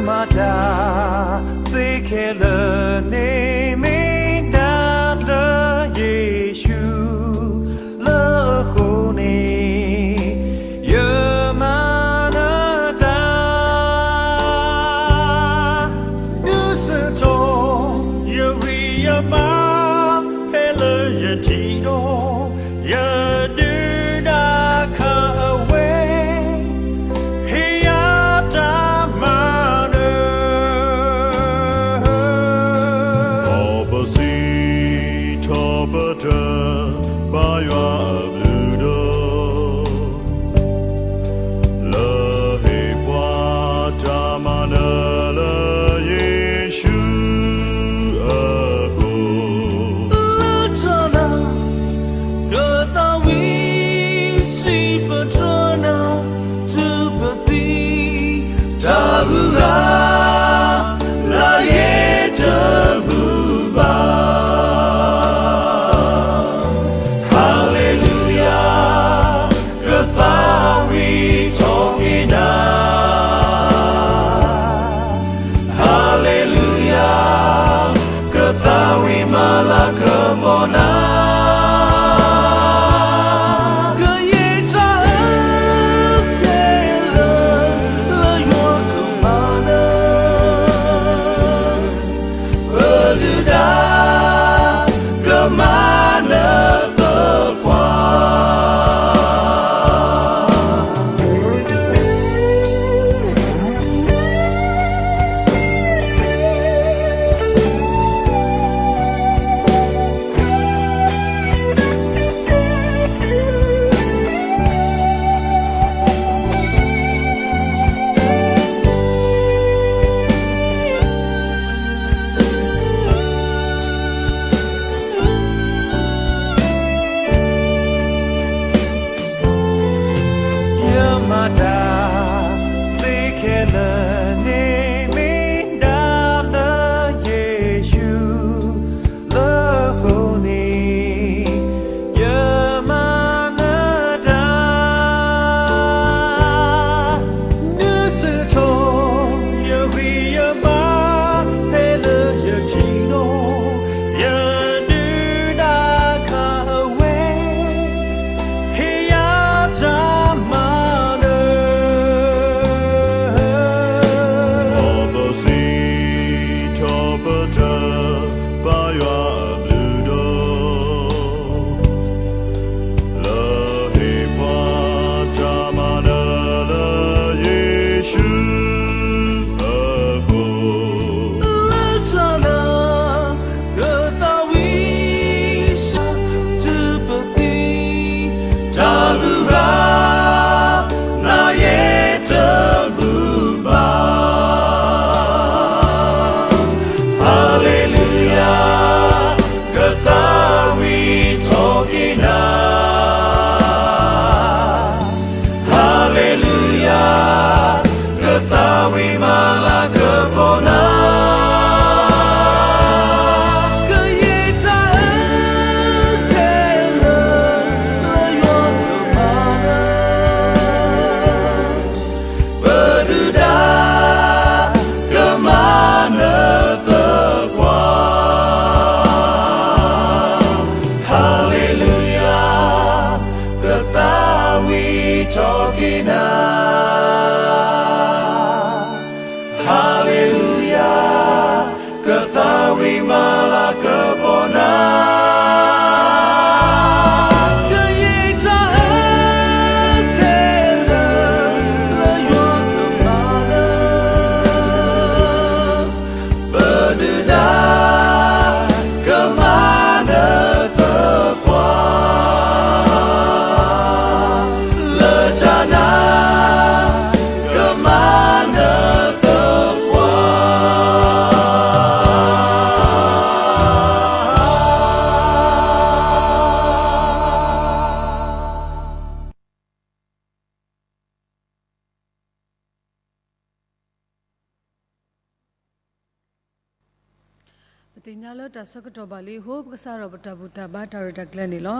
မၤတၢ်သ့ခဲလၢာ်န့ၣ် မ့ၢ်ဒၣ်လၢယ့ၣ်ၡူး လၢအဃိန့ၣ် ယမၤနၢၤတၢ် ဒုးဆူၣ်ထီၣ် ယဂံၢ်ယဘါ ဖဲလၢယထံၣ်ဒီး ယဒုၣ်ဒါခးဝဲ ဟ့ၣ်ယၤတၢ်မၤနၢၤ ထီၣ်ပစံးထီၣ်ပတြၢၤ ပၢ်ယွၤအဘျုးဒီး လၢဟ့ၣ်ပှၤတၢ်မၤနၢၤလၢယ့ၣ်ၡူးအဃိ လၢတၢ်နာ် ကသးဝံၣ်စံးပတြၢၤနၤ တုၤပသံ တၢ်ဂုၤဂၤ လၢယတဘူၣ်ဘၣ် Hallelujah ကသးဝံၣ်ထီၣ်က့ၤနၤ Hallelujah ကသးဝံၣ်မၤလၤကပီၤနၤ ကယဲၢ်တၢ်အၢခဲလၢာ် လၢယွၤကမၤနၢၤ ပဒုၣ်ဒါ ကမၤနၢၤသပှၢ် ယမၤတၢ်သ့ခဲလၢာ်န့ၣ် မ့ၢ်ဒၣ်လၢယ့ၣ်ၡူး လၢအဃိန့ၣ် ယမၤနၢၤတၢ် ဒုးဆူၣ်ထီၣ် ယဂံၢ်ယဘါ ဖဲလၢယထံၣ်ဒီး ယဒုၣ်ဒါခးဝဲ ဟ့ၣ်ယၤတၢ်မၤနၢၤ ထီၣ်ပစံးထီၣ်ပတြၢၤ ပၢ်ယွၤအဘျုးဒီး လၢဟ့ၣ်ပှၤတၢ်မၤနၢၤလၢယ့ၣ်ၡူးအဃိ လၢတၢ်နာ် ကသးဝံၣ်စံး တုၤပသံ တၢ်ဂုၤဂၤ နၤယဲတဘူၣ်ဘၣ် Hallelujah ကသးဝံၣ်ထီၣ်က့ၤနၤ Hallelujah ကသးဝံၣ်မၤလၤကပီၤနၤ ကယဲၢ်တၢ်အၢခဲလၢာ် လၢယွၤကမၤနၢၤ ပဒုၣ်ဒါ ကမၤနၢၤသပှၢ် Hallelujah ကသးဝံၣ်ထီၣ်က့ၤနၤ Hallelujah ကသးဝံၣ်မၤလၤကပီၤနၤ ကယဲၢ်တၢ်အၢခဲလၢာ် လၢယွၤကမၤနၢၤ ပဒုၣ်ဒါ ကမၤနၢၤသပှၢ် လၢတၢ်နာ် ကမၤနၢၤသပှၢ် ပသ့ၣ်ညါလၢတၢ်ဆၢကတီၢ်ဘၣ်လံအဃိ ပကစးထီၣ်ပတၢ်ဘူၣ်တၢ်ဘါတၢ်ရဲၣ်တၢ်ကျဲၤန့ၣ်လီၤ.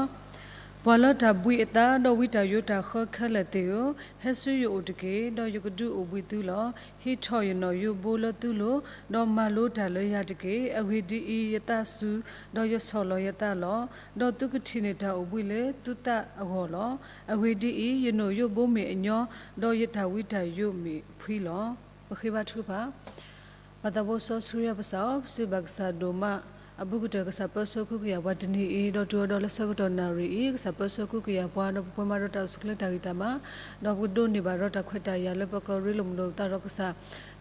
ပှၤလၢတၢ်ဘှံးအသးဒီးဝံတၢ်ယိးတၢ်ဃၢခဲလၢာ်သ့ၣ်ဧၢ, ဟဲဆူယအိၣ်တက့ၢ်, ဒီးယကဒုးအိၣ်ဘှံးသုလီၤ. ဟံးထီၣ်ယနီၣ်ယိးဘိလၢသုလိၤ, ဒီးမၤလိတၢ်လၢယၤတက့ၢ်. အဂ့ၢ်ဒ်အံၤ, ယသးစူၤ, ဒီးယဆီၣ်လီၤယသးလီၤ. ဒီးသုကထံၣ်န့ၢ်တၢ်အိၣ်ဘှံးလၢသုသးအဂီၢ်လီၤ. အဂ့ၢ်ဒ်အံၤ, ယနီၣ်ယိးဘိမ့ၢ်အညီ, ဒီးယတၢ်ဝံတၢ်ယိးမ့ၢ်အဖှံလီၤ. ပဃ့ဘါထုကဖၣ်. ပၢ်သးဘိစီဆှံယွၤပစၢ်ဧၢ, ပစံးဘၣ်ကစၢ်ဒိၣ်မး အဘူးကတၢၢ် ကစၢ်ပၢဆှၢဃုကယာ်ပှၤတနံၤအံၤ, ဒီးတုၤအီၤဒီးလၢဆၢကတီၢ်နၣ်ရံၣ်အံၤ, ကစၢ်ပၢဆှၢဃုကယာ်ပှၤ, ဒီးပပှဲၤမးဒီးတၢ်အိၣ်ဆူၣ်အိၣ်ချ့တၢ်ဂံၢ်တၢ်ဘါ, ဒီးပကဒိးန့ၢ်ဘၣ်ဒီးတၢ်ခွဲးတၢ်ယာ်လၢပကရ့လိာ်မုာ်လိာ်ပသးဒီးကစၢ်,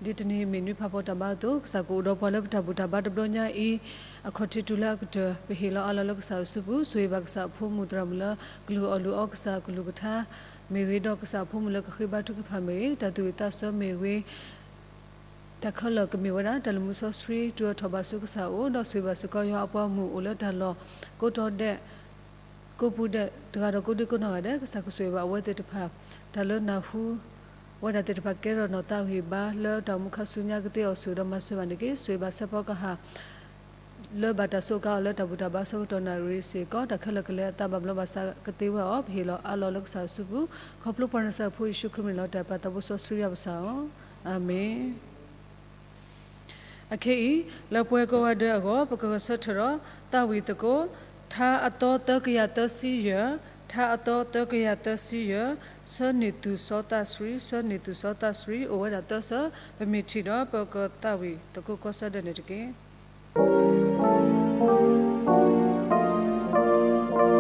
ဒ်တနံၤအံၤမ့ၢ်နွံဖးဖီတၢ်ဘါအသိး, ကစၢ်ကအိၣ်ဒီးပှၤလၢပတၢ်ဘူၣ်တၢ်ဘါတဘျီညါအံၤ, အခီၣ်ထံးတုၤလၢအကတၢၢ်, ပဟ့ၣ်လီၤအးလီၤလၢကစၢ်အစုပူၤ, ဆိၣ်ဂ့ၤဘၣ်ကစၢ်အဖိမုၣ်သရၣ်မုၣ်လၢကလုၢ်အီၣ်လုၢ်အီကစၢ်အကလုၢ်ကထါ မ့ၢ်ဂ့ၤ, ဒီးကစၢ်အဖိမုၣ်လၢကဃ့ဘါထုကဖၣ်မ့ၢ်ဂ့ၤ, တၢ်သူၣ်ဝံၣ်သးဆၢမ့ၢ်ဂ့ၤ, တၢ်ခဲလၢာ်ကမ့ၢ်ဝဲဒၣ် တၢ်လုၢ်မူစီဆှံ တုၤအထီၣ်ဘၣ်ဆူကစၢ်အအိၣ်, ဒီးဆိၣ်ဂ့ၤဘၣ်စ့ၢ်ကီးယွၤအပှၤမုၣ်အိၣ်လၢတၢ်လီၢ်ကိးတီၤဒဲး, ကိးပူၤဒဲး, တဂၤဒီးကိးဒံကိးနီၢ်ဂၤဒဲး, ကစၢ်ကဆိၣ်ဂ့ၤဘၣ်အဝဲသ့ၣ်တဖၣ်, တၢ်လၢနၢ်ဟူ ဝဲဒၣ်သ့ၣ်တဖၣ်ကဲထီၣ်နီၢ်သးဂံၢ်ဘါလၢတၢ်အိၣ်မူခါဆူညါကသ့အီၤ ဆိၣ်ဂ့ၤဒီးမၤစၢၤဘၣ်န့ၣ်တက့ၢ်. ဆိၣ်ဂ့ၤဘၣ်စဲးဖီကဟၣ် လၢဘၣ်တၢ်စူးကါအီၤလၢတၢ်ဘူၣ်တၢ်ဘါဆၢကတီၢ်နၣ်ရံၣ်စ့ၢ်ကီး, တၢ်ခဲလၢာ်ကလဲၤအသးဘၣ်ဘျီးဘၣ်ဆးကသ့ဝဲအီၤ, ပဟ့ၣ်လီၤအးလီၤလၢကစၢ်အစုပူၤ, ခီဖျိပှၤနၤစၢ်ဖိယ့ၣ်ၡူးခရံာ်မံၤလီၤ. တၢ်ပၢ်သးဘိစီဆှံယွၤပစၢ်ဧၢ, အၤမ့ၣ်. အခဲအံၤ, လၢပှၤကိးဂၤဒဲးအဂီၢ်, ပကဂဲၤဆၢထၢၣ်ဒီး သးဝံၣ်သကိး, ထါအသီသၢကယၤသၢဆံယဲၢ်, ထါအသီသၢကယၤသၢဆံယဲၢ်, ဆၢန့ၢ်သူၣ်စီသးဆှံ, ဆၢန့ၢ်သူၣ်စီသးဆှံ, အိၣ်ဝဲဒၣ်သၢဆၢ, ပမ့ၢ်ထံၣ်ဒီး ပကသးဝံၣ်သကိးကီၢ်စဲၣ်ဒၢးန့ၣ်တက့ၢ်. ယ့ၣ်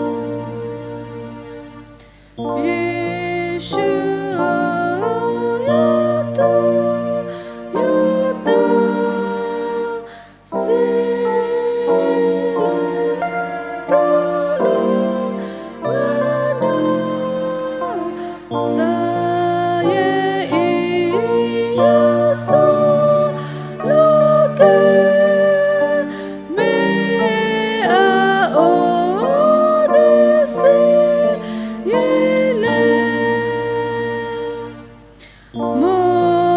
ၡူးဧၢ, ယသး, ယသး, ဆံးလၢ ကလိၤ လၢန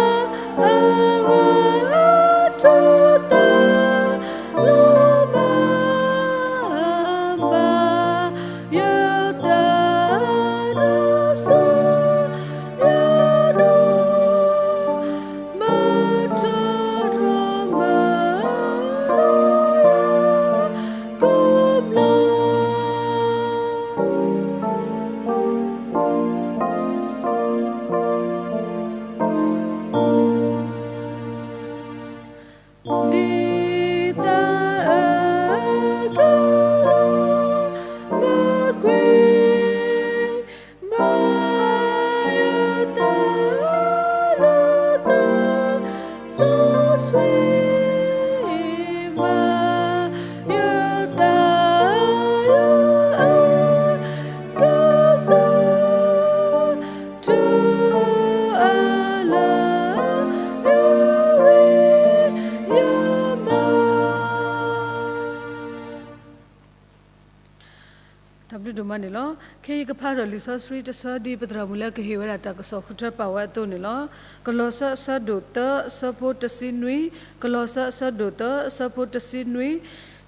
ၤ, သးယ့အံၤ ယဆိၣ်လီၤက့ၤ မ့ၢ်အအိၣ်ဒံးဆံးယံာ်လဲၣ်. မိၢ်သ့ၣ်ညါယသး တ့နၤ တၢ်အဂီၢ် တိၢ်သးလီၤမၢ်ဘၣ် ယသးဒီးဆိၣ်ယၤဒီး မၤထီၣ်ထီၣ်မၤ ကိးဘျီ ဒ်သးအကလုၢ် မၤကွံာ် မၤယသးလၢသးစီဆှံ မၤယသးယအကစၢ် တုၤအလၢ ယဂ့ၤယမၤ တၢ်ဘျုးဒိၣ်မးန့ၣ်လီၤ. ခဲအံၤယကဖးဒီးလံာ်စီဆှံတဆၢ ဒ်ပသရၣ်မုၣ်လၢကဟ့ၣ်ဝဲဒၣ်တၢ်ကစီၣ်ဃုထၢပာ်ဝဲအသိးန့ၣ်လီၤ. ကလီးစဲအဆၢဒိၣ်သၢအဆၢဖိတဆံနွံ, ကလီးစဲအဆၢဒိၣ်သၢ အဆၢဖိတဆံနွံ,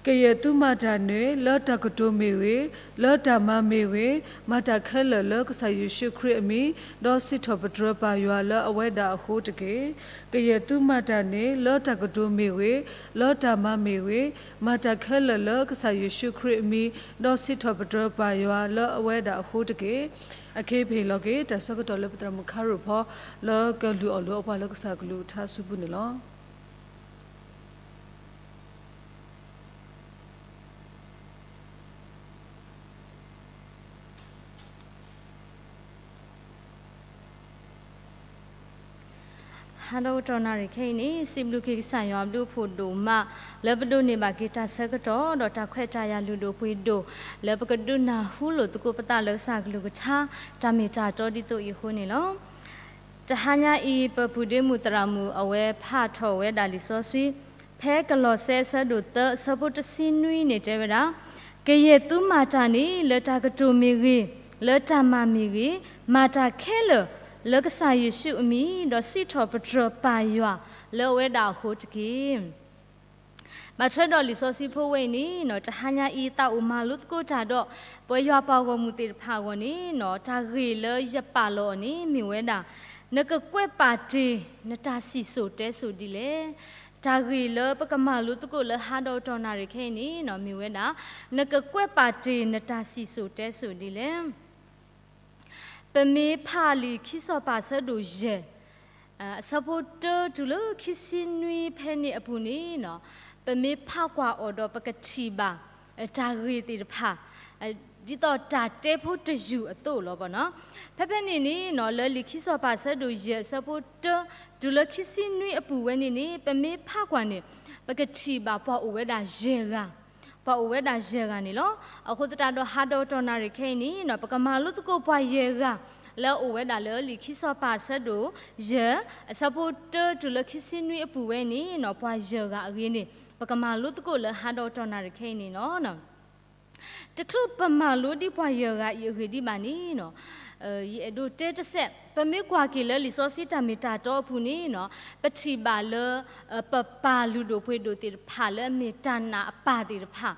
ကယဲၢ်သုမၤတၢ်န့ၣ် လၢတၢ်ကတိၤမ့ၢ်ဂ့ၤ, လၢတၢ်မၤမ့ၢ်ဂ့ၤ, မၤတၢ်ခဲလၢာ်လၢကစၢ်ယ့ၣ်ၡူးခရံာ်အမံၤ, ဒီးစံးထီၣ်ပတြၢၤပၢ်ယွၤလၢအဝဲဒၣ်အဃိတက့ၢ်. ကယဲၢ်သုမၤတၢ်န့ၣ် လၢတၢ်ကတိၤမ့ၢ်ဂ့ၤ, လၢတၢ်မၤမ့ၢ်ဂ့ၤ, မၤတၢ်ခဲလၢာ်လၢကစၢ်ယ့ၣ်ၡူးခရံာ်အမံၤ, ဒီးစံးထီၣ်ပတြၢၤပၢ်ယွၤလၢအဝဲဒၣ်အဃိတက့ၢ်. အခဲအံၤပဟ့ၣ်လီၤက့ၤ တၢ်ဆၢကတီၢ်လၢပသရၣ်မုၣ်ခါရိၣ်ဖီ လၢကလုၢ်အီၣ်လုၢ်အီပှၤလၢကစၢ်ကလုၢ်ကထါအစုပူၤန့ၣ်လီၤ. ဟါဒီးကတီၢ်နၣ်ရံၣ်ခဲအံၤန့ၣ် စံးဘျုးက့ၤကစၢ်ယွၤအဘျုးအဖှိၣ်ဒိၣ်မး လၢပဒိးန့ၢ်ဘၣ်က့ၤတၢ်ဆၢကတီၢ် ဒီးတၢ်ခွဲးတၢ်ယာ်လုၢ်ဒိၣ်ပှ့ၤဒိၣ် လၢပကဒုးနၢ်ဟူလိာ်သကိးပသးလၢကစၢ်ကလုၢ်ကထါ တၢ်မ့ၢ်တၢ်တီဒ်သိးအံၤအဃိန့ၣ်လီၤ. တဟါညါအံၤ ပပုၢ်ဒ့မုၣ်သရၣ်မုၣ်အဝဲဖးထီၣ်ဝဲဒၣ်လံာ်စီဆှံ ဖဲကလီးစဲအဆၢဒိၣ်သၢ အဆၢဖိတဆံနွံန့ၣ်တဲဝဲဒၣ်, ကယဲၢ်သုမၤတၢ်န့ၣ် လၢတၢ်ကတိၤမ့ၢ်ဂ့ၤ, လၢတၢ်မၤမ့ၢ်ဂ့ၤ, မၤတၢ်ခဲလၢာ် လၢကစၢ်ယ့ၣ်ၡူးအမံၤ, ဒီးစံးထီၣ်ပတြၢၤပၢ်ယွၤလၢအဝဲဒၣ်အဃိတက့ၢ်. ဘၣ်ထွဲဒီးလံာ်စီဆှံဖိဝဲအံၤန့ၣ်, တဟါညါအံၤ သးအိၣ်မၤလိသကိးတၢ်ဒီး ပဝဲယွၤပှၤဂီၢ်မုၢ်သ့ၣ်တဖၣ်အဂီၢ်န့ၣ်, တၢ်ဂ့ၢ်လၢယပာ်လီၤအီၤန့ၣ် မ့ၢ်ဝဲဒၣ်, နကကွဲးပာ်တ့ၢ်နတၢ်စံၣ်စိၤတဲစိၤဒ်လဲၣ်. တၢ်ဂ့ၢ်လၢပကမၤလိသကိးလၢဟါဒီးတီၢ်နၣ်ရံၣ်ခဲအံၤန့ၣ် မ့ၢ်ဝဲဒၣ်, နကကွဲးပာ်တ့ၢ်နတၢ်စံၣ်စိၤတဲစိၤဒ်လဲၣ်. ပမ့ၢ်ဖးလံာ်ခံစီၤပၤအဆၢဒိၣ်ယဲၢ်, အဆၢဖိတၢတုၤလၢခံဆံနွံဖဲန့ၣ်အပူၤန့ၣ်, ပမ့ၢ်ဖးကွၢ်အီၤဒီးပကထံၣ်ဘၣ် တၢ်ဂ့ၢ်သ့ၣ်တဖၣ် ဒ်သိးတၢ်တဲဖိတယုၢ်အသိးလီၤ. ဖဲဖဲန့ၣ်န့ၣ် လၢလံာ်ခံစီၤပၤအဆၢဒိၣ်ယဲၢ်အဆၢဖိတၢ တုၤလၢခံဆံနွံအပူၤဝဲန့ၣ်န့ၣ် ပမ့ၢ်ဖးကွၢ်န့ၣ် ပကထံၣ်ဘၣ်ပှၤအိၣ်ဝဲဒၣ်ယဲၢ်ဂၤ, ပှၤအိၣ်ဝဲဒၣ်ယဲၢ်ဂၤန့ၣ်လီၤ. အဃိသတးဒီးဟါဒီးတီၢ်နၣ်ရံၣ်ခဲအံၤန့ၣ် ပကမၤလိသကိးပှၤယဲၢ်ဂၤ လၢအအိၣ်ဝဲဒၣ်လၢလံာ်ခံစီၤပၤအဆၢဒိၣ်ယဲၢ် အဆၢဖိတၢတုၤလၢခံဆံနွံအပူၤဝဲန့ၣ် ပှၤယဲၢ်ဂၤအဂ့ၢ်န့ၣ် ပကမၤလိသကိးလၢဟါဒီးတီၢ်နၣ်ရံၣ်ခဲအံၤန့ၣ်လီၤ. တချုးပမၤလိဒံးပှၤယဲၢ်ဂၤအံၤအဂ့ၢ်ဒံးဘၣ်န့ၣ်, ယအဲၣ်ဒိးတဲတစဲး, ပမ့ၢ်ကွၢ်က့ၤလၢလံာ်စီဆှံတၢ်မ့ၢ်တၢ်တီအပူၤန့ၣ် ပထံၣ်ဘၣ်လၢ ပပၢ်လုၢ်ဒိၣ်ပှ့ၤဒိၣ်သ့ၣ်တဖၣ်လၢအမ့ၢ်တၢ်နာ်အပၢ်သ့ၣ်တဖၣ်,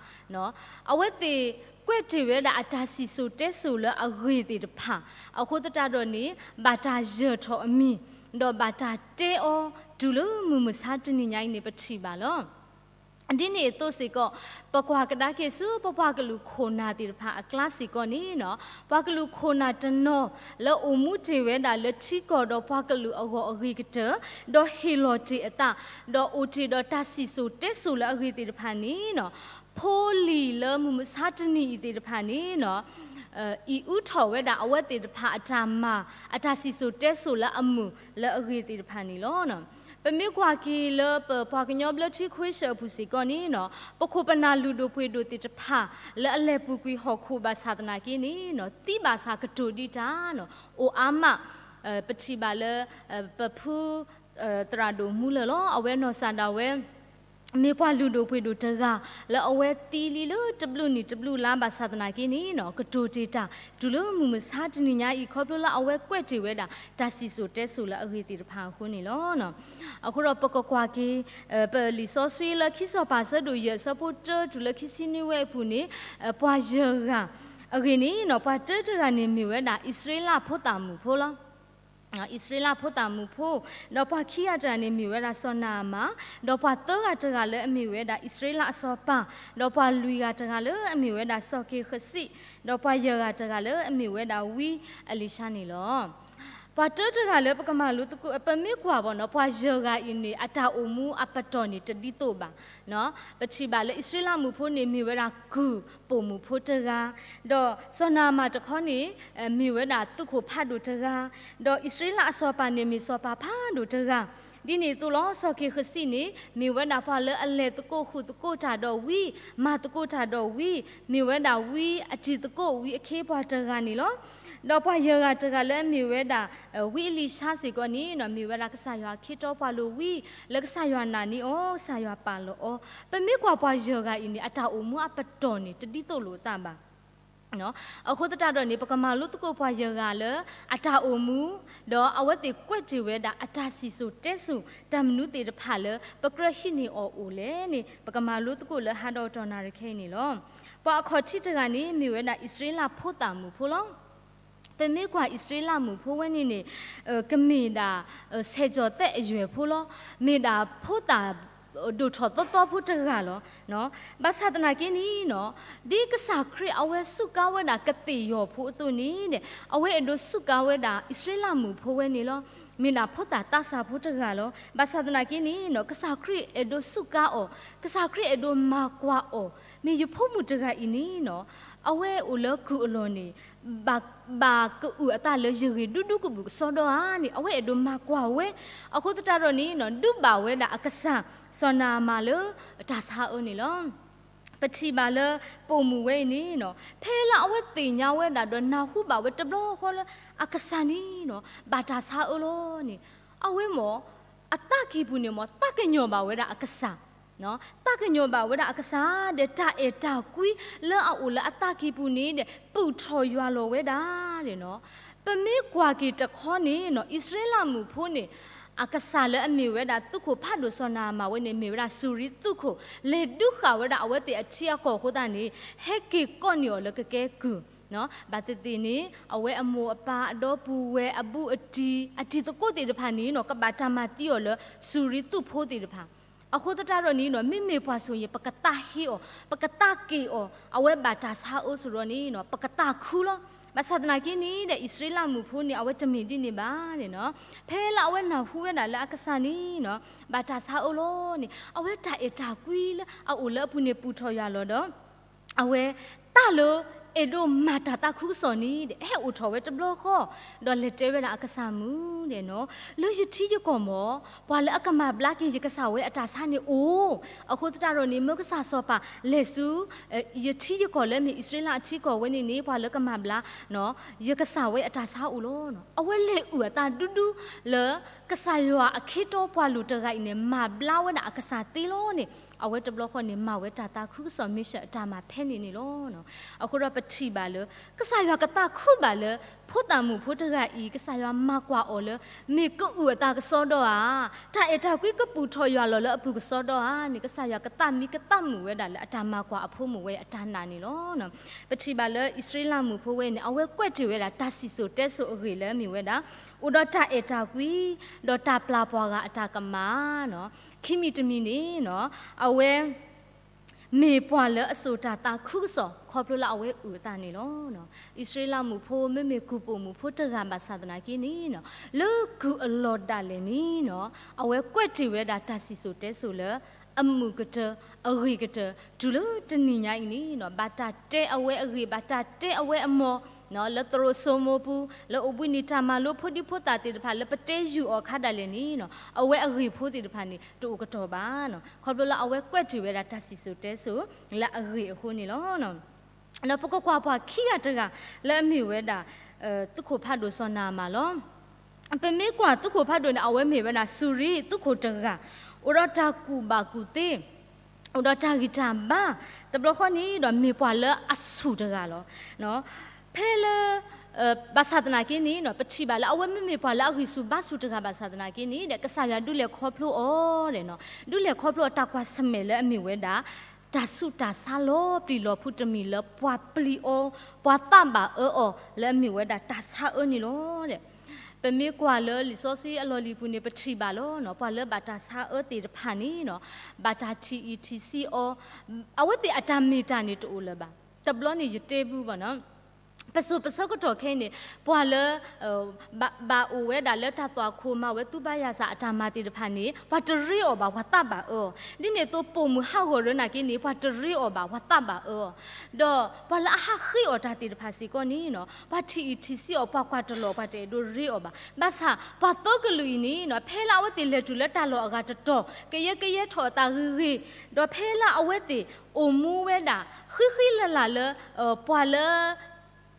အဝဲသ့ၣ်ကွဲးတ့ၢ်ဝဲဒၣ်အတၢ်စံၣ်စိၤတဲစိၤလၢအဂ့ၢ်သ့ၣ်တဖၣ်, အဃိသတးဒီးန့ၣ် ဘၣ်တၢ်ယၢၤထီၣ်အမံၤ, ဒီးဘၣ်တၢ်တဲအီၤ တုၤလၢမုၢ်မဆါတနံၤညါအံၤန့ၣ် ပထံၣ်ဘၣ်လီၤ. ဒ်န့ၣ်အသိးစ့ၢ်ကီး ပကွၢ်ကဒါက့ၤဆူပပှၤကလုာ်ခိၣ်နၢ်သ့ၣ်တဖၣ်အကျါစ့ၢ်ကီးန့ၣ်, ပှၤကလုာ်ခိၣ်နၢ်တနီၤ လၢအိၣ်မူတ့ၢ်ဝဲဒၣ်လၢထံကီၢ်ဒီးပှၤကလုာ်အဂီၢ်အဂ့ၤကတၢၢ်, ဒီးဟ့ၣ်လီၤတ့ၢ်အသး, ဒီးအိၣ်တ့ၢ်ဒီးတၢ်စံၣ်စိၤတဲစိၤလၢအဂ့ၢ်သ့ၣ်တဖၣ်န့ၣ်, ဖိလံၤလၢမုၢ်မဆါတနံၤအံၤသ့ၣ်တဖၣ်န့ၣ် အံးအုထီၣ်ဝဲဒၣ်အဝဲသ့ၣ်တဖၣ်အတၢ်မၤ အတၢ်စံၣ်စိၤတဲစိၤလၢအမုာ်လၢအဂ့ၢ်သ့ၣ်တဖၣ်န့ၣ်လီၤ. ပမ့ၢ်ကွၢ်က့ၤလၢပပှၤကညီဘျၢထံခွ့ဆၢၣ်အပူၤစ့ၢ်ကီးန့ၣ်, ပခိၣ်ပနၢ်လုၢ်ဒိၣ်ပှ့ၤဒိၣ်သ့ၣ်တဖၣ် လၢအလဲၤပူၤကွံာ်ဟီၣ်ခိၣ်ဘၣ်ဆၣ်သနာ်က့န့ၣ်, သံဘၣ်ဆၣ်ကတိၤဒံးတၢ် အိၣ်အါမး, ပထံၣ်ဘၣ်လၢ ပဖု သရၣ်ဒိၣ်မူလၢာ်လီၤ. အဝဲနီၢ်စၢ်ဒၣ်ဝဲ မ့ၢ်ပှၤလုၢ်ဒိၣ်ပှ့ၤဒိၣ်တဂၤ လၢအဝဲသံလံလၢတဘျုးနံၣ်တဘျုးလါဘၣ်ဆၣ်သနာ်က့န့ၣ် ကတိၤတ့ၢ်တၢ် တုၤလၢမုၢ်မဆါတနံၤညါအံၤ ခီဖျိလၢအဝဲကွဲးတ့ၢ်ဝဲဒၣ် တၢ်စံၣ်စိၤတဲစိၤလၢအဂ့ၢ်သ့ၣ်တဖၣ်အဃိန့ၣ်လီၤ. အဃိဒီးပကကွၢ်က့ၤ ပလံာ်စီဆှံလၢခံစီၤပၤအဆၢဒိၣ်ယဲၢ်အဆၢဖိတၢတုၤလၢခံဆံနွံဝဲအပူၤန့ၣ်, ပှၤယဲၢ်ဂၤအဂ့ၢ်န့ၣ် ပှၤတၢတဂၤန့ၣ်မ့ၢ်ဝဲဒၣ်အံၣ်စရ့လးဖိသၣ်မုၣ်ဖိလီၤ. အံၣ်စရ့လးဖိသၣ်မုၣ်ဖိ, ဒီးပှၤခံဂၤတဂၤန့ၣ်မ့ၢ်ဝဲဒၣ်စီၤနၤအမၣ်, ဒီးပှၤသၢဂၤတဂၤလၢအမ့ၢ်ဝဲဒၣ်အံၣ်စရ့လးအစီၤပၤ, ဒီးပှၤလွံၢ်ဂၤတဂၤလၢအမ့ၢ်ဝဲဒၣ်စီၤက့ၤဃစံး, ဒီးပှၤယဲၢ်ဂၤတဂၤလၢအမ့ၢ်ဝဲဒၣ်ဝံအလံၤၡါန့ၣ်လီၤ. ပှၤတၢတဂၤလၢပကမၤလိသကိး ပမ့ၢ်ကွၢ်ဘၣ်နီၤ ပှၤယဲၢ်ဂၤအံၤန့ၣ် အတၢ်အိၣ်မူအပတီၢ်န့ၣ်တဒ်သိးဘၣ်. ပထံၣ်ဘၣ်လၢအံၣ်စရ့လးမုၣ်ဖိန့ၣ် မ့ၢ်ဝဲဒၣ်ကုၢ်ပိာ်မုၣ်ဖိတဂၤ, ဒီးစီၤနၤအမၣ်တခီန့ၣ် မ့ၢ်ဝဲဒၣ်သုးခိၣ်ဖးဒိၣ်တဂၤ, ဒီးအံၣ်စရ့လးအစီၤပၤန့ၣ်မ့ၢ်စီၤပၤဖးဒိၣ်တဂၤ, ဒ်န့ၣ်အသိးလီၤ စီၤက့ၤဃစံးန့ၣ် မ့ၢ်ဝဲဒၣ်ပှၤလၢအလဲၤသကိးဃုာ်သကိးတၢ်ဒီးဝံ, မၤသကိးတၢ်ဒီးဝံ, မ့ၢ်ဝဲဒၣ်ဝံအတံၤသကိးဝံအခ့အပှၤတဂၤန့ၣ်လီၤ. ဒီးပှၤယဲၢ်ဂၤတဂၤလၢအမ့ၢ်ဝဲဒၣ် ဝံအလံၤၡါစ့ၢ်ကီးန့ၣ် မ့ၢ်ဝဲဒၣ်ကစၢ်ယွၤခ့တီပှၤလိၤဝံ, လၢကစၢ်ယွၤနာ်န့ၢ်အီၤ ကစၢ်ယွၤပာ်လီၤအီၤ. ပမ့ၢ်ကွၢ်ပှၤယဲၢ်ဂၤအံၤန့ၣ် အတၢ်အိၣ်မူအပတီၢ်န့ၣ် တဒ်သိးလိာ်အသးဘၣ်. အဃိသတးဒီးန့ၣ် ပကမၤလိသကိးပှၤယဲၢ်ဂၤလၢ အတၢ်အိၣ်မူ ဒီးအဝဲသ့ၣ်ကွဲးတ့ၢ်ဝဲဒၣ်အတၢ်စံၣ်စိၤတဲစိၤ တၢ်မနုၤသ့ၣ်တဖၣ်လၢ ပကြၢးဟံးန့ၢ်အီၤအိၣ်လဲၣ်န့ၣ် ပကမၤလိသကိးလၢဟါဒီးတီၢ်နၣ်ရံၣ်ခဲအံၤန့ၣ်လီၤ. ပှၤအခီၣ်ထံးတဂၤန့ၣ် မ့ၢ်ဝဲဒၣ်အံၣ်စရ့လးဖိသၣ်မုၣ်ဖိလီၤ. ပမ့ၢ်ကွၢ်အံၣ်စရ့လးမုၣ်ဖိဝဲန့ၣ်န့ၣ် ကမ့ၢ်ဒၣ် ဆယ်ကျော်သက်အရွယ်ဖိလီၤ. မ့ၢ်ဒၣ်ဖိသၣ်ဒိၣ်ထီၣ်သီသီဖိတဂၤလီၤ. ဘၣ်ဆၣ်သနာ်က့န့ၣ် ဒ်ကစၢ်ခရံာ်အဝဲစူးကါဝဲဒၣ်ကသ့ၣ်ယီၤဖိအသိးန့ၣ် အဝဲအဲၣ်ဒိးစူးကါဝဲဒၣ်အံၣ်စရ့လးမုၣ်ဖိဝဲန့ၣ်လီၤ. မ့ၢ်ဒၣ်ဖိသၣ်သးစၢ်ဖိတဂၤလီၤ. ဘၣ်ဆၣ်သနာ်က့န့ၣ် ကစၢ်ခရံာ်အဲၣ်ဒိးစူးကါအီၤ, ကစၢ်ခရံာ်အဲၣ်ဒိးမၤကွၢ်အီၤ, မ့ၢ်ယဖိမုၣ်တဂၤအံၤန့ၣ် အဝဲအိၣ်လၢကုၢ်အလီၢ်န့ၣ် ဘၣ်ကအုၣ်အသးလၢယဂ့ၢ်ဒူဒူကဘုၣ်ကစီဒီဧါန့ၣ် အဝဲအဲၣ်ဒိးမၤကွၢ်ဝဲ. အဃိသတးဒီးန့ၣ် ဒုးဘၣ်ဝဲဒၣ်အကစၢ် စီၤနၤအမၣ်လၢတၢ်ဆါအၢန့ၣ်လီၤ. ပထံၣ်ဘၣ်လၢပိာ်မုၣ်ဝဲအံၤန့ၣ် ဖဲလၢအဝဲသ့ၣ်ညါဝဲဒၣ်ဒီးနၢ်ဟူဘၣ်ဝဲတဘျီဃီလၢအကစၢ်န့ၣ် ဘၣ်တၢ်ဆါအၢလီၤန့ၣ် အဝဲမ့ၢ် အသးကံၢ်ပူၤန့ၣ်မ့ၢ် သးကညီၤဘၣ်ဝဲဒၣ်အကစၢ် သးကညီၤဘၣ်ဝဲဒၣ်အကစၢ်ဒီး တၢ်အဲၣ်တၢ်ကွံလၢအအိၣ်လၢအသးကံၢ်ပူၤန့ၣ်ဒီး ပုၢ်ထီၣ်ယွၤလီၤဝဲဒၣ်ဒီး ပမ့ၢ်ကွၢ်က့ၤတခီန့ၣ်နီၤ အံၣ်စရ့လးမုၣ်ဖိန့ၣ် အကစၢ်လၢအမ့ၢ်ဝဲဒၣ်သုးခိၣ်ဖးဒိၣ်စီၤနၤအမၣ်ဝဲန့ၣ် မ့ၢ်ဝဲဒၣ်စူၤရံသုးခိၣ် လဲၤဒုးဃာ်ဝဲဒၣ်အဝဲသ့ၣ်အထံအကီၢ်အဃိသတးန့ၣ် ဟဲက့ၤကိးန့ၢ်အီၤလၢကကဲကုၢ် ဘၣ်သ့ၣ်သ့ၣ်န့ၣ် အဝဲအမိၢ်အပၢ်အဒီပုၢ်ဝဲၢ်အဘူးအတံၢ် အတံၤသကိးသ့ၣ်တဖၣ်န့ၣ်နီၤ ကဘၣ်တၢ်မၤသံအီၤလၢစူၤရံသုးဖိသ့ၣ်တဖၣ် အဃိသတးဒီးန့ၣ်နီၤ မ့မ့ၢ်ပှၤဆိၣ်ဂ့ၤ ပကသးဟ့အီၤ ပကသးက့ၤအီၤ အဝဲဘၣ်တၢ်ဆါအၢစိဒီးန့ၣ်နီၤ ပကသးခုလီၤ. ဘၣ်ဆၣ်သနာ်က့န့ၣ်ဒီး အံၣ်စရ့လးမုၣ်ဖိန့ၣ် အဝဲတမ့ၢ်ဒ်န့ၣ်ဘၣ်န့ၣ်နီၤ ဖဲလၢအဝဲနၢ်ဟူဝဲဒၣ်လၢအကစၢ်န့ၣ်နီၤ ဘၣ်တၢ်ဆါအၢလီၤန့ၣ် အဝဲတၢ်အဲၣ်တၢ်ကွံလၢအအိၣ်လၢအပူၤန့ၣ်ပူၤထီၣ်ယွၤလီၤဒီး အဝဲတၢ်လၢအဲၣ်ဒိးမၤတၢ်သးခုကစီၣ်န့ၣ်ဒီး ဟဲအိၣ်ထီၣ်ဝဲတဘျီဃီ ဒီးလဲၤတဲဝဲဒၣ်အကစၢ်မုၣ်ဒဲးနီၤ လၢယထံယကီၢ်မ့ၢ် ပှၤလၢအကမၤဘျါက့ၤယကစၢ်ဝဲအတၢ်ဆါန့ၣ်အိၣ် အဃိသတးဒီးန့ၣ် မၢကစၢ်စီၤပၤလဲၤဆူ ယထံယကီၢ်လၢမ့ၢ်အံၣ်စရ့လးအထံကီၢ်ဝဲန့ၣ်န့ၣ် ပှၤလၢကမၤဘျါ ယကစၢ်ဝဲအတၢ်ဆါအိၣ်လီၤ. အဝဲလဲၤအုၣ်အသးဒူဒူလၢ ကစၢ်ယွၤအခ့တီပှၤလုၢ်တဂၤအံၤန့ၣ် မၤဘျါဝဲဒၣ်အကစၢ်သ့လီၤန့ၣ် အဝဲတဘျီဃီန့ၣ် မၤဝဲတၢ်သးခုကစီၣ် မ့ၢ်စၢၤအတၢ်မၤဖဲန့ၣ်န့ၣ်လီၤ. အဃိဒီးပထံၣ်ဘၣ်လၢ ကစၢ်ယွၤကသးခုဘၣ်လၢ ဖိသၣ်မုၣ်ဖိတဂၤအံၤ ကစၢ်ယွၤမၤကွၢ်အီၤလၢ မ့ၢ်ကအုၣ်အသးကစီဒီဧါ, တၢ်အဲၣ်တၢ်ကွံကပူၤထီၣ်ယွၤလီၤလၢအပူၤကစီဒီဧါန့ၣ် ကစၢ်ယွၤကသးမံကသးမုာ်ဝဲဒၣ်လၢအတၢ်မၤကွၢ်အဖိမုၣ်ဝဲအတၢ်နာ်န့ၣ်လီၤ. ပထံၣ်ဘၣ်လၢအံၣ်စရ့လးမုၣ်ဖိဝဲန့ၣ် အဝဲကွဲးတ့ၢ်ဝဲဒၣ်တၢ်စံၣ်စိၤတဲစိၤအဂ့ၢ်လၢအမ့ၢ်ဝဲဒၣ် အိၣ်ဒီးတၢ်အဲၣ်တၢ်ကွံ ဒီးတၢ်ပျၢ်ပှၤဂၤအတၢ်ကမၣ် ခံမံၤတမံၤန့ၣ် အဝဲ မ့ၢ်ပှၤလၢအစိာ်တၢ်သးခုကစီၣ် ခီဖျိလၢအဝဲအုၣ်အသးန့ၣ်လီၤ. အံၣ်စရ့လးမုၣ်ဖိ မ့မ့ၢ်ကုၢ်ပိာ်မုၣ်ဖိတဂၤဘၣ်ဆၣ်သနာ်က့န့ၣ် လၢကုၢ်အလီၢ်ဒၣ်လဲာ်န့ၣ် အဝဲကွဲးတ့ၢ်ဝဲဒၣ်တၢ်စံၣ်စိၤတဲစိၤလၢ အမုာ်ကတၢၢ် အဂ့ၤကတၢၢ် တုၤလၢတနံၤညါအံၤန့ၣ် ဘၣ်တၢ်တဲအဝဲအဂ့ၢ် ဘၣ်တၢ်တဲအဝဲအမီၢ် လၢသရိာ်စိမိပူၤ လၢအိၣ်ဘှံးနံၤတၢ်မၤလိဖိဒံဖိသၣ်သ့ၣ်တဖၣ် လၢပတဲယူၢ်အီၤအခါဒၣ်လဲာ်န့ၣ် အဝဲအဂ့ၢ်ဖိသ့ၣ်တဖၣ်န့ၣ် တအိၣ်ကတီၢ်ဘၣ်. ခီဖျိလၢအဝဲကွဲးတ့ၢ်ဝဲဒၣ်တၢ်စံၣ်စိၤတဲစိၤ လၢအဂ့ၢ်အဃိန့ၣ်လီၤ. ဒီးပကကွၢ်ပှၤခံဂၤတဂၤ လၢအမ့ၢ်ဝဲဒၣ် သုးခိၣ်ဖးဒိၣ်စီၤနၤအမၣ်လီၤ. ပမ့ၢ်ကွၢ်သုးခိၣ်ဖးဒိၣ်န့ၣ် အဝဲမ့ၢ်ဝဲဒၣ်စူၤရံသုးခိၣ်တဂၤ အိၣ်ဒီးတၢ်ကူၣ်ဘၣ်ကူၣ်သ့ အိၣ်ဒီးတၢ်ဂံၢ်တၢ်ဘါ တဘျီဃီန့ၣ်ဒီးမ့ၢ်ပှၤလၢအဆူၣ်တဂၤလီၤ. ဖဲလၢ ဘၣ်ဆၣ်သနာ်က့န့ၣ် ပထံၣ်ဘၣ်လၢအဝဲမ့မ့ၢ်ပှၤလၢအဂံၢ်ဆူၣ်ဘါဆူၣ်တဂၤဘၣ်ဆၣ်သနာ်က့န့ၣ်ဒီး ကစၢ်ယွၤဒုးလဲၤခီဖျိအီၤဒီး ဒုးလဲၤခီဖျိအီၤတၢ်ကွၢ်ဆၢၣ်မဲာ်လၢအမ့ၢ်ဝဲဒၣ် တၢ်ဆူးတၢ်ဆါလီၤပျံၤလီၤဖုးတမံၤလၢပှၤပျံၤအီၤ ပှၤသးဘၣ်အၢအီၤလၢအမ့ၢ်ဝဲဒၣ်တၢ်ဆါအၢန့ၣ်လီၤ. ပမ့ၢ်ကွၢ်လၢလံာ်စီဆှံအလီၢ်လံၤပူၤန့ၣ် ပထံၣ်ဘၣ်လီၤ. ပှၤလၢဘၣ်တၢ်ဆါအၢသ့ၣ်တဖၣ်န့ၣ် ဘၣ်တၢ်ထံၣ်အံၣ်ထံၣ်ဆံးအီၤ အဝဲသ့ၣ်အတၢ်မ့ၢ်တၢ်န့ၣ်တအိၣ်လၢၤဘၣ်. တဘျီန့ၣ်ယတဲဘူးဘၣ်နီၤ ပစိၤပဆၢကတီၢ်ခဲအံၤန့ၣ် ပှၤလၢ ဘၣ်အိၣ်ဝဲဒၣ်လၢတၢ်သွၣ်ခိၣ်မၤဝဲသူဘါယၤစၢ်အတၢ်မၤသ့ၣ်တဖၣ်န့ၣ် ပှၤတရ့အီၤဘၣ် ပှၤသးဘၣ်အၢအီၤ. ဒ်န့ၣ်အသိးပိာ်မုၣ်ဟးဂီၤရၢနာ်က့န့ၣ် ပှၤတရ့အီၤဘၣ် ပှၤသးဘၣ်အၢအီၤ. ဒီးပှၤလၢအဟးဃ့အီၤတၢ်သ့ၣ်တဖၣ်စ့ၢ်ကီးန့ၣ် ပှၤထံၣ်အံၣ်ထံၣ်ဆံးအီၤ ပှၤကွၢ်တလီၤ ပှၤတအဲၣ်ဒိးရ့အီၤဘၣ်. ဘၣ်ဆၣ်ပှၤသၢကလုာ်အံၤန့ၣ် ဖဲလၢအဝဲသ့ၣ်လဲၤတုၤလၢတၢ်လီၢ်အဂၤတတီၤ ကယဲၢ်ကယဲၢ်ထီၣ်အသးဂ့ၤဂ့ၤ ဒီးဖဲလၢအဝဲသ့ၣ်အိၣ်မူဝဲဒၣ် ဃံဃံလၤလၤလၢ ပှၤလၢ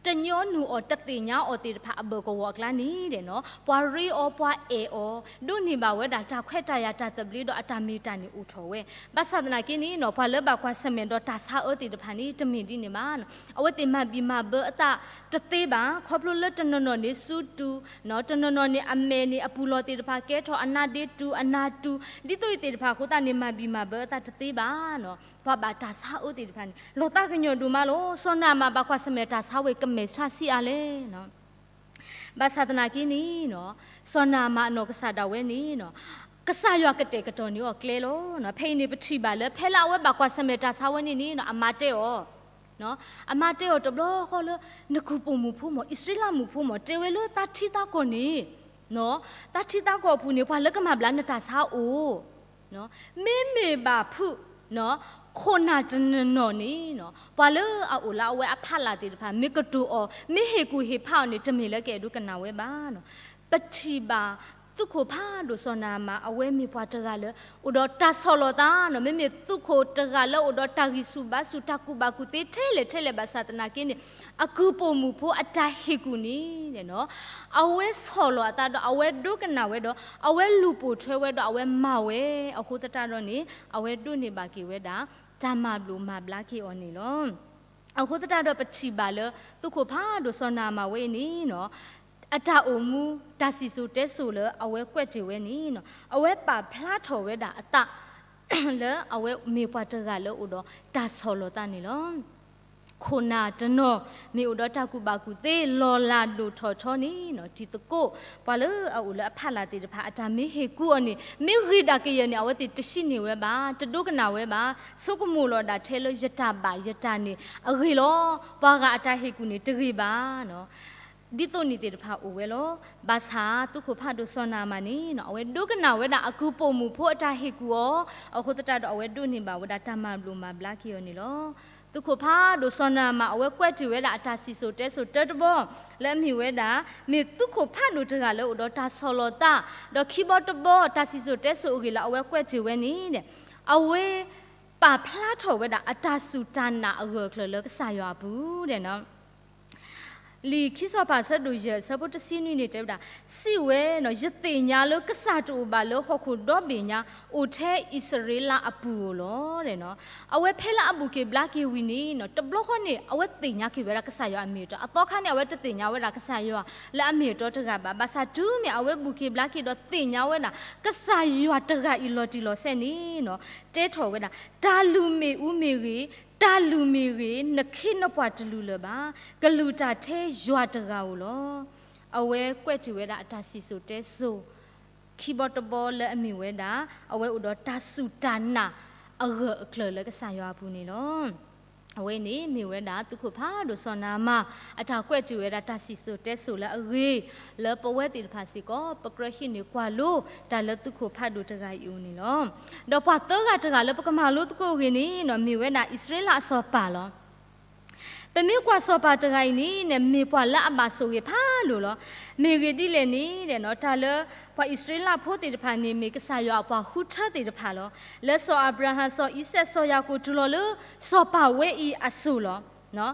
တညီနုၢ်အီၤတသ့ၣ်ညါအီၤသ့ၣ်တဖၣ်အဘၢၣ်ကဝီၤအကျါန့ၣ်ဒီး ပှၤရ့အီၤ ပှၤအဲၣ်အီၤ ဒိးန့ၢ်ဘၣ်ဝဲဒၣ်တၢ်ခွဲးတၢ်ယာ်တၢ်သဘျ့ဒီးအတၢ်မ့ၢ်တၢ်န့ၣ်အိၣ်ထီၣ်ဝဲ. ဘၣ်ဆၣ်သနာ်က့န့ၣ် ပှၤလၢဘၣ်ကွၢ်ဆၢၣ်မဲာ်ဒီးတၢ်ဆါအၢသ့ၣ်တဖၣ်န့ၣ် တမ့ၢ်ဒ်န့ၣ်ဘၣ်. အဝဲသ့ၣ်မၤဘံၣ်မၤဘၢအသးတသ့ဘၣ်. ခီဖျိလၢတနီၤနီၤန့ၣ် စုတူၢ် တနီၤနီၤန့ၣ် အမဲာ်န့ၣ် အပူၤလီၢ်သ့ၣ်တဖၣ်ကဲထီၣ်အနါဒ့တူၢ် အနါတူၢ် ဒ်သိးအံၤသ့ၣ်တဖၣ်အဃိသတးန့ၣ် မၤဘံၣ်မၤဘၢအသးတသ့ဘၣ်. ပှၤဘၣ်တၢ်ဆါအၢသ့ၣ်တဖၣ်န့ၣ် လီၤသးကညီၤဒိၣ်မးလီၤ. စီၤနၤအမၣ်ဘၣ်ကွၢ်ဆၢၣ်မဲာ်တၢ်ဆါဝဲကမဲာ်ဆါဆံးအါလဲၣ်. ဘၣ်ဆၣ်သနာ်က့န့ၣ် စီၤနၤအမၣ်အနီၢ်ကစၢ်ဒၣ်ဝဲန့ၣ် ကစၢ်ယွၤကတဲာ်ကတီၤန့ၢ်အီၤကျဲလီၤ. ဖဲအံၤန့ၣ် ပထံၣ်ဘၣ်လၢ ဖဲလၢအဝဲဘၣ်ကွၢ်ဆၢၣ်မဲာ်တၢ်ဆါဝဲန့ၣ်န့ၣ် အမါတဲအီၤ အမါတဲအီၤတဘျီဃီလၢ နကုၢ်ပိာ်မုၣ်ဖိမ့ၢ် အံၣ်စရ့လးမုၣ်ဖိမ့ၢ် တဲဝဲလၢသးထံသးကီၢ်န့ၣ် သးထံသးကီၢ်အပူၤန့ၣ် ပှၤလၢကမၤဘျါနတၢ်ဆါအိၣ် မ့မ့ၢ်ဘၣ်ဖုး ခိၣ်နၢ်တနီၤနီၤန့ၣ် ပှၤလၢအအိၣ်လၢအဝဲအဖီလာ်သ့ၣ်တဖၣ် မ့ၢ်ကတိၤအီၤ မ့ၢ်ဟ့ၣ်ကူၣ်ဟ့ၣ်ဖးအီၤန့ၣ် တမ့ၢ်လၢကအဲၣ်ဒိးကနၣ်ဝဲဘၣ်. ပထံၣ်ဘၣ် သုးခိၣ်ဖးဒိၣ်စီၤနၤအမၣ် အဝဲမ့ၢ်ပှၤတဂၤလၢ အိၣ်ဒီးတၢ်ဆီၣ်လီၤသးနီၤ မ့မ့ၢ်သုးခိၣ်တဂၤလၢအိၣ်ဒီးတၢ်ဂံၢ်ဆူၣ်ဘါဆူၣ် တၢ်ကူၣ်ဘၣ်ကူၣ်သ့ထဲလဲၣ်ထဲလဲၣ်ဘၣ်ဆၣ်သနာ်က့န့ၣ် အကုၢ်ပိာ်မုၣ်ဖိအတၢ်ဟ့ၣ်ကူၣ်န့ၣ် အဝဲဆီၣ်လီၤအသးဒီး အဝဲဒိကနၣ်ဝဲဒီး အဝဲလူၤပိာ်ထွဲဝဲဒီး အဝဲမၤဝဲအဃိသတးဒီးန့ၣ် အဝဲဒိးန့ၢ်ဘၣ်က့ၤဝဲဒၣ် တၢ်မၤဘျိးမၤဘျါက့ၤအီၤန့ၣ်လီၤ. အဃိသတးဒီးပထံၣ်ဘၣ်လၢ သုးခိၣ်ဖးဒိၣ်စီၤနၤအမၣ်ဝဲအံၤန့ၣ် အတၢ်အိၣ်မူ တၢ်စံၣ်စိၤတဲစိၤလၢအဝဲကွဲးတ့ၢ်ဝဲန့ၣ် အဝဲပာ်ဖျါထီၣ်ဝဲဒၣ်အသး လၢအဝဲမ့ၢ်ပှၤတဂၤလၢအိၣ်ဒီးတၢ်ဆီၣ်လီၤသးန့ၣ်လီၤ. ခိၣ်နၢ်တနီၤ မ့ၢ်အိၣ်ဒီးတၢ်ကူၣ်ဘၣ်ကူၣ်သ့ လီၤလးဒိၣ်ထီၣ်ထီန့ၣ် တံၤသကိး ပှၤလၢအအိၣ်လၢအဖီလာ်သ့ၣ်တဖၣ် အတၢ်မ့ၢ်ဟ့ၣ်ကူအီၤန့ၣ် မ့ၢ်ဂ့ၤဒၣ်ကယဲၢ်န့ၣ် အဝဲသ့ၣ်တဟံးန့ၢ်ဝဲဘၣ်, တဒိကနၣ်ဝဲဘၣ်, ဆိကမိၣ်လီၤဒၣ်ထဲလၢယတၢ်ဘၣ်ယတၢ်န့ၣ်အဂ့ၢ်လီၤ. ပှၤဂၤအတၢ်ဟ့ၣ်ကူၣ်န့ၣ်တဂ့ၤဘၣ် ဒ်သိးန့ၣ်သ့ၣ်တဖၣ်အိၣ်ဝဲလီၤ. ဘၣ်ဆၣ်သုးခိၣ်ဖးဒိၣ်စီၤနၤအမၣ်န့ၣ် အဝဲဒိကနၣ်ဝဲဒၣ်အကုၢ်ပိာ်မုၣ်ဖိအတၢ်ဟ့ၣ်ကူၣ်အီၤ အဃိသတးဒီးအဝဲဒိးန့ၢ်ဘၣ်ဝဲဒၣ်တၢ်မၤဘျိၣ်မၤဘျါက့ၤအီၤန့ၣ်လီၤ. သုးခိၣ်ဖးဒိၣ်စီၤနၤအမၣ် အဝဲကွဲးတ့ၢ်ဝဲဒၣ်အတၢ်စံၣ်စိၤတဲစိၤတၢတဘီ လၢအမ့ၢ်ဝဲဒၣ် မ့ၢ်သုးခိၣ်ဖးဒိၣ်တဂၤလၢအိၣ်ဒီးတၢ်ဆီၣ်လီၤသး ဒီးခံဘီတဘီ တၢ်စံၣ်စိၤတဲစိၤအဂ့ၢ်လၢအဝဲကွဲးတ့ၢ်ဝဲန့ၣ် အဝဲ ပာ်ဖျါထီၣ်ဝဲဒၣ်အတၢ်စူၢ်တၢ်နာ်အဂၢၢ်အကျၢၤလၢကစၢ်ယွၤအပူၤဒဲးနီၤ. လံာ်ခံစီၤပၤအဆၢဒိၣ်ယဲၢ်အဆၢဖိတဆံနွံန့ၣ်တဲဝဲဒၣ်, စံးဝဲနီၤ, ယသ့ၣ်ညါလၢကစၢ်တအိၣ်ဘၣ်လၢဟီၣ်ခိၣ်ဒီဘ့ၣ်ညါ အိၣ်ထဲအံၣ်စရ့လးအပူၤဧိၤလီၤဒဲးနီၤ. အဝဲဖဲလၢအဘူၣ်က့ၤဘျါက့ၤဝံၤန့ၣ်နီၤ တဘျီဃီန့ၣ် အဝဲသ့ၣ်ညါက့ၤဝဲဒၣ်ကစၢ်ယွၤအမ့ၢ်အတီ, အသီခါန့ၣ် အဝဲတသ့ၣ်ညါဝဲဒၣ်ကစၢ်ယွၤလၢအမ့ၢ်အတီတဂၤဘၣ်. ဘၣ်ဆၣ်တုၤမ့ၢ်အဝဲဘူၣ်က့ၤဘျါက့ၤဒီးသ့ၣ်ညါဝဲဒၣ် ကစၢ်ယွၤတဂၤအံၤလီၤတံၢ်လီၤဆဲးန့ၣ်နီၤ တဲထီၣ်ဝဲဒၣ်, တၢ်လုၢ်မ့ၣ်အူမ့ၢ်ဂ့ၤ, တၢ်လုၢ်မ့ၢ်ဂ့ၤ, နခ့နပှၤတလုၢ်လၢၤဘၣ်. ကလုၢ်တၢ်ထဲယွၤတဂၤဧိၤလီၤ. အဝဲကွဲးတ့ၢ်ဝဲဒၣ်အတၢ်စံၣ်စိၤတဲစိၤ ခံဘီတဘီလၢအမ့ၢ်ဝဲဒၣ် အဝဲအိၣ်ဒီးတၢ်စူၢ်တၢ်နာ်အဂၢၢ်အကျၢၤလၢကစၢ်ယွၤအပူၤန့ၣ်လီၤ. အဝဲန့ၣ်မ့ၢ်ဝဲဒၣ်သုးခိၣ်ဖးဒိၣ်စီၤနၤမၣ် အတၢ်ကွဲးတ့ၢ်ဝဲဒၣ်တၢ်စံၣ်စိၤတဲစိၤလၢအဂ့ၤ လၢပဝဲသ့ၣ်တဖၣ်စ့ၢ်ကီး ပကြၢးဟံးန့ၢ်ကွၢ်လိ တၢ်လၢသုးခိၣ်ဖးဒိၣ်တဂၤအံၤအအိၣ်န့ၣ်လီၤ. ဒီးပှၤသၢဂၤတဂၤလၢပကမၤလိသကိးအဂ့ၢ်န့ၣ်နီၤ မ့ၢ်ဝဲဒၣ်အံၣ်စရ့လးအစီၤပၤလီၤ. ပမ့ၢ်ကွၢ်စီၤပၤတဂၤအံၤန့ၣ် မ့ၢ်ပှၤလၢအဘၣ်ဆိၣ်ဂ့ၤဖးဒိၣ်လီၤ. မ့ၢ်ဂ့ၢ်ဒ်လဲၣ်န့ၣ် တၢ်လၢပှၤအံၣ်စရ့လးဖိသ့ၣ်တဖၣ်န့ၣ် မ့ၢ်ကစၢ်ယွၤအပှၤဃုထၢသ့ၣ်တဖၣ်လီၤ. လၢစီၤအၤဘြၤဟၣ် စီၤအံၤစဲး စီၤယၤကိာ် တုၤလီၤလၢစီၤပၤဝဲအံၤအစိၤလီၤ.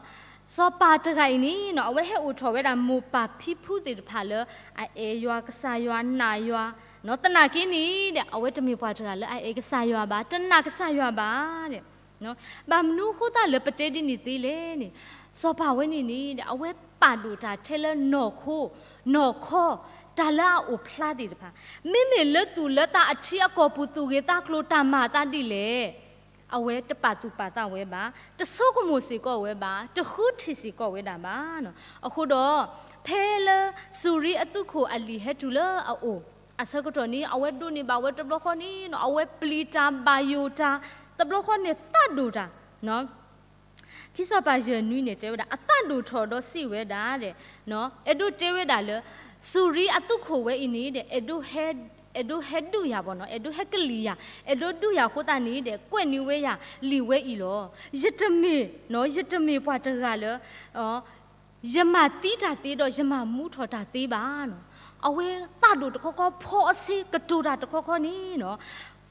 စီၤပၤတဂၤအံၤန့ၣ်နီၤ အဝဲဟဲအိၣ်ထီၣ်ဝဲဒၣ်မိၢ်ပၢ်ဖံဖုသ့ၣ်တဖၣ်လၢ အအဲၣ်ယွၤ ကစၢ်ယွၤ နာ်ယွၤ, သနာ်က့န့ၣ်ဒီး အဝဲတမ့ၢ်ပှၤတဂၤလၢအအဲၣ်ကစၢ်ယွၤဘၣ်, တနာ်ကစၢ်ယွၤဘၣ်. ဘၣ်မနုၤအဃိသတးလၢပတဲဒ်န့ၣ်သ့လဲၣ်န့ၣ်, စီၤပၤဝဲန့ၣ်န့ၣ်ဒီး အဝဲပာ်ဒိၣ်တၢ်ထဲလၢနီၢ်ခိ နီၢ်ခီ တၢ်လၢအအိၣ်ဖျါသ့ၣ်တဖၣ်, မ့မ့ၢ်လၢသူၣ်လၢသးအထံအကီၢ်ပူၤ သူၣ်ဂ့ၤသးကျိၤ တၢ်မၤအသးဒ်လဲၣ် အဝဲတပာ်သူၣ်ပာ်သးဝဲဘၣ်, တဆိကမိၣ်စ့ၢ်ကီးဝဲဘၣ်, တဃုထံၣ်စ့ၢ်ကီးဝဲဒၣ်ဘၣ်. အဃိဒီး ဖဲလၢစူၤရံအသုးခိၣ်အလံာ်ဟဲတုၤလၢအအိၣ် အဆၢကတီၢ်န့ၣ် အဝဲဒိးန့ၢ်ဘၣ်ဝဲတဘျီဃီန့ၣ် အဝဲပျံၤတၢ်ဘၣ်ယိၣ်တၢ်, တဘျီဃီန့ၣ်သးဒိၣ်တၢ် ခံစီၤပၤယဲၢ်နွံန့ၣ် တဲဝဲဒၣ် အသးဒိၣ်ထီၣ်ဒီးစံးဝဲဒၣ်ဒီး အဲၣ်ဒိးတဲဝဲဒၣ်လၢ စူၤရံအသုးခိၣ်ဝဲအံၤန့ၣ်ဒီး အဲၣ်ဒိးဟဲဒုးယၤဘၣ်နီၤ, အဲၣ်ဒိးဟဲကလံၣ်ယၤ, အဲၣ်ဒိးဒုးယၤအဃိသတးန့ၣ်ဒီး ကွဲးန့ၢ်ဝဲယၤလံာ်ဝဲအံၤလီၤ. ယတမ့ၢ်နီၤ, ယတမ့ၢ်ပှၤတဂၤလၢ ယမၤသံတၢ်သ့ဒီး ယမၤမူထီၣ်တၢ်သ့ဘၣ်နီၤ. အဝဲသးဒိၣ်တခီခီ ဖီအဆ့ကတိၤတၢ်တခီခီန့ၣ်နီၤ,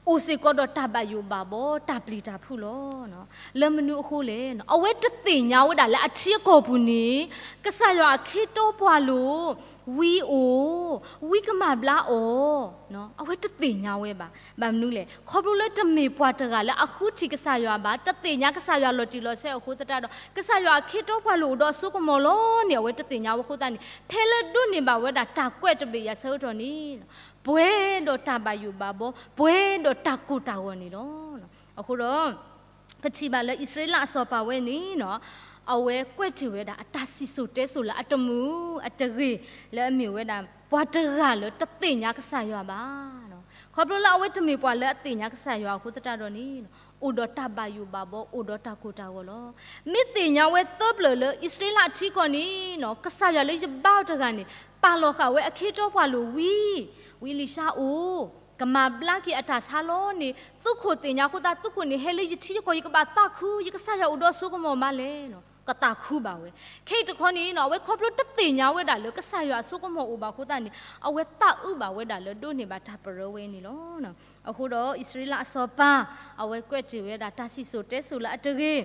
အိၣ်စ့ၢ်ကီးဒီးတၢ်ဘၣ်ယိၣ်ဘၣ်ဘီ တၢ်ပျံၤတၢ်ဖုးလီၤ. လၢမနုၤအဃိလဲၣ်, အဝဲတသ့ၣ်ညါဝဲဒၣ်လၢအထံအကီၢ်ပူၤန့ၣ် ကစၢ်ယွၤအခ့တီပှၤလိၤ ဝံအိၣ်, ဝံကမၤဘျါအီၤ, အဝဲတသ့ၣ်ညါဝဲဘၣ်. ဘၣ်မနုၤလဲၣ်, ခီဖျိလၢတမ့ၢ်ပှၤတဂၤလၢအဃုထံၣ်ကစၢ်ယွၤဘၣ်, တသ့ၣ်ညါကစၢ်ယွၤလီၤတံၢ်လီၤဆဲးအဃိသတးဒီး ကစၢ်ယွၤအခ့တီပှၤလိၤအိၣ်ဒီးအစိကမီၤလီၤန့ၣ် အဝဲတသ့ၣ်ညါဝဲအဃိသတးန့ၣ် ဖဲလၢဒိးန့ၢ်ဘၣ်ဝဲဒၣ်တၢ်ကွဲးတဘ့ၣ်အံၤအဆၢကတီၢ်န့ၣ် ပှဲၤဒီးတၢ်ဘၣ်ယိၣ်ဘၣ်ဘီ, ပှဲၤဒီးတၢ်ကိၢ်တၢ်ဂီၤန့ၣ်လီၤ. အဃိဒီး ပထံၣ်ဘၣ်လၢအံၣ်စရ့လးအစီၤပၤဝဲန့ၣ်နီၤ, အဝဲကွဲးတ့ၢ်ဝဲဒၣ်အတၢ်စံၣ်စိၤတဲစိၤလၢအတမုာ်အတဂ့ၤ လၢအမ့ၢ်ဝဲဒၣ် ပှၤတဂၤလၢတသ့ၣ်ညါကစၢ်ယွၤဘၣ်. ခီဖျိလၢအဝဲတမ့ၢ်ပှၤလၢအသ့ၣ်ညါကစၢ်ယွၤအဃိသတးဒီးန့ၣ် အိၣ်ဒီးတၢ်ဘၣ်ယိၣ်ဘၣ်ဘီ အိၣ်ဒီးတၢ်ကိၢ်တၢ်ဂီၤလီၤ. မ့ၢ်သ့ၣ်ညါဝဲသၢပျၢၣ်လၢအံၣ်စရ့လးအထံကီၢ်န့ၣ်နီၤ, ကစၢ်ယွၤလၢယဘါအီၤတဂၤန့ၣ် ပာ်လီၤဃာ်ဝဲအခ့တီပှၤလိၤဝံၤ, ဝံအ့လံၡါအိၣ်, ကမၤဘျါက့ၤအတၢ်ဆါလီၤန့ၣ် သုးခိၣ်သ့ၣ်ညါအဃိသတး သုးခိၣ်န့ၣ် ဟဲလၢယထံယကီၢ် ယကဘၣ်သးခု ယကစၢ်ယွၤအိၣ်ဒီးအစိကမီၤမးလဲၣ်နီၤ, ကသးခုဘၣ်ဝဲ. ခဲအံၤတခီန့ၣ်နီၤ အဝဲခီဖျိတသ့ၣ်ညါဝဲဒၣ်လၢကစၢ်ယွၤအစိကမီၤအိၣ်ဘၣ်အဃိသတးန့ၣ် အဝဲသးအုးဘၣ်ဝဲဒၣ်လၢဒိးန့ၢ်ဘၣ်တၢ်ပရၢဝဲန့ၣ်လီၤ. အဃိဒီးအံၣ်စရ့လးအစီၤပၤ အဝဲကွဲးတ့ၢ်ဝဲဒၣ်တၢ်စံၣ်စိၤတဲစိၤလၢအတဂ့ၤ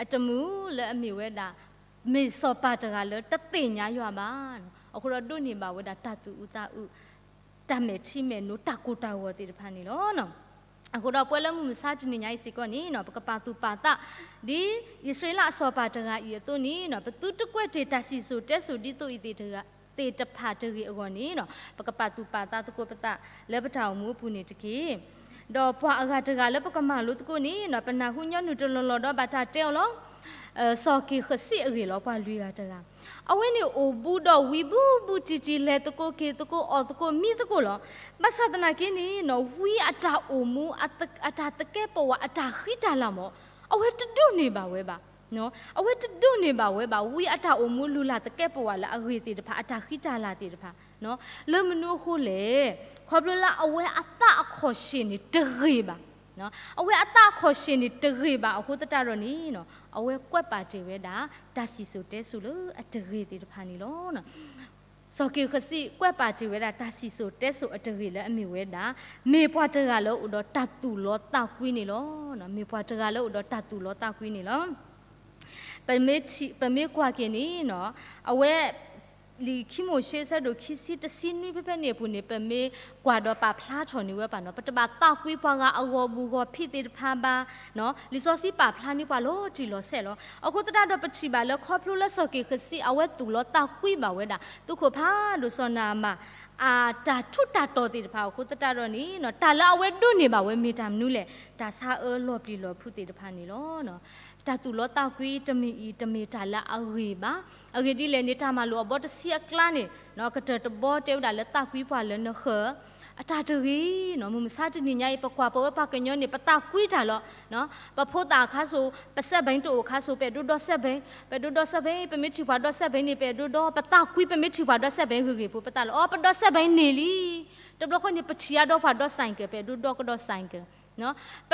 အတမုာ်လၢအမ့ၢ်ဝဲဒၣ် မ့ၢ်စီၤပၤတဂၤလၢတသ့ၣ်ညါယွၤဘၣ်. အဃိဒီးဒိးန့ၢ်ဘၣ်ဝဲဒၣ်တၢ်သူၣ်အုးသးအုး တၢ်မဲာ်ထံမဲာ်နိ တၢ်ကိၢ်တၢ်ဂီၤသ့ၣ်တဖၣ်န့ၣ်လီၤ. အဃိဒီးပဝဲလၢမုၢ်မဆါတနံၤညါအံၤစ့ၢ်ကီးန့ၣ်နီၤ ပကပာ်သူၣ်ပာ်သး ဒ်အံၣ်စရ့လးအစီၤပၤတဂၤအံၤအသိးန့ၣ်နီၤ ပသုတကွဲးတ့ၢ်တၢ်စံၣ်စိၤတဲစိၤဒ်သိးအံၤသ့ၣ်တဂၤ သ့ၣ်တဖၣ်တဂ့ၤအဂီၢ်န့ၣ် ပကပာ်သူၣ်ပာ်သးသကိးပသးလၢပတၢ်အိၣ်မူအပူၤန့ၣ်တက့ၢ်. ဒီးပှၤအဂၤတဂၤလၢပကမၤလိသကိးန့ၣ် ပနၢ်ဟူညီနုၢ်တလီၢ်လီၢ်ဒီးဘၣ်တၢ်တဲအီၤလီၤ. စီၤက့ၤဃစံးအဂ့ၢ်လီၤ. ပှၤလွံၢ်ဂၤတဂၤ အဝဲန့ၣ်အိၣ်ဘူးဒီးဝံဘူးဘူးတံၢ်တံၢ် လဲၤသကိးက့ၤသကိး အီၣ်သကိးမံသကိးလီၤ. ဘၣ်ဆၣ်သနာ်က့န့ၣ် ဝံအတၢ်အိၣ်မူ အတၢ်သကဲးပဝး အတၢ်ဃံတၢ်လၤမ့ၢ် အဝဲတဒိးန့ၢ်ဘၣ်ဝဲဘၣ်. အဝဲတဒိးန့ၢ်ဘၣ်ဝဲဘၣ်. ဝံအတၢ်အိၣ်မူလုၢ်လၢ်သကဲးပဝးလၢအဂ့ၤသ့ၣ်တဖၣ် အတၢ်ဃံတၢ်လၤသ့ၣ်တဖၣ် လၢမနုၤအဃိလဲၣ်. ခီဖျိလၢအဝဲအသးအခီၣ်ဆ့ၣ်န့ၣ်တဂ့ၤဘၣ်. အဝဲအသးအခီၣ်ဆ့ၣ်န့ၣ်တဂ့ၤဘၣ်အဃိသတးဒီးန့ၣ် အဝဲကွဲးပာ်တ့ၢ်ဝဲဒၣ် တၢ်စံၣ်စိၤတဲစိၤလၢအတဂ့ၤသ့ၣ်တဖၣ်န့ၣ်လီၤ. စီၤက့ၤဃစံးကွဲးပာ်တ့ၢ်ဝဲဒၣ် တၢ်စံၣ်စိၤတဲစိၤအတဂ့ၤလၢအမ့ၢ်ဝဲဒၣ် မ့ၢ်ပှၤတဂၤလၢအိၣ်ဒီးတၢ်သူၣ်လီသးကွံန့ၣ်လီၤ. မ့ၢ်ပှၤတဂၤလၢအိၣ်ဒီးတၢ်သူၣ်လီသးကွံန့ၣ်လီၤ. ပမ့ၢ်ကွၢ်က့ၤန့ၣ် အဝဲ လံာ်ခံမိၤၡ့ဆၢဒိၣ်ခံဆံတဆံနွံဖဲဖဲန့ၣ်အပူၤန့ၣ် ပမ့ၢ်ကွၢ်ဒီးပာ်ဖျါထီၣ်န့ၢ်ဝဲပှၤနီၤ ပတဘၣ်သးကွံပှၤဂၤအဂီၢ်ဘူးဂီၢ်ဖံးသ့ၣ်တဖၣ်ဘၣ်. လံာ်စီဆှံပာ်ဖျါန့ၢ်ပှၤလီၤတံၢ်လီၤဆဲးလီၤ. အဃိသတးဒီးပထံၣ်ဘၣ်လၢခီဖျိလၢစီၤက့ၤဃစံး အဝဲသူၣ်လီၤသးကွံဘၣ်ဝဲဒၣ် သုးခိၣ်ဖးဒိၣ်စီၤနၤအမၣ် အတၢ်ထူးတၢ်တီၤသ့ၣ်တဖၣ်အဃိသတးဒီးန့ၣ် တၢ်လၢအဝဲဒိးန့ၢ်ဘၣ်ဝဲမ့ၢ်တၢ်မနုၤလဲၣ်. တၢ်ဆါအၢလီၤပျံၤလီၤဖုးသ့ၣ်တဖၣ်န့ၣ်လီၤ. တၢ်သူၣ်လီၤသးကွံတမ့ၢ်အံၤ တမ့ၢ်တၢ်လၢအဂ့ၤဘၣ်. အဂ့ၢ်ဒ်လဲၣ်န့ၣ် တၢ်မၤလိာ်အဘီတဆံအကျါန့ၣ် ကတၢၢ်တဘီတဲဝဲဒၣ်လၢသးကွံပှၤလၢနဃၢၤ အတၢ်တဂ့ၤနီၤ. မုၢ်မဆါတနံၤညါအံၤ ပကွၢ်ပဝဲပှၤကညီန့ၣ် ပသးကွံတၢ်လီၤ. ပဖိသၣ်အခါစိၤ ပစဲးဘၣ်တအိၣ်အခါစိၤ ပအဲၣ်ဒိးဒီးစဲးဘၣ်, ပအဲၣ်ဒိးဒီးစဲးဘၣ်, ပမ့ၢ်ထံၣ်ပှၤဒီးစဲးဘၣ်န့ၣ် ပအဲၣ်ဒိးဒီး ပသးကွံ ပမ့ၢ်ထံၣ်ပှၤဒီးစဲးဘၣ်ဂ့ၤဂ့ၤဖိ ပသးလီၤ အီ ပဒီးစဲးဘၣ်န့ၣ်လံ. တဘျီဃီန့ၣ် ပထံၣ်အါဒီးပှၤဒီး cycle ပအဲၣ်ဒိးဒီးကဒီး cycle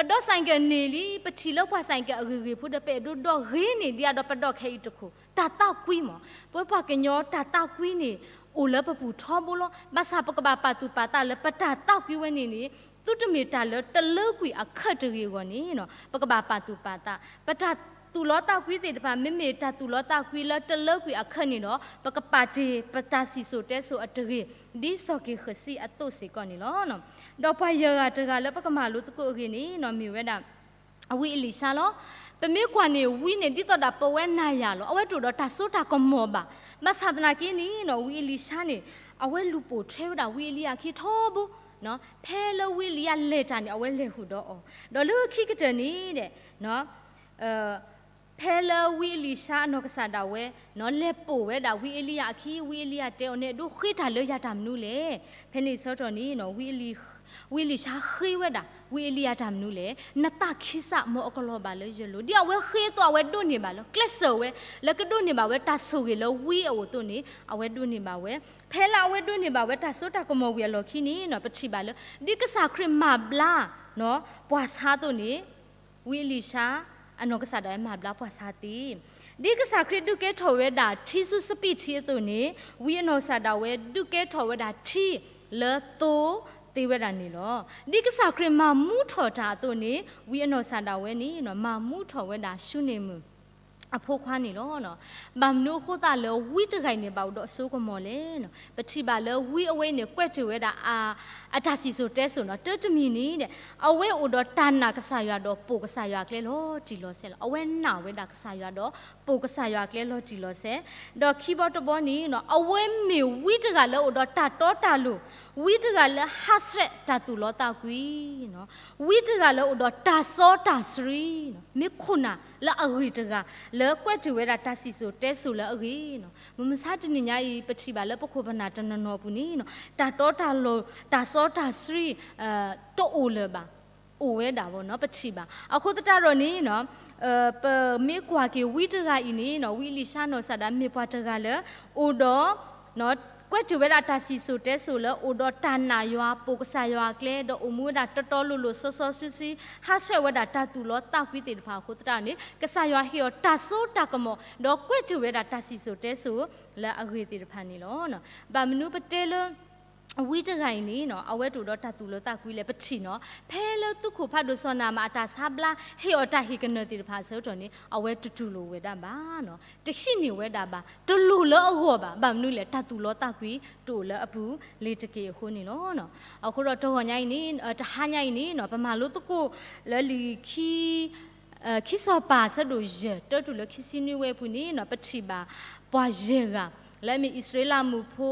ပဒီး cycle န့ၣ်လံ, ပထံၣ်လၢပှၤ cycle အဂ့ၤဂ့ၤဖိဒီး ပအဲၣ်ဒိးဒီးဂ့ၤန့ၢ်ဒံးအါဒီးပဒီးခဲအံၤတခိၣ်, တၢ်သးကွံမး. ပဝဲပှၤကညီတၢ်သးကွံန့ၣ် အိၣ်လၢပပူၤထီဘိလီၤ. ဘၣ်ဆၣ်ပကဘၣ်ပာ်သူၣ်ပာ်သးလၢပတၢ်သးကွံဝဲန့ၣ်န့ၣ် သုတမ့ၢ်တၢ်လၢတလၢကွံာ်အခၢးတဂ့ၤအဂီၢ်န့ၣ် ပကဘၣ်ပာ်သူၣ်ပာ်သး. ပတၢ်သူၣ်လီသးကွံသ့ၣ်တဖၣ် မ့မ့ၢ်တၢ်သူၣ်လီသးကွံလၢတလၢကွံာ်အခၢးန့ၣ်ဒီး ပကပာ်တ့ၢ်ပတၢ်စံၣ်စိၤတဲစိၤအတဂ့ၤ ဒ်စီၤက့ၤဃစံးအသိးစ့ၢ်ကီးန့ၣ်လီၤ. ဒီးပှၤယဲၢ်ဂၤတဂၤလၢပကမၤလိသကိးအဂ့ၢ်န့ၣ် မ့ၢ်ဝဲဒၣ် ဝံအ့လံၡါလီၤ. ပမ့ၢ်ကွၢ်န့ၣ် ဝံန့ၣ် ဒ်သိးဒီးပဝဲနၤယၤလီၤ. အဝဲတအိၣ်ဒီးတၢ်စိတၢ်ကမီၤဘၣ်. ဘၣ်ဆၣ်သနာ်က့န့ၣ် ဝံအ့လံၡါန့ၣ် အဝဲလူၤပိာ်ထွဲဝဲဒၣ်ဝံအ့လံယၤအခံထီဘိ, ဖဲလၢဝံအ့လံယၤလဲၤတၢ်န့ၣ် အဝဲလဲၤဃုာ်ဒီးအီၤ, ဒီးလၢခံကတၢၢ်န့ၣ်ဒီး ဖဲလၢဝံအ့လံၡါအနီၢ်ကစၢ်ဒၣ်ဝဲ လဲၤပိာ်ဝဲဒၣ်ဝံအ့လံယၤအခံ, ဝံအ့လံယၤတဲအီၤ နအဲၣ်ဒိးဃ့တၢ်လၢယၤတၢ်မနုၤလဲၣ်. ဖဲန့ၣ်ဆၢကတီၢ်န့ၣ် ဝံအ့လံၡါဃ့ဝဲဒၣ် ဝံအ့လံယၤတၢ်မနုၤလဲၣ်. နသးခံစး မ်အကလီၤဘၣ်လၢယလိၤ, ဒ်အဝဲဃ့အသိး အဝဲဒိးန့ၢ်ဘၣ်လီၤ. ကျဲးစၢးဝဲ လၢကဒိးန့ၢ်ဘၣ်ဝဲတၢ်ဆိၣ်ဂ့ၤလၢဝံအအိၣ်အသိးန့ၣ် အဝဲဒိးန့ၢ်ဘၣ်ဝဲ. ဖဲလၢအဝဲဒိးန့ၢ်ဘၣ်ဝဲတၢ်စိတၢ်ကမီၤဝံၤအလီၢ်ခံန့ၣ် ပထံၣ်ဘၣ်လၢ ဒ်ကစၢ်ခရံာ်မၤဘျါ ပှၤဆါအသိးန့ၣ် ဝံအ့လံၡါ အနီၢ်ကစၢ်ဒၣ်ဝဲမၤဘျါပှၤဆါသ့. ဒ်ကစၢ်ခရံာ်ဒုးကဲထီၣ်ဝဲဒၣ်ထံဆူစပံးထံအသိးန့ၣ် ဝံအနီၢ်ကစၢ်ဒၣ်ဝဲဒုးကဲထီၣ်ဝဲဒၣ်ထံလၢသိသ့ဝဲဒၣ်န့ၣ်လီၤ. ဒ်ကစၢ်ခရံာ်မၤမူထီၣ်တၢ်အသိးန့ၣ် ဝံအနီၢ်ကစၢ်ဒၣ်ဝဲန့ၣ် မၤမူထီၣ်ဝဲဒၣ်ၡူနံၣ်မုၣ် အဖိခွါန့ၣ်လီၤ. ဘၣ်မနုၤအဃိသတးလၢဝံတဂၤအံၤန့ၣ် ဘၣ်အိၣ်ဒီးအစိကမီၤလဲၣ်. ပထံၣ်ဘၣ်လၢဝံအဝဲအံၤန့ၣ် ကွဲးတ့ၢ်ဝဲဒၣ် အတၢ်စံၣ်စိၤတဲစိၤနီၤ တၢတမံၤန့ၣ်ဒီး အဝဲအိၣ်ဒီးတၢ်နာ်ကစၢ်ယွၤဒီးပိာ်ကစၢ်ယွၤအကျဲလီၤတံၢ်လီၤဆဲးလီၤ. အဝဲနာ်ဝဲဒၣ်ကစၢ်ယွၤဒီးပိာ်ကစၢ်ယွၤအကျဲလီၤတံၢ်လီၤဆဲး, ဒီးခံဘီတဘီန့ၣ် အဝဲမ့ၢ်ဝံတဂၤလၢအိၣ်ဒီးတၢ်တီတၢ်လိၤ, ဝံတဂၤလၢဟးဆှဲးတၢ်သူၣ်လီသးကွံ ဝံတဂၤလၢအိၣ်ဒီးတၢ်စီတၢ်ဆှံ, မ့ၢ်ခိၣ်နၢ်လၢအဂ့ၤတဂၤ လၢကွဲးတ့ၢ်ဝဲဒၣ်တၢ်စံၣ်စိၤတဲစိၤလၢအဂ့ၤနီၤ. မုၢ်မဆါတနံၤညါအံၤ ပထံၣ်ဘၣ်လၢပခိၣ်ပနၢ်တနီၤနီၤအပူၤန့ၣ် တၢ်တီတၢ်လိၤ တၢ်စီတၢ်ဆှံ တအိၣ်လၢၤဘၣ်, အိၣ်ဝဲဒၣ်ဘၣ်နီၤ ပထံၣ်ဘၣ်. အဃိသတးဒီးန့ၣ် ပမ့ၢ်ကွၢ်က့ၤဝံတဂၤအံၤန့ၣ် ဝံအ့လံၡါနီၢ်ကစၢ်ဒၣ်မ့ၢ်ပှၤတဂၤလၢ အိၣ်ဒီး ကွဲးတ့ၢ်ဝဲဒၣ်တၢ်စံၣ်စိၤတဲစိၤလၢအိၣ်ဒီးတၢ်နာ်ယွၤ ပိာ်ကစၢ်ယွၤအကျဲ ဒီးအိၣ်မူဝဲဒၣ်တီတီလိၤလိၤစီစီဆှံဆှံ ဟးဆှဲးဝဲဒၣ်တၢ်သူၣ်လီသးကွံသ့ၣ်တဖၣ်အဃိသတးန့ၣ် ကစၢ်ယွၤဟ့ၣ်အီၤတၢ်စိတၢ်ကမီၤ ဒီးကွဲးတ့ၢ်ဝဲဒၣ်တၢ်စံၣ်စိၤတဲစိၤလၢအဂ့ၤသ့ၣ်တဖၣ်န့ၣ်လီၤ. ဘၣ်မနုၤပတဲလၢ ဝံတဂၤအံၤန့ၣ် အဝဲတအိၣ်ဒီးတၢ်သူၣ်လီသးကွံလဲၣ် ပထံၣ်နီၤ ဖဲလၢသုးခိၣ်ဖးဒိၣ်စီၤနၤအမၣ်အတၢ်ဆါဘျါ ဟ့ၣ်အီၤတၢ်ဟ့ၣ်ကနၢၤသ့ၣ်တဖၣ်အဆၢကတီၢ်န့ၣ် အဝဲတတူၢ်လိာ်ဝဲဒၣ်ဘၣ်နီၤ တဟံးန့ၢ်ဝဲဒၣ်ဘၣ် တလိၣ်လၢအဂီၢ်ဘၣ်. ဘၣ်မနုၤလဲၣ် တၢ်သူၣ်လီသးကွံတအိၣ်လၢအပူၤလံၤတက့ၢ်အဃိန့ၣ်လီၤ. အဃိဒီးတဂီၤညါအံၤန့ၣ် တဟါညါအံၤန့ၣ် ပမၤလိသကိးလၢလံာ်ခံ ခံစီၤပၤဆၢဒိၣ်ယဲၢ် တၢတုၤလၢခံဆံနွံဝဲအပူၤန့ၣ် ပထံၣ်ဘၣ်ပှၤယဲၢ်ဂၤ လၢအမ့ၢ်အံၣ်စရ့လးမုၣ်ဖိ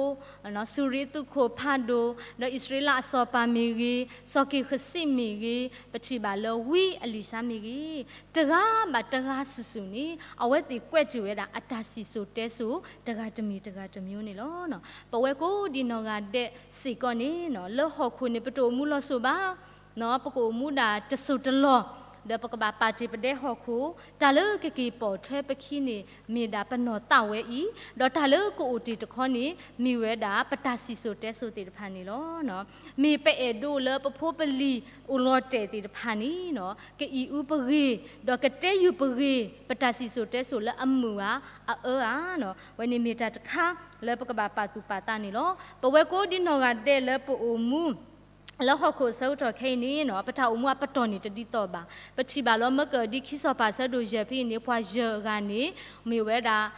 စူၤရ့သူခိၣ်ဖးဒိၣ်, ဒီးအံၣ်စရ့လးအစီၤပၤမ့ၢ်ဂ့ၤ, စီၤက့ၤဃစံးမ့ၢ်ဂ့ၤ, ပထံၣ်ဘၣ်လၢဝံအလံၤၡါမ့ၢ်ဂ့ၤ, တဂၤဘၣ်တဂၤစုာ်စုာ်န့ၣ် အဝဲသ့ၣ်ကွဲးတ့ၢ်ဝဲဒၣ်အတၢ်စံၣ်စိၤတဲစိၤ တဂၤတမံၤတဂၤတမံၤန့ၣ်လီၤ. ပဝဲကိးဒံနီၢ်ဂၤဒဲးစ့ၢ်ကီးန့ၣ် လၢဟီၣ်ခိၣ်န့ၣ် ပတအိၣ်မူလီၤစိၤဘၣ် ပကအိၣ်မူဒၣ်တစိၤတလီၢ်, ဒီးပကဘၣ်ပာ်တ့ၢ်ပဒဲဟီၣ်ခိၣ်, တၢ်လၢကက့ၤပိာ်ထွဲပခံန့ၣ် မ့ၢ်ဒၣ်ပနီၢ်သးဝဲအံၤ, ဒီးတၢ်လၢကအိၣ်တ့ၢ်တခီန့ၣ် မ့ၢ်ဝဲဒၣ်ပတၢ်စံၣ်စိၤတဲစိၤသ့ၣ်တဖၣ်န့ၣ်လီၤ. မ့ၢ်ပအဲၣ်ဒိးလၢပဖိပလံၤအိၣ်လီၤတဲာ်သ့ၣ်တဖၣ်န့ၣ် ကအံၣ်အူပဂ့ၢ်, ဒီးကတဲယုာ်ပဂ့ၢ်, ပတၢ်စံၣ်စိၤတဲစိၤလၢအမုာ်ဧါ, အအၢဧါ, ဝဲန့ၣ်မ့ၢ်တၢ်တခါလၢပကဘၣ်ပာ်သူၣ်ပာ်သးန့ၣ်လီၤ. ပဝဲကိးဒံနီၢ်ဂၤဒဲးလၢပအိၣ်မူ လၢဟီၣ်ခိၣ်အဆၢကတီၢ်ခဲအံၤန့ၣ် ပတၢ်အိၣ်မူအပတီၢ်န့ၣ်တဒ်သိးဘၣ်. ပထံၣ်ဘၣ်လီၤမၢကၢၣ်ဒံခံစီၤပၤအဆၢဒိၣ်ယဲၢ်ဖဲအံၤန့ၣ် ပှၤယဲၢ်အဂၤန့ၣ် မ့ၢ်ဝဲဒၣ်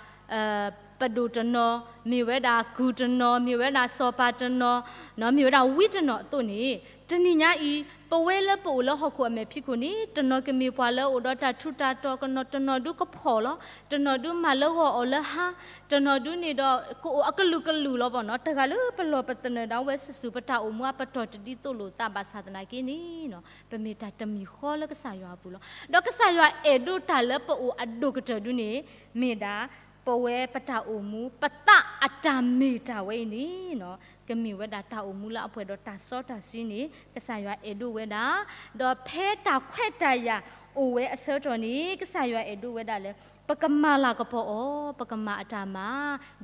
ပဒိၣ်တနီၤ, မ့ၢ်ဝဲဒၣ်ကုၢ်တနီၤ, မ့ၢ်ဝဲဒၣ်စီၤပၤတနီၤ, မ့ၢ်ဝဲဒၣ်ဝံတနီၤအသိးန့ၣ် တနံၤညါအံၤ ပဝဲလၢပအိၣ်လၢဟီၣ်ခိၣ်အမဲာ်ဖံးခိၣ်န့ၣ် တနီၤကမ့ၢ်ပှၤလၢအိၣ်ဒီးတၢ်ထူးတၢ်တီၤ, တနီၤဒုကဖှီၣ်လီၤ, တနီၤဒုမၤလၢဂီၤအီၤလၢဟါ, တနီၤဒုန့ၣ်ဒီး ကအိၣ်အကလုာ်ကလုာ်လီၤဘၣ်နီၤ. တဂၤလၢပလီၢ်ပသနၢၣ်ဒၣ်ဝဲစုာ်စုာ် ပတၢ်အိၣ်မူအပတီၢ်တဒ်သိးလိာ်သးဘၣ်ဆၣ်သနာ်က့န့ၣ် ပမ့ၢ်တၢ်တမံၤဃီလၢကစၢ်ယွၤအပူၤလီၤ. ဒီးကစၢ်ယွၤအဲၣ်ဒိးတၢ်လၢပအိၣ်အဒိၣ်ကတၢၢ်ဒုန့ၣ် မ့ၢ်ဒၣ် ပဝဲပတၢ်အိၣ်မူ ပသးအတၢ်မ့ၢ်တၢ်ဝဲအံၤန့ၣ် ကမ့ၢ်ဝဲဒၣ်တၢ်အိၣ်မူလၢအပှဲၤဒီးတၢ်စီတၢ်ဆှံန့ၣ် ကစၢ်ယွၤအဲၣ်ဒိးဝဲဒၣ်, ဒီးဖဲတၢ်ခွဲးတၢ်ယာ်အိၣ်ဝဲအဆၢကတီၢ်န့ၣ် ကစၢ်ယွၤအဲၣ်ဒိးဝဲဒၣ်လၢ ပကမၤလၤကပီၤအီၤ, ပကမၤအတၢ်မၤ,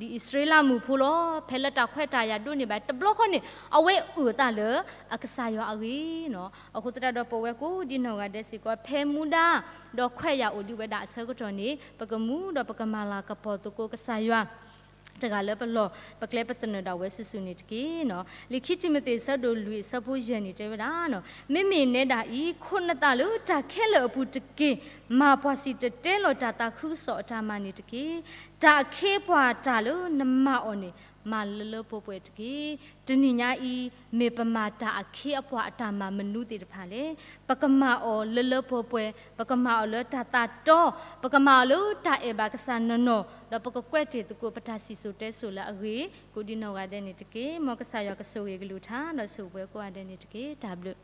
ဒ်အံၣ်စရ့လးမုၣ်ဖိလီၤ. ဖဲလၢတၢ်ခွဲးတၢ်ယာ်ဒိၣ်န့ၢ်ဘၣ်တဘျီဃီန့ၣ် အဝဲအုၣ်အသးလၢအကစၢ်ယွၤအဂ့ၢ်နီၤ. အဃိသတးဒီးပဝဲကိးဒံနီၢ်ဂၤဒဲးစ့ၢ်ကီး ဖဲမူဒါ ဒီးခွဲးယာ်အိၣ်ဒံးဝဲဒၣ်အဆၢကတီၢ်န့ၣ် ပကမူဒီးပကမၤလၤကပီၤသကိးကစၢ်ယွၤ တဂၤလၢပလီၢ်ပကျဲပသနၢၣ်ဒၣ်ဝဲစုာ်စုာ်န့ၣ်တက့ၢ်နီၤ. လံာ်ခံတံၤမသ့းအဆၢဒိၣ်လွံၢ်အဆၢဖိယဲၢ်န့ၣ်တဲဝဲဒၣ်နီၤ, မ့မ့ၢ်နဲဒၣ်အံၤ ခိးနသးလၢတၢ်ခဲလၢာ်အပူၤတက့ၢ်. မၤပှၤစံၣ်တဲၤတဲလီၤတၢ်သးခုကစီၣ်အတၢ်မၤန့ၣ်တက့ၢ်. တၢ်အခ့အပှၤတၢ်လၢနမၤအီၤန့ၣ် မၤလၢလၢပှဲၤပှဲၤတက့ၢ်. တနံၤညါအံၤ မ့ၢ်ပမၤတၢ်အခ့အပှၤအတၢ်မၤမနုၤသ့ၣ်တဖၣ်လဲၣ်. ပကမၤအီၤလၢလၢပှဲၤပှဲၤ, ပကမၤအီၤလၢတၢ်သးတီ, ပကမၤအီၤလၢတၢ်အဲၣ်ဘၣ်ကစၢ်နီၢ်နီၢ်, ဒီးပကကွဲးတ့ၢ်သကိးပတၢ်စံၣ်စိၤတဲစိၤလၢအဂ့ၤ ကိးဒံနီၢ်ဂၤဒဲးန့ၣ်တက့ၢ်. မ်ကစၢ်ယွၤကဆိၣ်ဂ့ၤကလုၢ်ကထါ ဒီးဆိၣ်ဂ့ၤပှၤကိးဂၤဒဲးန့ၣ်တက့ၢ်. တၢ်ဘျုး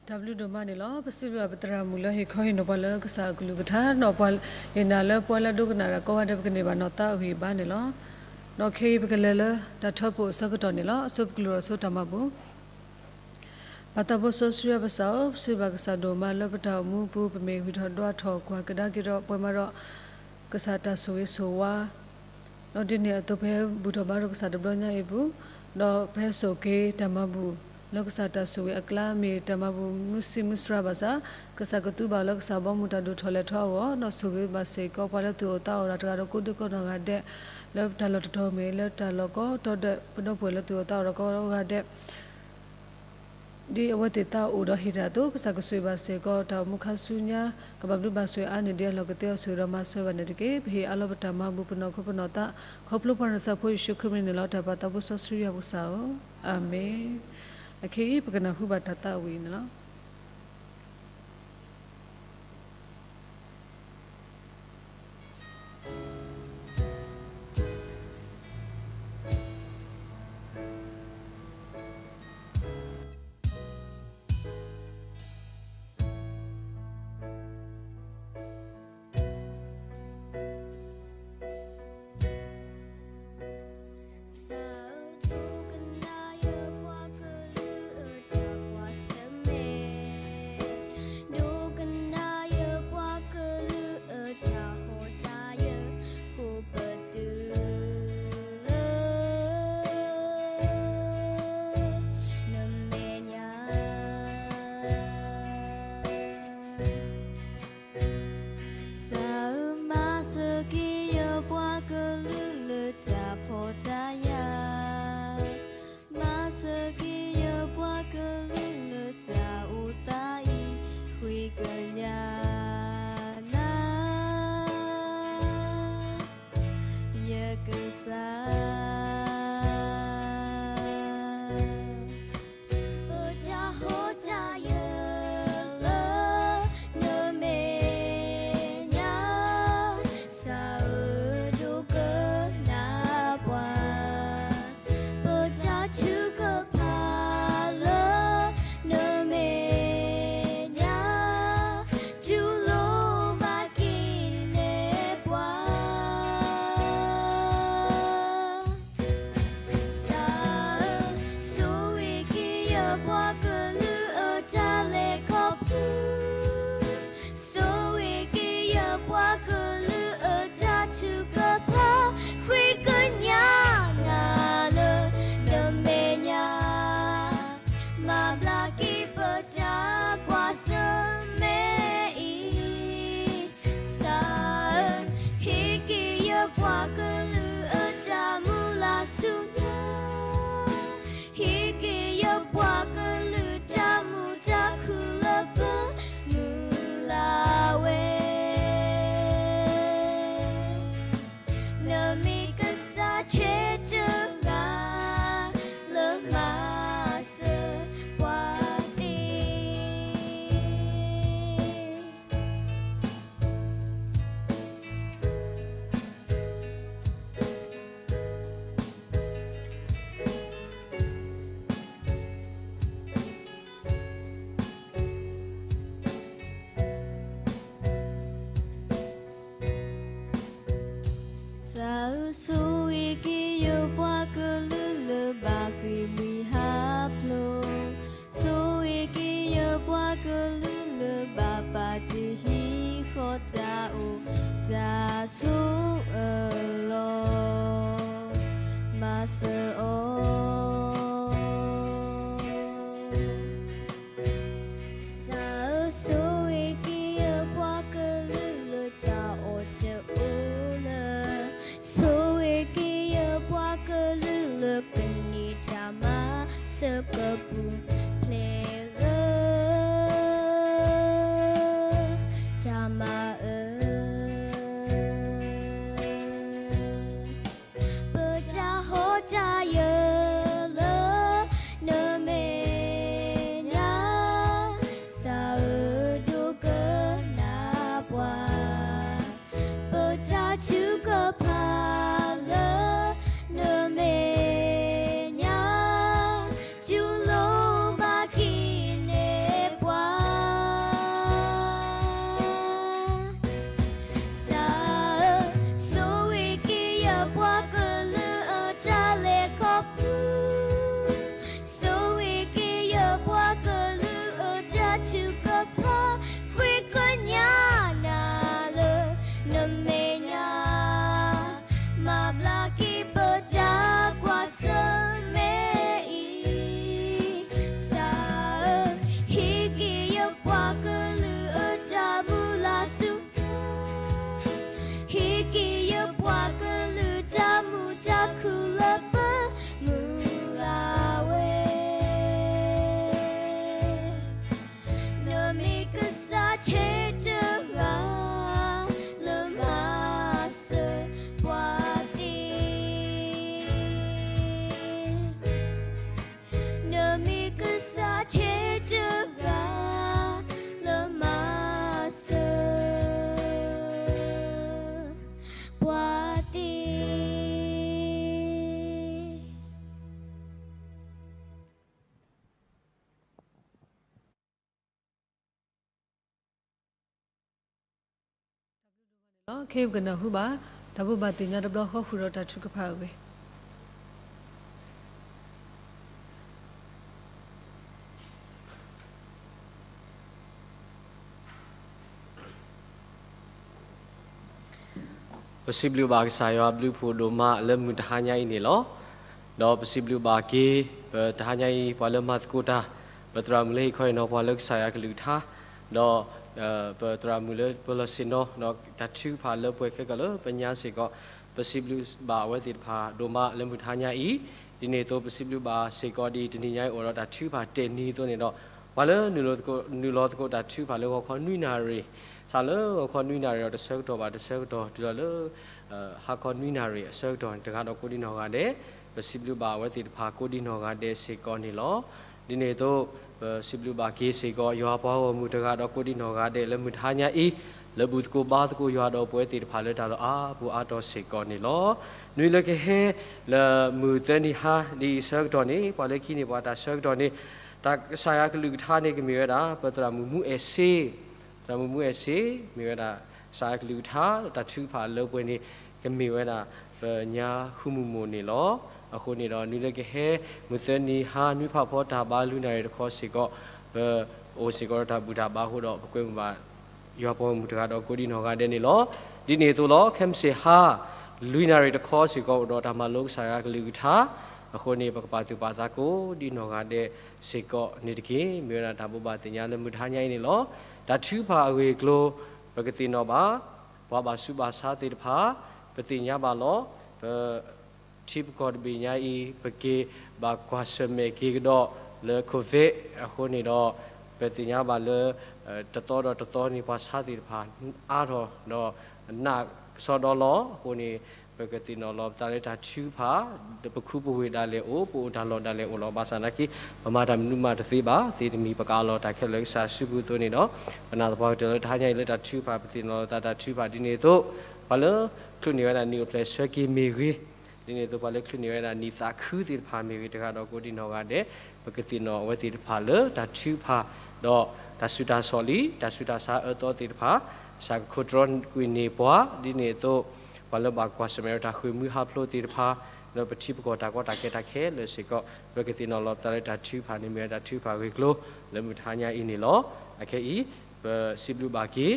တၢ်ဘျုးဒိၣ်မးန့ၣ်လီၤ. ပစံးဘျုးပသရၣ်မုၣ်လၢဟ့ၣ်ခီဟ့ၣ်နီၤပှၤလၢကစၢ်အကလုၢ်ကထါ, ဒီးပှၤဟ့ၣ်နၤလၢပှၤလၢဒိကနၣ်တၢ်ကိးဂၤဒဲး ပကန့ၢ်ဘၣ်နီၢ်သးအဂံၢ်အဘါန့ၣ်လီၤ. ဒီးခဲအံၤပကလဲၤလၢတၢ်ထၢဖှိၣ်အဆၢကတီၢ်န့ၣ်လီၤ. အဆိပကလုၢ်ဒီးဆိတၢ်မၤဘူၣ် ပၢ်သးဘိစီဆှံယွၤပကစၢ်ဧၢ, ပစံးဘျုးကစၢ်ဒိၣ်မးလၢပတၢ်အိၣ်မူပူၤ ပမ့ၢ်ဂံၢ်ထီၣ်ဒွးထီၣ်ကွၢ်ကဒါက့ၤဒီးပှဲၤမးဒီး ကစၢ်တၢ်ဆိၣ်ဂ့ၤဆိၣ်ဝါ ဒီးဒ်န့ၣ်အသိး ပဟဲဘူၣ်ထီၣ်ဘါထီၣ်ကစၢ်တဘျီညါအံၤပူၤ, ဒီးပဟဲစိာ်က့ၤတၢ်မၤဘူၣ်လၢကစၢ်တၢ်ဆိၣ်ဂ့ၤအကျါ မ့ၢ်တၢ်မၤဘူၣ်မုာ်ဆံးမုာ်စှၤဘၣ်ဆၣ်, ကစၢ်ကသူဘၣ်လၢကစၢ်ဘီမုၢ်တၢ်ဒိၣ်ထီၣ်လဲၤထီၣ်အဂီၢ်, ဒီးဆိၣ်ဂ့ၤဘၣ်စ့ၢ်ကီးပှၤလၢသူၣ်အိၣ်သးအိၣ်ဒီးတဂၤဒီးကိးဒံကိးနီၢ်ဂၤဒဲး, လၢတၢ်လီၢ်တတီၤမ့ၢ်လၢတၢ်လီၢ်ကိးတီၤဒဲး ပဒီပုၢ်ဝဲၢ်လၢသူၣ်အိၣ်သးအိၣ်ဒီးကိးဂၤဒဲး ဒ်အဝဲသ့ၣ်သးအိၣ်ဒီးဟ့ၣ်တၢ်အသိး ကစၢ်ကဆိၣ်ဂ့ၤဘၣ်စ့ၢ်ကီး တၢ်အိၣ်မူခါဆူညါ ကဘၣ်ဘျုးဘၣ်ဆိၣ်ဂ့ၤအါန့ၢ်ဒ်အလီၢ်ကသ့အီၤဆိၣ်ဂ့ၤဒီးမၤစၢၤဘၣ်န့ၣ်တက့ၢ်. ပဟ့ၣ်အါလီၤပတၢ်မၤဘူၣ်ပနီၢ်ခိပနီၢ်သး ခီဖျိပှၤနၢ်စၢ်ဖိယ့ၣ်ၡူးခရံာ်မံၤန့ၣ်လီၤ. တၢ်ပၢ်သးဘိစီဆှံယွၤပကစၢ်ဧၢ, အၤမ့ၣ်. အခဲအံၤ ပကနၢ်ဟူဘၣ်တၢ်သးဝံၣ်န့ၣ်လီၤ. ကလုာ်လၢဘၣ်ပာ်တ့ၢ်ဟံၣ်ဃီတၢ်အိၣ်တၢ်ဆိးအၢၣ်လီၤ မၤစၢၤအီၤ. ကစၢ်ဧၢ, ဆိၣ်ဂ့ၤက့ၤယပှၤကလုာ်လၢတၢ်အိၣ်တအိၣ်လၢ ဆိၣ်ဂ့ၤက့ၤယပှၤကလုာ်လၢကန့ၢ်တၢ်မၤစၢၤကပူၤဖျဲးလၢ တၢ်မၤအၢ ပတၢ်ဟီတၢ်ယၢၤလၢနမဲာ်ညါ, ကစၢ်ဧၢဒိကနၣ်ပှၤ, ပတၢ်ထုကဖၣ်လၢနမဲာ်ညါ, တူၢ်လိာ်ဘၣ်က့ၤန့ၢ်ပှၤ ကစၢ်ဧၢ, ဆိၣ်ဂ့ၤက့ၤယပှၤကလုာ်အတၢ်လဲၤခီဖျိ, ဆိၣ်ဂ့ၤက့ၤယပှၤကလုာ်အတၢ်ထုကဖၣ်, ဃ့ကညးနၤလၢနမဲာ်ညါ, မၤဘျါက့ၤပတၢ်ကွၢ်ဆၢၣ်မဲာ်အံၤ, ကစၢ်ဧၢ, ဟ့ၣ်က့ၤယပှၤကလုာ်အတၢ်မုၢ်လၢ်ဆူ ဟ့ၣ်က့ၤယပှၤကလုာ်တၢ်မုာ်တၢ်ခုၣ်လၢပ မုၢ်လၢ်ဝဲ, နမ့ၢ်ကစၢ်ထဲတဂၤ လၢမၤစၢၤပှၤသ့ နမ့ၢ်ကစၢ်ထဲတဂၤ လၢမၤစၢၤပှၤသ့. လီၤ. ခဲအံၤပကနၢ်ဟူဘၣ် တၢ်ဘိးဘၣ်သ့ၣ်ညါတဘျီဃီဃုာ်ဒီးတၢ်ထုကဖၣ်အဂ့ၢ် ပစံးဘျုးဘၣ်ကစၢ်ယွၤအဘျုးအဖှိၣ်ဒိၣ်မးလၢမုၢ်တဟါညါအံၤန့ၣ်လီၤ. ဒီးပစံးဘျုးဘၣ်က့ၤ ပတဟါညါအံၤ ပှၤလၢမၤသကိးတၢ်, ပသရၣ်မုၣ်လၢဟ့ၣ်ခီဟ့ၣ်နီၤပှၤလၢကစၢ်ယွၤကလုၢ်ကထါ, ဒီး ပသရၣ်မုၣ်လၢပလီၢ်ဆ့ၣ်နီၤ ဒီးတၢ်ထုကဖၣ်လၢပှဲၤခဲကီးလၢပညါစ့ၢ်ကီး, ပစံးဘျုးဘၣ်အဝဲသ့ၣ်တဖၣ်ဒိၣ်မးလၢမုၢ်တဟါညါအံၤ, ဒ်န့ၣ်အသိးပစံးဘျုးဘၣ်စ့ၢ်ကီးဒ်တနံၤညါအံၤအိၣ်ဒီးတၢ်ထုကဖၣ်တဲာ်နံၤအသိးန့ၣ်ဒီး, ပှၤလၢနုာ်လီၤသကိးတၢ်ထုကဖၣ်လၢဂီၤခီနွံနၣ်ရံၣ်, စးလၢဂီၤခီနွံနၣ်ရံၣ်ဒီးတဆၢကတီၢ်ဘၣ်တဆၢကတီၢ်တုၤလီၤလၢ ဟါခီနွံနၣ်ရံၣ်အဆၢကတီၢ်န့ၣ် တဂၤဒီးကိးဒံနီၢ်ဂၤဒဲး, ပစံးဘျုးဘၣ်အဝဲသ့ၣ်တဖၣ်ကိးဒံနီၢ်ဂၤဒဲးစ့ၢ်ကီးန့ၣ်လီၤ. ဒ်န့ၣ်အသိး ပစံးဘျုးဘၣ်က့ၤစ့ၢ်ကီး ယွၤပှၤဂီၢ်မုၢ်တဂၤဒီးကိးဒံနီၢ်ဂၤဒဲးလၢမုၢ်တဟါညါအံၤ, လၢဘူၣ်သကိးဘါသကိးယွၤဒီးပဝဲသ့ၣ်တဖၣ်လၢတၢ်လီၢ်အါပူၤအါတီၤစ့ၢ်ကီးန့ၣ်လီၤ. နွံလၢကဟဲ လၢမုၢ်သၢနံၤဟါဒ်အံၤအဆၢကတီၢ်န့ၣ် ပှၤလၢခံန့ၢ်ပှၤတၢ်ဆၢကတီၢ်န့ၣ်, တၢ်ကစၢ်ယွၤကလုၢ်ကထါန့ၣ်ကမ့ၢ်ဝဲဒၣ် ပသရၣ်မုၣ်မူအဲၣ်စ့ သရၣ်မုၣ်မူအဲၣ်စ့ မ့ၢ်ဝဲဒၣ် ကစၢ်ယွၤကလုၢ်ကထါ တၢ်ထုကဖၣ်လၢပှဲၤန့ၣ် ကမ့ၢ်ဝဲဒၣ် ပညါဟူမုၢ်မိၢ်န့ၣ်လီၤ. အဃိန့ၣ်ဒီး နွံလၢကဟဲ မုၢ်သၢနံၤဟါ နွံဖးဖီတၢ်ဘါလွံၢ်နၣ်ရံၣ်တခီစ့ၢ်ကီး ပအိၣ်စ့ၢ်ကီးဒီးတၢ်ဘူၣ်တၢ်ဘါအဃိဒီး ပကွဲမုာ်ဘၣ် ယွၤပှၤဂီၢ်မုၢ်တဂၤဒီးကိးဒံနီၢ်ဂၤဒဲးန့ၣ်လီၤ. ဒ်န့ၣ်အသိးလီၤ ခဲမုၢ်ဆ့ၣ်ဟါ လွံၢ်နၣ်ရံၣ်တခီစ့ၢ်ကီး အိၣ်ဒီးတၢ်မၤလိကစၢ်ယွၤကလုၢ်ကထါ အဃိန့ၣ် ပကပာ်သူၣ်ပာ်သးကိးဒံနီၢ်ဂၤဒဲးစ့ၢ်ကီးန့ၣ်တက့ၢ်. မ့ၢ်ဝဲဒၣ်တၢ်ဘိးဘၣ်သ့ၣ်ညါလၢမုၢ်တဟါညါအံၤန့ၣ်လီၤ. တၢ်ထုကဖၣ်အဂ့ၢ်အကျိၤ ပကသ့ၣ်နီၣ်ဘၣ် ပှၤဘၣ်ဆူးဘၣ်ဆါသ့ၣ်တဖၣ် ပသ့ၣ်ညါဘၣ်လီၤ. ပ ထံပကီၢ်တဘ့ၣ်ညါအံၤ ပက့ၤဘၣ်ကွၢ်ဆၢၣ်မဲာ်က့ၤကဒီးလၢ Covid အဃိန့ၣ်ဒီး ပသ့ၣ်ညါဘၣ်လၢ တသီဒီးတသီန့ၣ် ပှၤဆါသ့ၣ်တဖၣ်အါထီၣ်ဒီး နးကစီဒီလီၤ. အဃိန့ၣ် ပကသ့ၣ်နီၣ်လီၤပသးလၢတၢ်ထုကဖၣ် ပခူပဝ့ၢ်ဒၣ်လဲာ်အိၣ် ပအိၣ်တၢ်လီၢ်ဒၣ်လဲာ်အိၣ်လီၤ. ဘၣ်ဆၣ်သနာ်က့ ပမၤတၢ်မနုၤမးတသ့ဘၣ်. သ့တမံၤ ပကအးလီၤတၢ်ခဲလၢာ်ကစၢ်အစုပူၤအသိးန့ၣ်ဒီး ပနာ်သပှၢ်ကတၢၢ်လၢတဟါညါအံၤလၢတၢ်ထုကဖၣ် ပသ့ၣ်နီၣ်လီၤသးတၢ်ထုကဖၣ်ဒ်န့ၣ်အသိး ပှၤလၢချုးန့ၢ်ဝဲဒၣ်နံၣ်အိၣ်ဖျဲၣ်ဆၢက့ၤမ့ၢ်ဂ့ၤ, ဒ်န့ၣ်အသိး ပှၤလၢချုးန့ၢ်ဝဲဒၣ်နံၣ်သးခုသ့ၣ်တဖၣ်မ့ၢ်ဂ့ၤ တဂၤဒီးကိးဒံနီၢ်ဂၤဒဲး ပကသ့ၣ်နီၣ်အဝဲသ့ၣ်တဖၣ်လၢတၢ်ထုကဖၣ် ဒီးတၢ်ဆူးတၢ်ဆီၣ်လံ တၢ်ဆူးတၢ်ဆါအၢသီသ့ၣ်တဖၣ် ကစၢ်ကခိၣ်တြီကွံာ်န့ၢ်ပှၤ ဒ်န့ၣ်အသိး ပှၤလၢဘၣ်ကွၢ်ဆၢၣ်မဲာ်တၢ်ဃ့ၢ်မှံဟးဖျိးသ့ၣ်တဖၣ် လၢပထံပကီၢ်တၢ်ကီတၢ်ခဲတၢ်ခဲလၢာ်စ့ၢ်ကီး ပကသ့ၣ်နီၣ်လီၤပသးလၢတၢ်ထုကဖၣ်န့ၣ်မ့ၢ်ဝဲတၢ်ထုကဖၣ်အဂ့ၢ်အကျိၤ လၢမုၢ်တဟါညါအံၤန့ၣ်လီၤ. အခဲအံၤ ပစံးဘျုးဘၣ်က့ၤ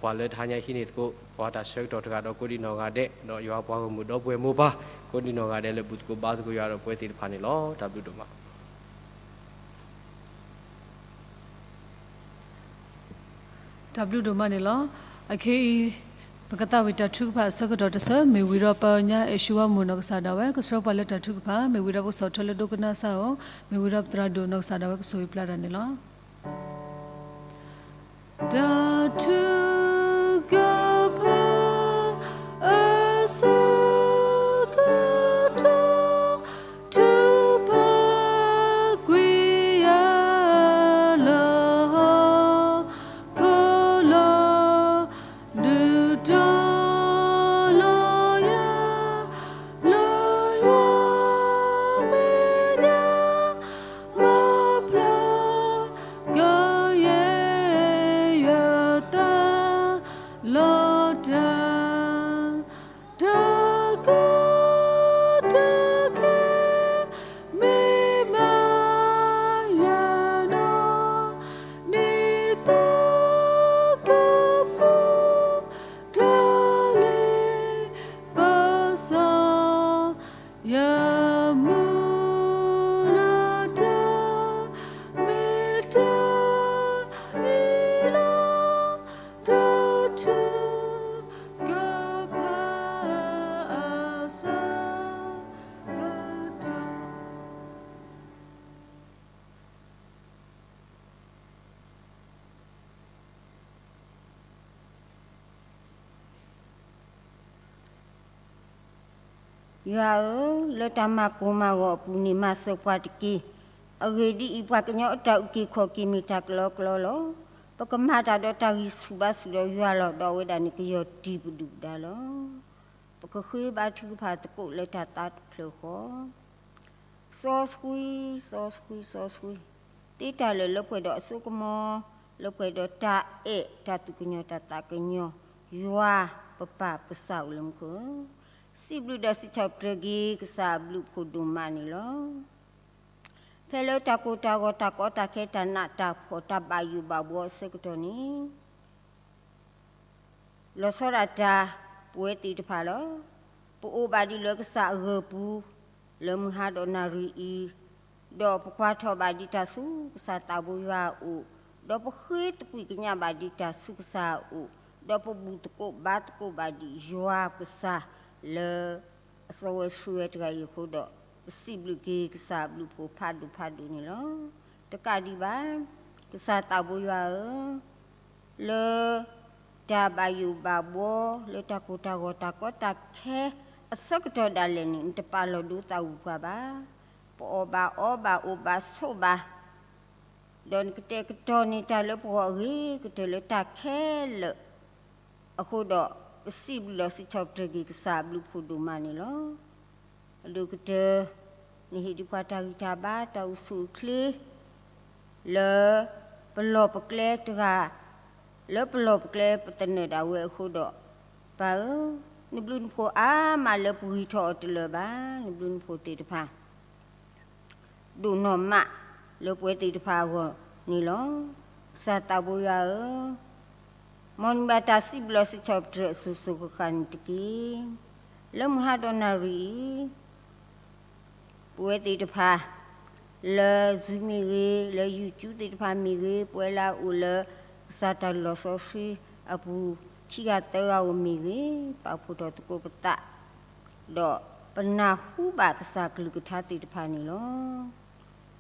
ပှၤလၢတဟါညါဟံးန့ၢ်သကိး ပှၤတၢ်ဆၢကတီၢ်တဂၤဒီးကိးဒံးနီၢ်ဂၤဒဲး ဒီးယွၤပှၤဂီၢ်မုၢ်ဒီပုၢ်ဝဲၢ်မိၢ်ပၢ် ကိးဒံးနီၢ်ဂၤဒဲးလၢ ဘူၣ်သကိးဘါသကိးယွၤဒီးပဝဲသ့ၣ်တဖၣ်န့ၣ်လီၤ. တၢ်ဘျုးဒိၣ်မး. တၢ်ဘျုးဒိၣ်မးန့ၣ်လီၤ. အခဲအံၤ ပကသးဝံၣ်တၢ်ထုကဖၣ်အဆၢကတီၢ်တဆၢ မ့ၢ်ဝံၤဒီးပၢ်ညါအဲၣ်ၡူဝါမိၢ်နီၢ်ကစၢ်ဒၣ်ဝဲ ကဆှၢပှၤလၢတၢ်ထုကဖၣ် မ့ၢ်ဝံၤဒီးပကဆီၣ်ထွဲလၢဒိကနၣ်စၢ်အီၤ မ့ၢ်ဝံၤဒီးပသရၣ်ဒိၣ်နီၢ်ကစၢ်ဒၣ်ဝဲကဆိၣ်ဂ့ၤပျၢ်တၢ်န့ၣ်လီၤ. တၢ်ထုကဖၣ်အဆၢကတီၢ် ထုကဖၣ်ကွံာ်ယၤလၢဟီၣ်ခိၣ်လီၤ. ဒုးတီၤလီၤယၤ လၢယွၤမဲာ်ညါ မၤဖျါ ကယဲၢ်ယသးလီၤတၢ်, တၢ်ကီတၢ်ခဲ မ့ၢ်ဘၣ်ယၤနီၢ် ဒ်သိးကပူၤ တၢ်လ့ပစီ ယမုၢ်လၢ်တၢ် မ့ၢ်တၢ်အံၤလီၤ. တၢ်ထုကဖၣ်အဆၢကတီၢ် ယွၤဧၢ, လၢတၢ်မၤကိၢ်မၤဂီၤအပူၤန့ၣ် မၤစၢၤပှၤတက့ၢ်. အဂ့ၢ်ဒ်အံၤ, ပှၤကညီအတၢ်အုၣ်က့ၤခီၣ်က့ၤမ့ၢ်တၢ်ကလီကလီလီၤ. ပကမၤတၢ်ဒီးတၢ်ဂံၢ်ဆူၣ်ဘါဆူၣ်ဒီးယွၤလီၤ, ဒီးအဝဲဒၣ်န့ၣ်ကယီၢ်တံၢ်ပဒုၣ်ပဒါလီၤ. ပကဃ့ဘါထုကဖၣ်သကိးလၢတၢ်သးတဖျၢၣ်ဃီ စီဆှံ, စီဆှံ, စီဆှံ, သ့တၢ်လၢာ်လၢပှဲၤဒီးအစိကမီၤ, လၢပှဲၤဒီးတၢ်အဲၣ်တၢ်သူၣ်ကညီၤတၢ်သးကညီၤ, ယွၤပပၢ်ပကစၢ်အိၣ်လၢမူခိၣ်ဧၢ, စံးဘျုးဒီးစံးထီၣ်ပတြၢၤက့ၤ ကစၢ်အဘျုးအဖှိၣ်ဒိၣ်မးန့ၣ်လီၤ. ဖဲလၢတၢ်ကိၢ်တၢ်ဂီၤတၢ်ကီတၢ်ခဲတၢ်နးတၢ်ဖှီၣ် တၢ်ဘၣ်ယိၣ်ဘၣ်ဘှီအဆၢကတီၢ်န့ၣ် လီၤဆီဒၣ်တၢ် ပဝဲသ့ၣ်တဖၣ်လီၤ. ပအိၣ်ဘၣ်ဒံးလၢကစၢ်အဂၢၢ်ပူၤ လၢမုၢ်ဟါဒီးနၣ်ရံၣ်အံၤ, ဒီးပကွၢ်ထီၣ်ဘၣ်ဒံးတၢ်ဆူကစၢ်သးဘိယွၤအအိၣ်, ဒီးပဃ့သကွံာ်ကညးဘၣ်ဒံးတၢ်ဆူကစၢ်အအိၣ်, ဒီးပဘူၣ်သကိးဘါသကိးဘၣ်ဒံးယွၤကစၢ်လၢ အစီဝဲဆှံဝဲတဂၤအံၤအဃိဒီး ပစံးဘျုးက့ၤကစၢ်အဘျုးအဖှိၣ်ဖးဒိၣ်ဖးဒိၣ်န့ၣ်လီၤ. တကးဒံးဘၣ် ကစၢ်သးဘိယွၤဧၢ, လၢတၢ်ဘၣ်ယိၣ်ဘၣ်ဘှီ လၢတၢ်ကိၢ်တၢ်ဂီၤတၢ်ကီတၢ်ခဲအဆၢကတီၢ်ဒၣ်လဲာ်န့ၣ် နတပာ်လီၤဒိသးဝံၤပှၤဘၣ်. ပအီၣ်ဘၣ်အီဘၣ်အိၣ်ဘၣ်ဆိးဘၣ် ဒီးနကတဲာ်ကတီၤန့ၢ်တၢ်လၢပဂီၢ်အဂ့ၤကတၢၢ်လၢတၢ်ခဲလၢာ်အဃိဒီး ပစံးဘျုးလီၤစံးထီၣ်ပတြၢၤက့ၤကစၢ်အဘျုးဖှိၣ်ဒိၣ်မးန့ၣ်လီၤ. အဒိၣ်ကတၢၢ် နဟ့ၣ်ဒံးပှၤတၢ်ဂံၢ်တၢ်ဘါ တၢ်အိၣ်ဆူၣ်အိၣ်ချ့ လၢပလီၢ်ပကျဲတဂၤ လၢပလီၢ်ပကျဲပသနၢၣ်ဒၣ်ဝဲအဃိဒီး ပၢ်ဧၢ, နဘျုးနဖှိၣ်အါမးလၢပဂံၢ်ထီၣ်အီၤတလၢာ်ဘၣ်. နဘျုးနဖှိၣ်သ့ၣ်တဖၣ် ဒိၣ်နီၢ်မးလၢပဝဲသ့ၣ်တဖၣ်အဂီၢ်န့ၣ်လီၤ. ကစၢ်သးဘိယွၤဧၢ, မ်နဘၣ်တၢ်စံးဘျုးစံးထီၣ်ပတြၢၤအစိၤစိၤဃၣ်ဃၣ်န့ၣ်တက့ၢ်. လၢမုၢ်ဟါဒီးနၣ်ရံၣ်အံၤ ပဝဲသ့ၣ်တဖၣ် လၢ Zoom မ့ၢ်ဂ့ၤ, လၢ YouTube သ့ၣ်တဖၣ်မ့ၢ်ဂ့ၤ, ပဝဲလၢအအိၣ်လၢ ကစၢ်တၢ်လီၢ်စီဆှံအပူၤ ခံဂၤသၢဂၤဧိၤမ့ၢ်ဂ့ၤ, ပာ်ဖှိၣ်ထီၣ်သကိးပသး ဒီးပနၢ်ဟူဘၣ်ကစၢ်ကလုၢ်ကထါသ့ၣ်တဖၣ်န့ၣ်လီၤ.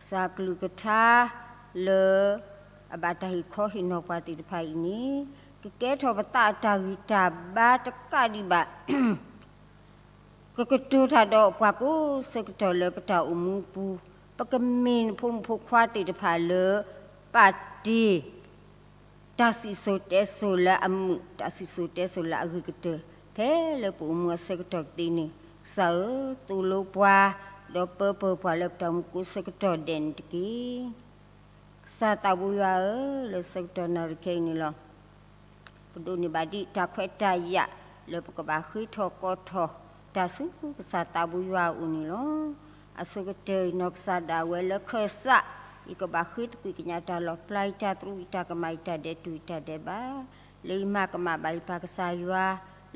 ကစၢ်ကလုၢ်ကထါလၢ အဘၣ်တၢ်ဟ့ၣ်ခီဟ့ၣ်နီၤပှၤသ့ၣ်တဖၣ်အံၤန့ၣ် ကကဲထီၣ်ပသးအတၢ်ဂံၢ်တၢ်ဘါတကးဒံးဘၣ် ကကတိၤတၢ်ဒီးပှၤကိးဆၢကတီၢ်လၢပတၢ်အိၣ်မူအပူၤ, ပကမ့ၢ်နဖိမုၣ်ဖိခွါသ့ၣ်တဖၣ်လၢ ပာ်တ့ၢ် တၢ်စံၣ်စိၤတဲစိၤလၢအမုာ်, တၢ်စံၣ်စိၤတဲစိၤလၢအဂ့ၤကတၢၢ် ဖဲလၢပအိၣ်မူအဆၢကတီၢ်ကသ့န့ၣ်, ကစၢ်ဧၢ, သိၣ်လိပှၤ, ဒီးပၢပၢၤပှၤလၢပတၢ်အိၣ်မူကိးဆၢကတီၢ်ဒဲးန့ၣ်တက့ၢ်. ကစၢ်သးဘိယွၤဧၢ, လၢဆၢကတီၢ်နၣ်ရံၣ်ခဲအံၤန့ၣ်လီၤ. ပဒိးန့ၢ်ဘၣ်ဒံးတၢ်ခွဲးတၢ်ယာ် လၢပကဘၣ်ဃ့ထီၣ်ကိးထီၣ်တၢ်ဆူကစၢ်သးဘိယွၤအအိၣ်န့ၣ်လီၤ. အဆိကတၢၢ်အံၤ နီၢ်ကစၢ်ဒၣ်ဝဲလၢခၢၣ်စး ယကဘၣ်ဃ့သကွံာ်ကညးတၢ်လီၢ်ဖျါ ယတၢ်သရူး ယတၢ်ကမၣ် ယတၢ်ဒဲးတူၢ် ယတၢ်ဒဲးဘး, လၢယမၤကမၣ်ဘၣ်ယပၢ်ကစၢ်ယွၤ,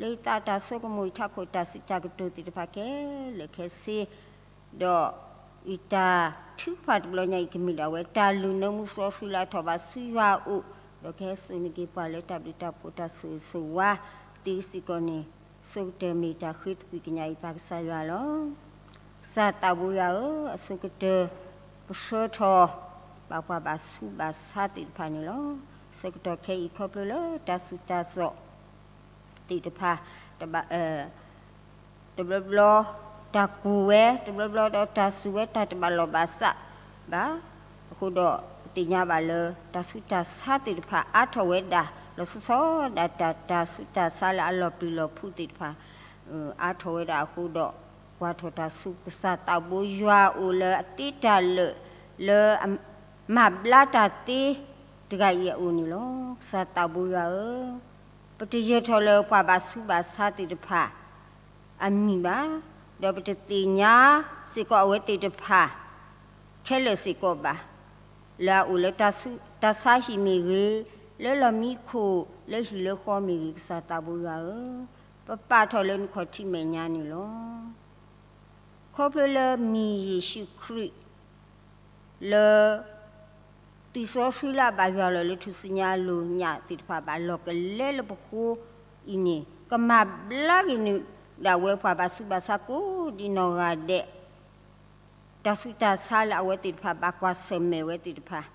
လၢယသးတၢ်ဆိကမိၣ် ယထးခိၣ်တၢ်စံးတၢ်ကတိၤသ့ၣ်တဖၣ်ခဲလၢာ်ခဲဆ့, ဒီးယတၢ်ထုကဖၣ်တဘျီညါအံၤ ကမ့ၢ်ဒၣ်ဝဲ တၢ်လုၢ်နၢမူစီဆှံလၢအထီၣ်ဘၣ်ဆူယွၤအအိၣ်, ဒီးကဟဲစိာ်န့ၢ်က့ၤပှၤလၢတၢ်ဘျုးတၢ်ဖှိၣ် တၢ်ဆိၣ်ဂ့ၤဆိၣ်ဝါသ့စ့ၢ်ကီးန့ၣ်, အဆိကတၢၢ်မ့ၢ်တၢ်ဃ့သကွံာ်ကညးယပၢ်ကစၢ်ယွၤလီၤ. ကစၢ်သးဘိယွၤဧၢ, အဆိကတၢၢ် ပဆှၢထီၣ်ဘၣ်ပှၤဘၣ်ဆူးဘၣ်ဆါသ့ၣ်တဖၣ်န့ၣ်လီၤ. ဆၢကတီၢ်ခဲအံၤ ခီဖျိလၢတၢ်ဆူးတၢ်စိးသ့ၣ်တဖၣ် တဘၣ် တဘျီဘျီ တၢ်ကူၣ်ဝဲ, တဘျီဘျီဒီးတၢ်စူၤဝဲ တၢ်တဘၣ်လီၢ်ဘၣ်စးဘၣ်. အဃိဒီး ပသ့ၣ်ညါဘၣ်လၢ တၢ်ဆူးတၢ်ဆါသ့ၣ်တဖၣ် အါထီၣ်ဝဲဒၣ် လီၤဆီဆီဒၣ်တၢ် တၢ်ဆူးတၢ်ဆါလၢအလီၤပျံၤလီၤဖုးသ့ၣ်တဖၣ် အါထီၣ်ဝဲဒၣ်အဃိဒီး ကွၢ်ထီၣ်တၢ်ဆူး ကစၢ်သးဘိယွၤအအိၣ်လၢအသ့တၢ်လၢာ် လၢအမၤဘျါတၢ်သ့တဂၤအံၤအအိၣ်န့ၣ်လီၤ. ကစၢ်သးဘိယွၤဧၢ, ပတယၢၤထီၣ်လၢပှၤဘၣ်ဆူးဘၣ်ဆါသ့ၣ်တဖၣ် အမံၤဘၣ်, ဒီးပတသ့ၣ်ညါစ့ၢ်ကီးအဝဲသ့ၣ်တဖၣ် ခဲလၢာ်စ့ၢ်ကီးဘၣ်, လၢအအိၣ်လၢတၢ်ဆါဟံၣ်မ့ၢ်ဂ့ၤ, လၢလီၢ်မံခိၣ် လၢဟံၣ်လၢဃီမ့ၢ်ဂ့ၤ, ကစၢ်သးဘိယွၤဧၢ, ပပာ်ထီၣ်လၢနခီၣ်ထံးမဲာ်ညါန့ၣ်လီၤ. ခီဖျိလၢမံၤယ့ၣ်ၡူးခရံာ် လၢ သံၣ်စီဆှံလၢအဘၣ်ယွၤလီၤလၢထူၣ်စုညါအလိၤညါသ့ၣ်တဖၣ် ဘၣ်လီၢ်ကလဲလၢပဃိအံၤန့ၣ် ကမၤဘျါက့ၤန့ၢ်ဒၣ်ဝဲပှၤဘၣ်ဆူးဘၣ်ဆါကိးဒံနီၢ်ဂၤဒဲး, တၢ်ဆူးတၢ်ဆါလၢအဝဲသ့ၣ်တဖၣ်ဘၣ်ကွၢ်ဆၢၣ်မဲာ်ဝဲသ့ၣ်တဖၣ်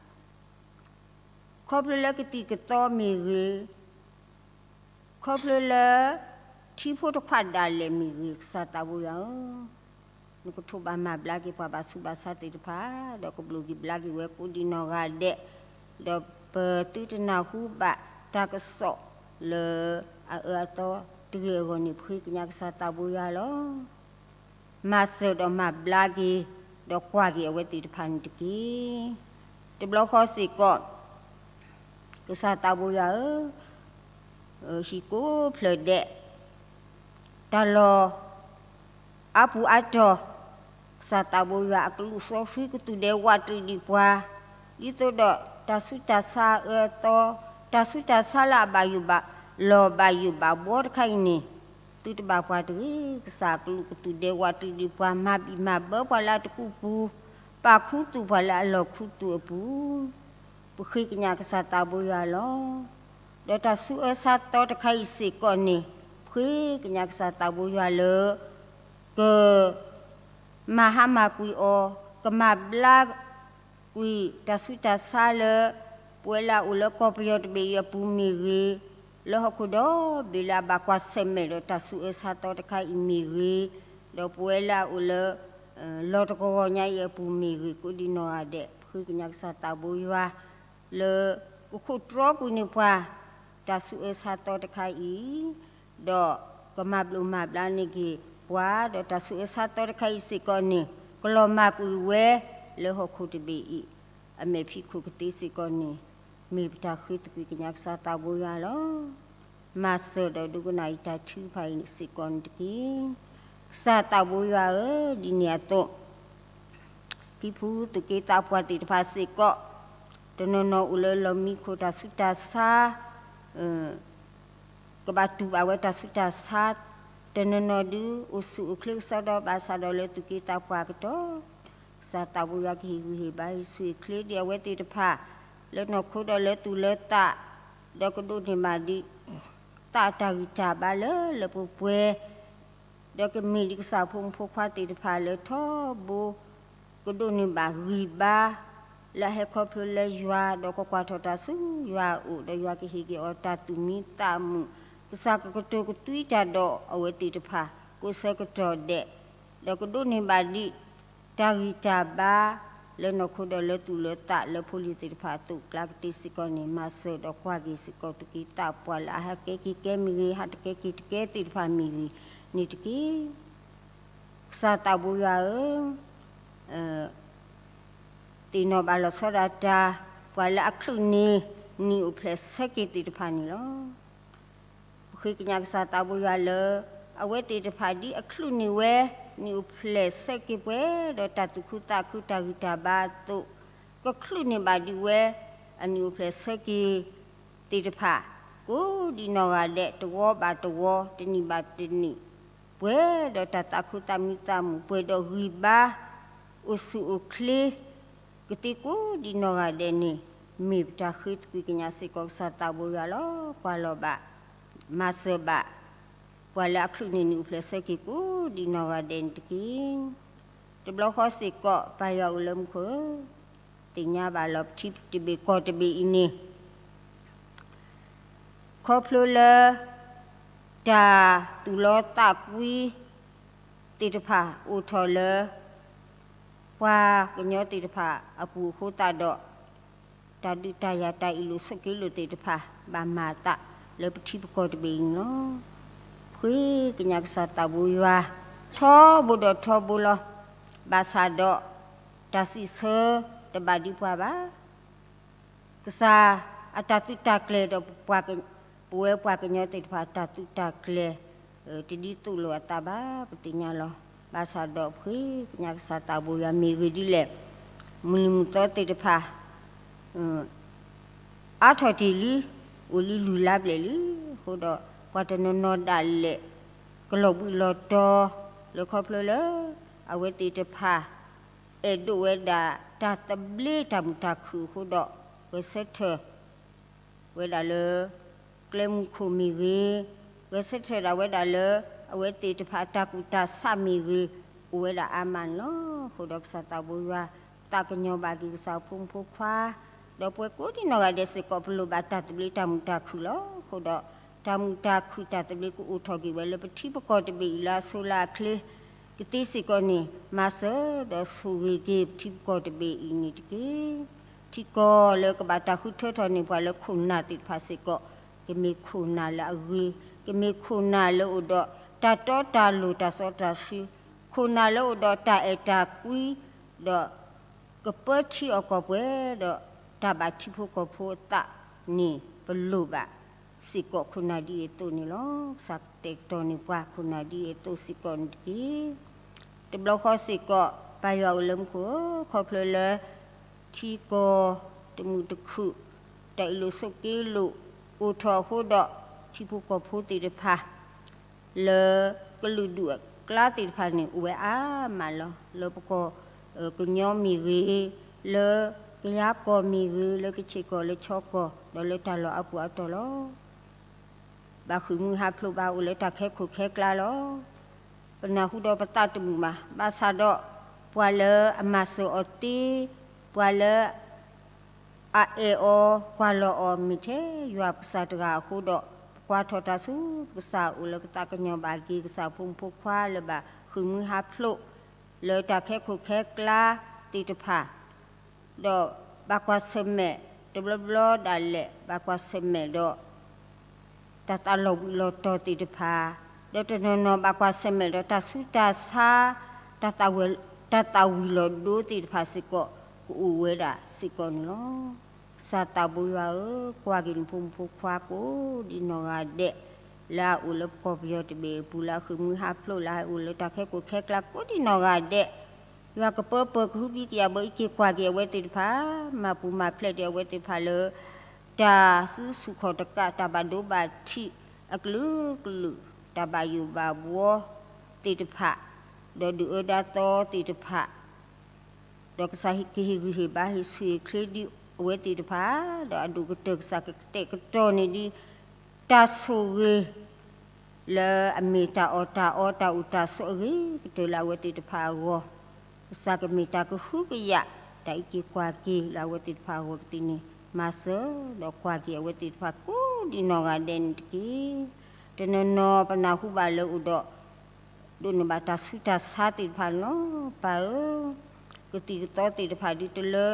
ခီဖျိလၢကသံၣ်ကသီမ့ၢ်ဂ့ၤ, ခီဖျိလၢ ထံဖိတခွးဒၣ်လဲာ်မ့ၢ်ဂ့ၤ, ကစၢ်သးဘိယွၤဧၢ, နကထိးဘၣ်မၤဘျါက့ၤပှၤဘၣ်ဆူးဘၣ်ဆါသ့ၣ်တဖၣ်, ဒီးကဘျိၣ်က့ၤဘျါက့ၤဝဲကိးဒံနီၢ်ဂၤဒဲး, ဒီးပသုတနၢ်ဟူဘၣ်တၢ်ကစီၣ်လၢအအၢအသီတဂ့ၤအဂီၢ်န့ၣ် ပဃ့ကညးကစၢ်သးဘိယွၤလီၤ. မၤစၢၤဒီးမၤဘျါက့ၤ, ဒီးကွၢ်က့ၤအဝဲသ့ၣ်တဖၣ်န့ၣ်တက့ၢ်. တဘျီဃီစ့ၢ်ကီး ကစၢ်သးဘိယွၤဧၢ, ဟံၣ်ကိးဖျၢၣ်ဒဲး, တၢ်လီၢ်အါပူၤအါတီၤ, ကစၢ်သးဘိယွၤအကလူးစီဆှံကသူၣ်ဒဲဝးတရံးဒံးပှၤ, ဒ်သိးဒီးတၢ်ဆူးတၢ်ဆါအအၢအသီ, တၢ်ဆူးတၢ်ဆါလၢအဘၣ်ယိၣ်ဘၣ်လီၢ်ဘၣ်ယိၣ်ဘၣ်ဘှီတခါအံၤန့ၣ်, သုတဘၣ်ပှၤတဂ့ၤ, ကစၢ်အကလူးကသူၣ်ဒဲဝးတရံးဒံးပှၤ, မၤဘံၣ်မၤဘၢပှၤလၢအတကူၣ်ပူၤ, ပာ်ခူသူၣ်ပှၤလၢအလီၢ်ခူသူၣ်အပူၤ, ပဃ့ကညးကစၢ်သးဘိယွၤလီၤ. ဒီးတၢ်ဆူးအၢဆါသီတခါအံၤစ့ၢ်ကီးန့ၣ်, ပဃ့ကညးကစၢ်သးဘိယွၤလၢ က မၤဟါမၢ်ကွံာ်အီၤ, ကမၤဘျါကွံာ်တၢ်ဆူးတၢ်ဆါလၢ ပဝဲလၢအအိၣ်လၢကီၢ်ပယီၤတဘ့ၣ်အံၤအပူၤမ့ၢ်ဂ့ၤ, လၢဟီၣ်ခိၣ်ဒီဘ့ၣ်လၢအဘၣ်ကွၢ်ဆၢၣ်မဲာ်ဒီးတၢ်ဆူးအၢဆါသီတခါအံၤမ့ၢ်ဂ့ၤ, ဒီးပဝဲလၢအအိၣ်လၢ လီၢ်တကဝီၤညါအံၤအပူၤမ့ၢ်ဂ့ၤ, ကိးဒံနီၢ်ဂၤဒဲး ပဃ့ကညးကစၢ်သးဘိယွၤ လၢကခိးတြီကွံာ်န့ၢ်ပှၤ တၢ်ဆူးအၢဆါသီတခါအံၤ, ဒီးကမၤဘျိးမၤဘျါန့ၢ်က့ၤပှၤ, ဒီးတၢ်ဆူးအၢဆါသီတခါအံၤစ့ၢ်ကီးန့ၣ် ကလီၤမၢ်ကွံာ်ဝဲလၢဟီၣ်ခိၣ်တဘ့ၣ်အံၤ အမဲာ်ဖံးခိၣ်ကသ့စ့ၢ်ကီးန့ၣ်, မ့ၢ်ပတၢ်ဃ့သကွံာ်ကညးကစၢ်သးဘိယွၤလီၤ. မၤစၢၤဒီးဒိကနၣ်ယတၢ်ထုကဖၣ်အံၤစ့ၢ်ကီးန့ၣ်တက့ၢ်. ကစၢ်သးဘိယွၤဧၢ, ဒ်န့ၣ်အသိး ဖံဖုသုးက့သးပှၢ်သ့ၣ်တဖၣ်စ့ၢ်ကီး, တနီၤနီၤအိၣ်လၢလီၢ်မံခိၣ်တၢ်ဆူးတၢ်ဆါ, ကဘၣ်တူၢ်ဘၣ်ဝဲတၢ်ဆူးတၢ်ဆါ, တနီၤနီၤဒုးအိၣ်ဆူၣ်အိၣ်ချ့ကစီဒီဘၣ်ဆၣ်ဒီးလၢသုးက့သးပှၢ်အကတီၢ်, ကစၢ်သးဘိယွၤကဟ့ၣ်ဂံၢ်ဟ့ၣ်ဘါဟ့ၣ်ဆူၣ်ဟ့ၣ်ချ့ဒံးအဝဲသ့ၣ်တဖၣ် လၢနီၢ်ခိဒီးလၢသူၣ်လၢသး, ဒီးကဒိးန့ၢ်ဘၣ်ဒံး သးတၢ်ဂံၢ်တၢ်ဘါလၢလၢပှဲၤပှဲၤ ဒီးကမ့ၢ်ဒံးကစၢ်ဖိမုၣ်ဖိခွါသ့ၣ်တဖၣ်လၢထီဘိ ကဒိးန့ၢ်ဘၣ်ဂံၢ်ဘါ လၢအဟဲခီဖျိလၢယွၤ ဒီးကကွၢ်ထီၣ်တၢ်ဆူယွၤအအိၣ် ဒီးယွၤကဟ့ၣ်က့ၤအီၤတၢ်သူၣ်မံသးမုာ်, ကစၢ်ကကတိၤကသွံတၢ်ဒီးအဝဲသ့ၣ်တဖၣ် ကိးဆၢကတီၢ်ဒဲး, ဒီးကဒိးန့ၢ်ဘၣ်ဒံး တၢ်ဂံၢ်တၢ်ဘါ လၢနီၢ်ခိဒီးလၢသူၣ်လၢသးလၢဖိလံၤသ့ၣ်တဖၣ်အသိး ကျါကတ့ၢ်စ့ၢ်ကီးန့ၣ် မၤစၢၤဒီးကွၢ်က့ၤစ့ၢ်ကီးသုးက့သးပှၢ်လၢအဟးကဲက့ၤကဲမ့ၢ်ဂ့ၤ ဟးတကဲက့ၤတကဲသ့ၣ်တဖၣ်မ့ၢ်ဂ့ၤန့ၣ်တက့ၢ်. ကစၢ်သးဘိယွၤဧၢ, သ့ၣ်နီၣ်ဘၣ်လီၤဆီဒၣ်တၢ် ပှၤလၢအချုးန့ၢ် နံၣ်အိၣ်ဖျဲၣ်ဆၢက့ၤသ့ၣ်တဖၣ်န့ၣ်လီၤ. ပဃ့ကညးကစၢ်သးဘိယွၤလၢ အဝဲသ့ၣ်တဖၣ်ဒ်အချုးန့ၢ်ဝဲ နံၣ်အိၣ်ဖျဲၣ်ဆၢက့ၤပှဲၤဒီးတၢ်သူၣ်ခုသးခုတၢ်ဂံၢ်တၢ်ဘါအသိး, ကချုးန့ၢ်ဘၣ်ဒံးဝဲ အနံၣ်အိၣ်ဖျဲၣ်ဆၢက့ၤသ့ၣ်တဖၣ် ကိးဒံးနီၢ်ဂၤဒဲး တဝီဘၣ်တဝီ တနံၣ်ဘၣ်တနံၣ် ပှဲၤဒီးတၢ်သးခုသးမံသးမုာ် ပှဲၤဒီးဂံၢ်ဘါ အိၣ်ဆူၣ်အိၣ်ချ့ ကသ့ကိးဒံးနီၢ်ဂၤဒဲးန့ၣ် မ့ၢ်ပတၢ်ဃ့သကွံာ်ကညးစ့ၢ်ကီး ကစၢ်သးဘိယွၤလီၤ. ကွၢ်လီၤဘၣ် မၤစၢၤဘၣ် ပှၤလၢအချုးန့ၢ်နံၣ်အိၣ်ဖျဲၣ်ဆၢက့ၤကိးဒံးနီၢ်ဂၤဒဲးန့ၣ်တက့ၢ်. တဘျီဃီစ့ၢ်ကီး ပၢ်ယွၤအိၣ်လၢမူခိၣ်ဧၢ, သ့ၣ်ညါဘၣ်လီၤ ပထံတဘ့ၣ်ကီၢ်တဘ့ၣ်အံၤန့ၣ် ခီဖျိလၢ တၢ်သူၣ်လီသးကွံသ့ၣ်တဖၣ်အိၣ်ထီၣ်လၢ ပှၤကညီသ့ၣ်တဖၣ်အပူၤအဃိသတးဒီး တၢ်ဒုးတၢ်ယၤတၢ်အ့ၣ်လိာ်ဆိးက့လိာ်သ့ၣ်တဖၣ် ဘၣ်မၤအသးလၢပထံပကီၢ်တဘ့ၣ်အံၤန့ၣ်လီၤ. ဃ့ကညးကစၢ်သးဘိယွၤ ထီဘိဒီးထီဘိလီၤ. ဘၣ်ဆၣ်ဒီး တၢ်စံးဆၢတဘၣ်ဒံးပှၤဘၣ် ကစၢ်အတၢ်သုးတၢ်ကျဲၤဒီး ပဝဲပှၤကညီသ့ၣ်တဖၣ် တၢ်သုးတၢ်ကျဲၤ တဒ်သိးလိာ်အသးဘၣ် ပသ့ၣ်ညါလီၤ. ဘၣ်ဆၣ်ဒီးပဃ့ကညးကစၢ်သးဘိယွၤ မ့ၢ်ဂ့ၢ်ဒ်လဲၣ် မုၢ်နံၤမုၢ်သီသ့ၣ်တဖၣ် အါထီၣ်တ့ၢ်လံ အိၣ်လံလုၢ်လါဘျဲၣ်လံအဃိဒီး ပှၤတနီၤနီၤဒၣ်လဲာ် ကလီၤဘှံးလီၤတီၤ လၢခီဖျိလၢ အဝဲသ့ၣ်တဖၣ် အဲၣ်ဒိးဝဲဒၣ် တၢ်သဘျ့တၢ်မုာ်တၢ်ခုၣ်အဃိဒီး ဂဲၤဆၢထၢၣ် ဝဲဒၣ်လၢ ကျဲမုၢ်ခိၣ်မ့ၢ်ဂ့ၤ, ဂဲၤဆၢထၢၣ်ဒၣ်ဝဲဒၣ်လၢ အဝဲသ့ၣ်တဖၣ်အတၢ်ကူၣ်တၢ်ဆးမ့ၢ်ဂ့ၤ အိၣ်ဝဲဒၣ်အါမးန့ၣ်လီၤ. အဃိဒီးကစၢ်သးဘိယွၤ သးကညီၤဘၣ်က့ၤကစၢ်ဖိမုၣ်ဖိခွါ ဒီးပဝဲကိးဒံးနီၢ်ဂၤဒဲးစ့ၢ်ကီး ပလိၣ်ဘၣ်တၢ်သဘျ့တၢ်မုာ်တၢ်ခုၣ်လီၤ. အဃိဒီး တၢ်မုာ်တၢ်ခုၣ်တၢ်သဘျ့ကအိၣ်ထီၣ်က့ၤဝဲလၢပထံပကီၢ်တဘ့ၣ်အံၤလၢအဆိလၢအချ့ ကသ့စ့ၢ်ကီးန့ၣ် မၤစၢၤဒီးဆိၣ်ဂ့ၤက့ၤပထံပကီၢ်တဘ့ၣ်အံၤန့ၣ်တက့ၢ်. ထံကီၢ်လၢကဘၣ်တၢ်ဃုထၢထီၣ်န့ၢ်ပှၤလၢခိၣ်နၢ်သ့ၣ်တဖၣ်စ့ၢ်ကီး ကမ့ၢ်ခိၣ်နၢ်လၢအဂ့ၤ, ကမ့ၢ်ခိၣ်နၢ်လၢအိၣ်ဒီးတၢ်တီတၢ်လိၤတၢ်စီတၢ်ဆှံ, ခိၣ်နၢ်လၢအိၣ်ဒီးတၢ်အဲၣ်တၢ်ကွံ ဒီး ကပၢထံအီၣ်ကီၢ်ပှဲၤဒီး တၢ်ဘၣ်ထံဖိကီၢ်ဖိအသးန့ၣ် ပလိၣ်ဘၣ်စ့ၢ်ကီးခိၣ်နၢ်ဒ်အံၤအသိးန့ၣ်လီၤ. ကစၢ်ကတဲာ်ကတီၤန့ၢ်ပှၤခိၣ်နၢ်ဒ်အံၤအသိးစ့ၢ်ကီးန့ၣ်တက့ၢ်. တဘျီဃီစ့ၢ်ကီး ပၢ်ယွၤအိၣ်လၢမူခိၣ်ဧၢ, ခီဖျိလၢ ထံကီၢ်တမုာ်တခုၣ်, တၢ်အ့ၣ်လိာ်ဆိးက့လိာ်အိၣ်ထီၣ်အဃိဒီး ထံဖိကီၢ်ဖိသ့ၣ်တဖၣ် လၢကလုာ်ဒူၣ်အကျါသ့ၣ်တဖၣ်န့ၣ် အိၣ်ဝဲအါမးလီၤ. လၢပကီၢ်ကညီမ့ၢ်ဂ့ၤ, လၢကယၤကီၢ်မ့ၢ်ဂ့ၤ, လၢကခ့ၣ်ကီၢ်လၢခၠီကီၢ် ဒီးလၢတၢ်လီၢ်အါပူၤအါတီၢ်လီၤ. ဘၣ်ဃုာ်မုၢ်ဟးဖျိး ဘၣ်အိၣ်လၢတၢ်ခဲခိၣ်ခဲကျါလီၤ. ပနၢ်ဟူဒီးပသးတမုာ်ဘၣ်. ဘၣ်ဆၣ်ဒီး ပှၤလၢအမၤစၢၤအီၤသ့, ပှၤလၢ အအဲၣ်အီၤကွၢ်လီၤအီၤ မ့ၢ်ထဲယွၤပကစၢ်တဂၤအဃိဒီး ပကွၢ်ထီၣ်တၢ်ဆူပကစၢ်အအိၣ်လၢကသးကညီၤဘၣ်က့ၤ ကစၢ်ဖိမုၣ်ဖိခွါလၢဘၣ်ဃုာ်မုၢ်ဟးဖျိး လၢတၢ်ခဲခိၣ်ခဲကျါသ့ၣ်တဖၣ် ဒီးဘၣ်ကွၢ်ဆၢၣ်မဲာ် တဘျီဘျီဒၣ်လဲာ် ဘၣ်ကွၢ်ဆၢၣ်မဲာ်ဒီး တၢ်သးလီၤဘှံးလီၤတီၤသ့ၣ်တဖၣ်, ဒီးတနီၤနီၤဘၣ်ကွၢ်ဆၢၣ်မဲာ်ဒီးတၢ်ဆူးတၢ်ဆါ, တၢ်သးဝံၤလီၤဒိသ့ၣ်တဖၣ်စ့ၢ်ကီး ကအိၣ်ဝဲဒၣ်စ့ၢ်ကီးန့ၣ်လီၤ. ကစၢ်သးဘိယွၤဧၢ, ကွၢ်က့ၤနဖိမုၣ်ဖိခွါကိးဒံးနီၢ်ဂၤဒဲး လၢအအိၣ်လၢပကီၢ်ပယီၤတဘ့ၣ်အပူၤ လၢအဃုာ်မုၢ်ဟးဖျိး လၢအအိၣ်လၢတၢ်ခဲခိၣ်ခဲကျါကိးဒံးနီၢ်ဂၤဒဲး ယွၤကပၢပၢၤကဟုကယာ်ဘၢအံးက့ၤကွၢ်က့ၤအဝဲသ့ၣ်တဖၣ်, မၤပူၤမၤဖျဲးဒံးအဝဲသ့ၣ်တဖၣ်လၢ တၢ်စုဆူၣ်ခီၣ်တကး တၢ်ဘၣ်ဒိဘၣ်ထံးအကလုာ်ကလုာ်, တၢ်ဘၣ်ယိၣ်ဘၣ်ဘှီသ့ၣ်တဖၣ်, ဒီးဒုၣ်အၢဒါသီသ့ၣ်တဖၣ်, ဒီးကစၢ်ဟ့ၣ်က့ၤဟ့ၣ်ဂံၢ်ဟ့ၣ်ဘါဟ့ၣ်ဆူၣ်ဟ့ၣ်ချ့ဒံးအဝဲသ့ၣ်တဖၣ်, ဒီးအဒိၣ်ကတၢၢ်ကစၢ်ကတဲာ်ကတီၤန့ၢ်ဒံး တၢ်ဆိၣ်ဂ့ၤ လၢအမ့ၢ်တၢ်အီၣ်တၢ်အီ တၢ်အိၣ်တၢ်ဆိးအဂ့ၤကတၢၢ်လၢအဝဲသ့ၣ်တဖၣ်အဂီၢ်, ကစၢ်ကမ့ၢ်တၢ်ကဟုကယာ် တၢ်အံးက့ၤကွၢ်က့ၤလၢအဝဲသ့ၣ်တဖၣ်အဂီၢ်ကသ့န့ၣ် မၤစၢၤဒီးကွၢ်က့ၤအဝဲသ့ၣ်တဖၣ်ကိးဒံးနီၢ်ဂၤဒဲးန့ၣ်တက့ၢ်. တနီၤနီၤပနၢ်ဟူဘၣ်လၢအိၣ်ဒီး ဒိးန့ၢ်ဘၣ်တၢ်ဆူးတၢ်ဆါသ့ၣ်တဖၣ်န့ၣ်လီၤ. ပၢ်ဧၢ, ကသံၣ်ကသီသ့ၣ်တဖၣ်ဒ်တလၢ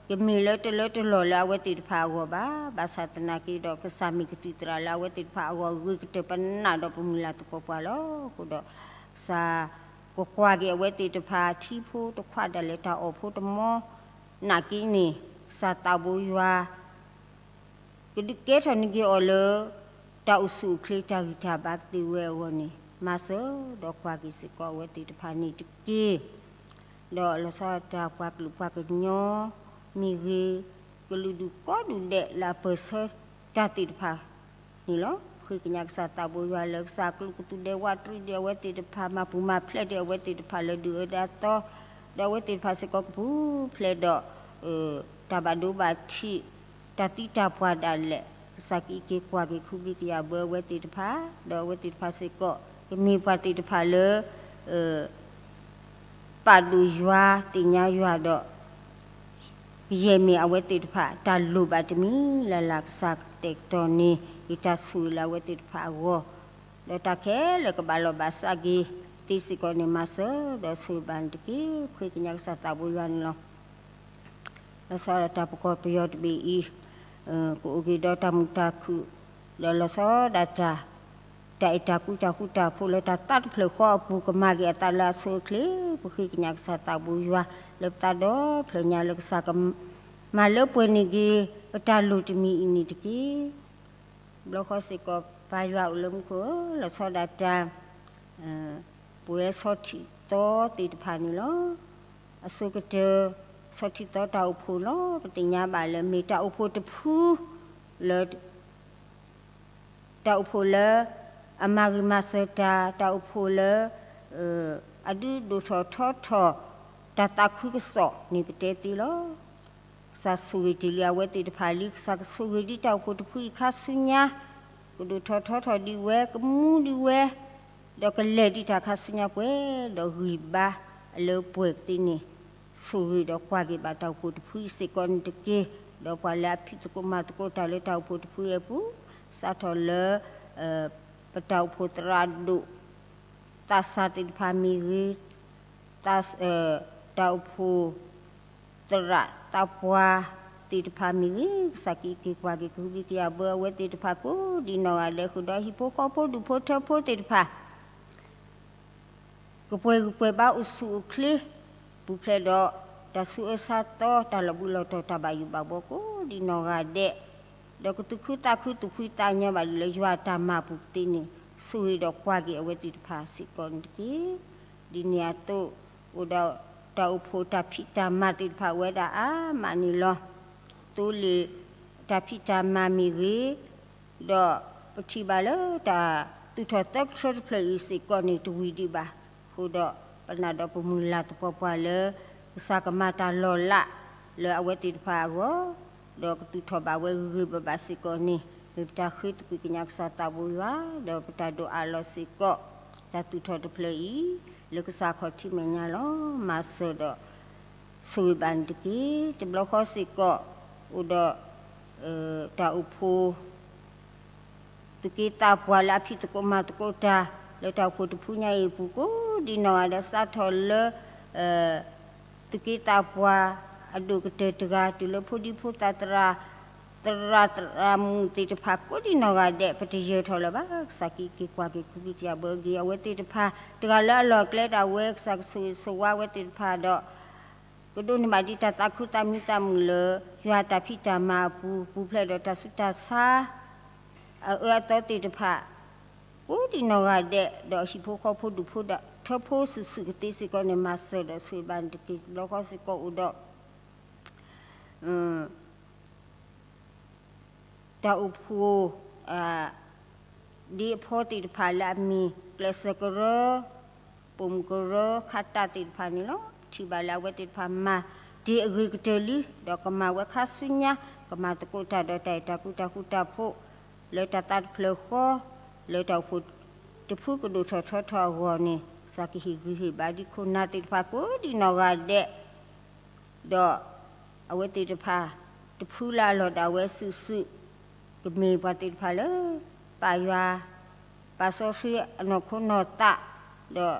ကမ့ၢ်လၢတလၢတလီၢ်လၢအဝဲသ့ၣ်တဖၣ်အဂီၢ်ဘၣ်. ဘၣ်ဆၣ်သနာ်က့ဒီး ကစၢ်မ့ၢ်ကသံၣ်သရၣ်လၢအဝဲသ့ၣ်တဖၣ်အဂီၢ် ဂ့ၤကတၢၢ်ပနၢ်ဒီးပမုၢ်လၢ်သပှၢ်ပှၢ်လီၤ. အဃိဒီး ကစၢ်ကကွၢ်က့ၤအဝဲသ့ၣ်တဖၣ် ထံဖိတခွးဒၣ်လဲာ် တၢ်အီၣ်ဖိတမီ နာ်က့န့ၣ် ကစၢ်သးဘိယွၤ ကဒုးကဲထီၣ်န့ၢ်က့ၤအီၤလၢ တၢ်အိၣ်ဆူၣ်အိၣ်ချ့တၢ်ဂံၢ်တၢ်ဘါကသ့ဝဲအဂီၢ်န့ၣ် မၤစၢၤဒီးကွၢ်က့ၤစ့ၢ်ကီးအဝဲသ့ၣ်တဖၣ်န့ၣ်တက့ၢ်. ဒီးလီၤဆီဒၣ်တၢ်ပှၤကလုာ်ပှၤကညီ မ့ၢ်ဂ့ၤ, ကလုာ်ဒူၣ်ကိးဒူၣ်ဒဲးလၢအပၢၢ်ဆၢတၢ်သ့ၣ်တဖၣ်န့ၣ်လီၤ. ဃ့ကညးကစၢ်သးဘိယွၤလၢကစၢ်ကျိၣ်ကသူဒဲးဝးတရံးဒံးအဝဲသ့ၣ်တဖၣ်, မၤပူၤမၤဖျဲးဒံးအဝဲသ့ၣ်တဖၣ်လၢဒုၣ်အၢဒၣ်သီ, ဒီးအဝဲသ့ၣ်တဖၣ်စ့ၢ်ကီးကပူၤဖျဲးဒီး တၢ်ဘၣ်ဒိဘၣ်ထံး, တၢ်သံတၢ်ပှၢ်ဒၣ်လဲာ်, ကစၢ်ကအံးက့ၤကွၢ်က့ၤ ခူဘံကယာ်ဘၢအဝဲသ့ၣ်တဖၣ်, ဒီးအဝဲသ့ၣ်တဖၣ်စ့ၢ်ကီး ကမ့ၢ်ပှၤသ့ၣ်တဖၣ်လၢ ပာ်ဒိၣ်ယွၤ သ့ၣ်ညါယွၤဒီး ယဲၢ်မ့ၢ်အဝဲသ့ၣ်တဖၣ် တၢ်လိၣ်ဘၣ်တမံၤလၢ်လၢ် ကစၢ်ကတဲာ်ကတီၤန့ၢ် ယတၢ်ဆိၣ်ဂ့ၤလၢအဝဲသ့ၣ်တဖၣ်အဂီၢ်, ဒီးတၢ်ခဲလၢာ်ကဘၣ်လီၤဘၣ်စးက့ၤသ့စ့ၢ်ကီးန့ၣ် မၤစၢၤဒီးဆိၣ်ဂ့ၤဘၣ်န့ၣ်တက့ၢ်. ဃ့ကညးကစၢ်သးဘိယွၤန့ၣ်လီၤ. လီၤဆီဒၣ်တၢ်ပကီၢ်ပယီၤတဘ့ၣ်အံၤ ကအိၣ်က့ၤဒီးတၢ်မုာ်တၢ်ခုၣ်, ဒီးလီၤဆီဒၣ်တၢ် တၢ်အဲၣ်တၢ်ကွံတၢ်ဃူတၢ်ဖိးလၢတၢ်သးတဖျၢၣ်ဃီအပူၤ ကမၤက့ၤအသးလၢအဆိအချ့, ပဃ့ကညးကစၢ်သးဘိယွၤ လၢပသးဒီဖျၢၣ်ညါလၢကစၢ်ကမၤလၢပှဲၤန့ၢ်က့ၤ ပတၢ်လိၣ်တမံၤအံၤန့ၣ်တက့ၢ်. ဘျီဃီစ့ၢ်ကီး ပၢ်ယွၤအိၣ်လၢမူခိၣ်ဧၢ, လီၤဆီဒၣ်တၢ် ပဝဲဆီထံၣ်သီသ့ၣ်တဖၣ်န့ၣ်လီၤ. အဆိကတၢၢ် ဆီထံၣ်သီတၢ်အိၣ်ဖှိၣ်လီၤ. ပသ့ၣ်ညါဘၣ်လၢမ့ၢ်တၢ်အိၣ်ဖှိၣ်တဖုလၢ တၢ်အိၣ်ဖှိၣ်လၢ အမၤဂ့ၤမၤစၢၤတၢ်, တၢ်အိၣ်ဖှိၣ်လၢ အဒုးဒိၣ်ထီၣ်ထီထီၣ် တၢ်သးခုကစီၣ်န့ၣ်ပတဲသ့လီၤ. ကစၢ်ဆိၣ်ဂ့ၤတ့ၢ်လံအဝဲသ့ၣ်တဖၣ်လံ, ကစၢ်ကဆိၣ်ဂ့ၤဒံးတၢ်အိၣ်ဖှိၣ်တဖုအံၤခါဆူညါ, ကဒိၣ်ထီၣ်ထီထီၣ်ဒံးဝဲ, ကမူဒံးဝဲ, ဒီးကလဲၤဒံးတၢ်ခါဆူညါပှဲၤ, ဒီးဂံၢ်ဘါအလၢပှဲၤကသ့န့ၣ်, ဆိၣ်ဂ့ၤဒီးကွၢ်က့ၤဘၣ်တၢ်အိၣ်ဖှိၣ်တဖုအံၤစ့ၢ်ကီးန့ၣ်တက့ၢ်. ဒီးပှၤလၢအဖံးသကိးမၤသကိးတၢ်လၢတၢ်အိၣ်ဖှိၣ်တဖုအံၤအပူၤ, စးထီၣ်လၢ ပတၢ်အိၣ်ဖှိၣ်သရၣ်ဒိၣ် သးစၢ်သ့ၣ်တဖၣ်မ့ၢ်ဂ့ၤ, တၢ်အိၣ်ဖှိၣ် သရၣ်သးပှၢ်သ့ၣ်တဖၣ်မ့ၢ်ဂ့ၤ, ကစၢ်ကအံးက့ၤကွၢ်က့ၤ ကဟုဘံၣ်ကယာ်ဘၢအဝဲသ့ၣ်တဖၣ်ကိးဒံးနီၢ်ဂၤဒဲးဃုာ်ဒီး ဟံၣ်ဖိဃီဖိဒူၣ်ဖိထၢဖိသ့ၣ်တဖၣ် ကပှဲၤဂံၢ်ပှဲၤဘါအိၣ်ဆူၣ်အိၣ်ချ့ ပူၤဖျဲးဒီး တၢ်ဆူးအၢဆါသီ တၢ်လီၤဘှံးလီၤတီၤ တၢ်ဘၣ်ယိၣ်ဘၣ်ဘှီကိးဒံးနီၢ်ဂၤဒဲး, ဒီးကသူၣ်ခုသးခုသူၣ်ဖှံသးညီဘၣ်ဒ်လၢယွၤအတၢ်မၤအပူၤကသ့န့ၣ်, ဆိၣ်ဂ့ၤဒီးကွၢ်က့ၤအဝဲသ့ၣ်တဖၣ်စ့ၢ်ကီးန့ၣ်တက့ၢ်. ဒ်န့ၣ်အသိး အိၣ်ဒီးတၢ်အိၣ်ဖှိၣ်တၢ်ဖံးတၢ်မၤသ့ၣ်တဖၣ်ဝဲဒၣ်အါမးန့ၣ်လီၤ. သိလ့ၣ်တၢ်ဖံးတၢ်မၤမ့ၢ်ဂ့ၤ, ဒီးပထံၣ်ဘၣ်လၢတၢ်သူၣ်ထီၣ်သၢကထၢတဖျၢၣ်အံၤစ့ၢ်ကီးန့ၣ် တဝံၤဒံးဘၣ်. အဃိဒီး ပနာ်ဒီးပမုၢ်လၢ်သပှၢ်ပှၢ်လၢ ကစၢ်ကမၤတၢ်လီၤလးလၢအဝဲသ့ၣ်တဖၣ်အဂီၢ်, ဒီးကသူၣ်ထီၣ်ဘၣ်ဝဲဂ့ၤဂ့ၤဘၣ်ဘၣ်စ့ၢ်ကီးန့ၣ် မ့ၢ်ပတၢ်ဃ့သကွံာ်ကညးကစၢ်သးဘိယွၤ, ဒီးပတၢ်ဒိးအးလီၤစ့ၢ်ကီး တၢ်သူၣ်ထီၣ်တဖျၢၣ်အံၤ လၢကစၢ်ခီၣ်ထံးမဲာ်ညါလီၤ. မၤစၢၤဒီး ဆိၣ်ဂ့ၤဘၣ်န့ၣ်တက့ၢ်. တဘျီဃီစ့ၢ်ကီး အိၣ်ဒီး တၢ်အိၣ်ဖှိၣ် သူၣ်က့သးပှၢ်လၢအဖံးသကိးမၤသကိးတၢ် လၢတၢ်အိၣ်ဖှိၣ်တဖုညါအံၤအပူၤကိးဒံးနီၢ်ဂၤဒဲး စးထီၣ်လၢ သူၣ်က့သးပှၢ်အဒိၣ်ကတၢၢ်တဂၤ တုၤလၢဖိဒံဖိသၣ်သရၣ် သရၣ်သရၣ်မုၣ်သ့ၣ်တဖၣ်ကိးဒံးနီၢ်ဂၤဒဲး ပတယၢၤထီၣ်လၢၤဘၣ်. ကစၢ်ကအံးက့ၤကွၢ်က့ၤ ကဟုကယာ်ဘၢက့ၤအဝဲသ့ၣ်တဖၣ် တဂၤလၢအလီၢ်အကျဲဒၣ်ဝဲ ကစၢ်ကဆိၣ်ဂ့ၤဆိၣ်ဝါအဝဲသ့ၣ်တဖၣ်ဒီး ကဒိးန့ၢ်ဘၣ်ဒံးတၢ်သးခုသးမံသးမုာ်လၢ ယွၤတၢ်ဖံးတၢ်မၤအပူၤ ပူၤဖျဲးဒီးတၢ်ဆူးတၢ်ဆါ အအၢအသီသ့ၣ်တဖၣ် ကိးဒံးနီၢ်ဂၤဒဲး ဒီးဟံၣ်ဖိဃီဖိဒူၣ်ဖိထၢဖိစုာ်စုာ်ကသ့စ့ၢ်ကီးန့ၣ် မၤစၢၤဒီးဆိၣ်ဂ့ၤဘၣ်န့ၣ်တက့ၢ်. တဘျီဃီစ့ၢ်ကီးအိၣ်ဒီး တၢ်အိၣ်ဖှိၣ် ဒ့အဖီသ့ၣ်တဖၣ်လၢအမ့ၢ် ကျဲးစၢးကရၢ ပိာ်မုၣ်ကရၢ ခါတၢ်သ့ၣ်တဖၣ်န့ၣ်လီၤ. ပထံၣ်ဘၣ်လၢအဝဲသ့ၣ်တဖၣ်မၤတ့ၢ်အဂ့ၤကတၢၢ်လံ ဒီးကမၤဝဲခါဆူညါ ကမၤသကိးတၢ်ဒီးတၢ်အဲၣ်တၢ်ကွံတၢ်ဃူတၢ်ဖိး လၢတၢ်သးတဖျၢၣ်ဃီ လၢတၢ်အိၣ်ဖှိၣ်တဖုကဒိၣ်ထီၣ်ထီထီၣ်အဂီၢ်န့ၣ် ကစၢ်ကဟ့ၣ်ဂံၢ်ဟ့ၣ်ဘါဒံးခိၣ်နၢ်သ့ၣ်တဖၣ်ကိးဒံးနီၢ်ဂၤဒဲး ဒီးအဝဲသ့ၣ်တဖၣ် တဖုလၢအလီၢ်ဒၣ်ဝဲစုာ်စုာ် ကမ့ၢ်ပှၤသ့ၣ်တဖၣ်လၢ ပာ်ယွၤ ပာ်စီဆှံအနီၢ်ခိနီၢ်သး ဒီး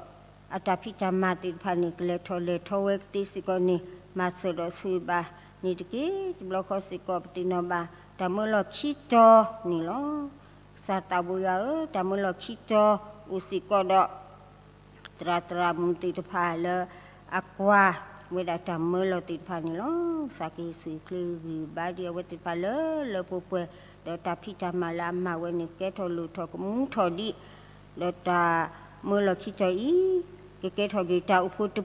အတၢ်ဖံးတၢ်မၤသ့ၣ်တဖၣ်န့ၣ် ကလဲၤထီၣ်လဲၤထီဝဲကသ့စ့ၢ်ကီးန့ၣ် မၤစၢၤဒီးဆိၣ်ဂ့ၤဘၣ်န့ၣ်တက့ၢ်. တဘျီဃီစ့ၢ်ကီး ပသ့ၣ်နီၣ်ဘၣ် တၢ်မၢလီၢ်ခံတီၤန့ၣ်လီၤ. ကစၢ်သးဘိယွၤဧၢ, တၢ်မၢလီၢ်ခံတီၤအိၣ်စ့ၢ်ကီးဒီး သရၣ်သရၣ်မုၣ်သ့ၣ်တဖၣ်လၢ အကွၢ်ဝဲဒၣ်တၢ်မၢလီၢ်သ့ၣ်တဖၣ်န့ၣ်လီၤ. ကစၢ်ကဟ့ၣ်ဆူၣ်ချ့ဂံၢ်ဘါဒံးအဝဲသ့ၣ်တဖၣ်လၢလၢပှဲၤပှဲၤ, ဒီးတၢ်ဖံးတၢ်မၤလၢအမၤဝဲန့ၣ် ကဲထီၣ်လိၣ်ထီၣ်ကမူထီၣ်ဒံး, ဒီးတၢ်မၢလီၢ်ခံတီၤအံၤ ကကဲထီၣ်က့ၤတၢ်အိၣ်ဖှိၣ်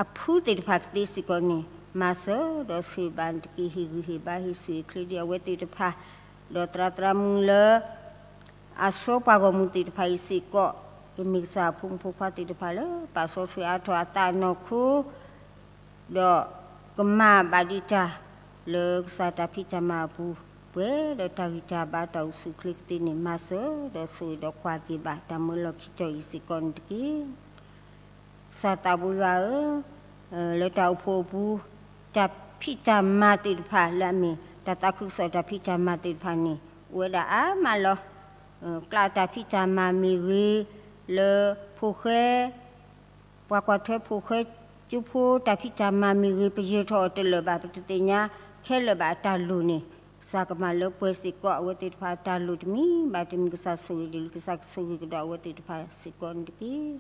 အဖုသ့ၣ်တဖၣ်ကသ့စ့ၢ်ကီးန့ၣ် မၤစၢၤဒီးဆိၣ်ဂ့ၤဘၣ်န့ၣ်တက့ၢ်. ဟ့ၣ်ဂံၢ်ဟ့ၣ်ဘါ ဟ့ၣ်ဆူၣ်ဟ့ၣ်ချ့ဒံးအဝဲသ့ၣ်တဖၣ်, ဒီးသရၣ်သရၣ်မုၣ်လၢ အဆှၢပှၤဂီၢ်မုၢ်သ့ၣ်တဖၣ်အံၤစ့ၢ်ကီး, ကမ့ၢ်ကစၢ်အဖိမုၣ်ဖိခွါသ့ၣ်တဖၣ်လၢ ပာ်စီဆှံအါထီၣ်အသးအနီၢ်ခိ ဒီးကမၤဘၣ်ဒံးတၢ် လၢကစၢ်တၢ်ဖံးတၢ်မၤအပူၤ, ပှဲၤဒီးတၢ်ဂံၢ်တၢ်ဘါတၢ်အိၣ်ဆူၣ်အိၣ်ချ့ကသ့န့ၣ် မၤစၢၤဒီးဆိၣ်ဂ့ၤဒီးကွၢ်က့ၤဘၣ်တၢ်မၢလီၢ်ခံတီၤအံၤစ့ၢ်ကီးန့ၣ်တက့ၢ်. ကစၢ်သးဘိယွၤဧၢ, လၢတၢ်အိၣ်ဖှိၣ်အပူၤ တၢ်ဖံးတၢ်မၤသ့ၣ်တဖၣ်လၢအမ့ၢ် တၢ်သးခုကစီၣ်တၢ်ဖံးတၢ်မၤသ့ၣ်တဖၣ်န့ၣ် အိၣ်ဝဲဒၣ်အါမးလီၤ. ကျးတၢ်ဖံးတၢ်မၤမ့ၢ်ဂ့ၤ, လၢဖိၣ်ဃဲ ပှၤကွၢ်ထွဲဖိၣ်ဃဲကၠိဖိတၢ်ဖံးတၢ်မၤမ့ၢ်ဂ့ၤ ပယၢၤထီၣ်အီၤတလၢာ်ဘၣ် ပတသ့ၣ်ညါခဲလၢာ်ဘၣ်အတၢ်လိၣ်န့ၣ် ကစၢ်ကမၤလၢပှဲၤစ့ၢ်ကီးအဝဲသ့ၣ်တဖၣ်အတၢ်လိၣ်တမံၤဘၣ်တမံၤ ကစၢ်ဆိၣ်ဂ့ၤဒံးလၢကစၢ်ကဆိၣ်ဂ့ၤကဒီးအဝဲသ့ၣ်တဖၣ်စ့ၢ်ကီးန့ၣ်တက့ၢ်.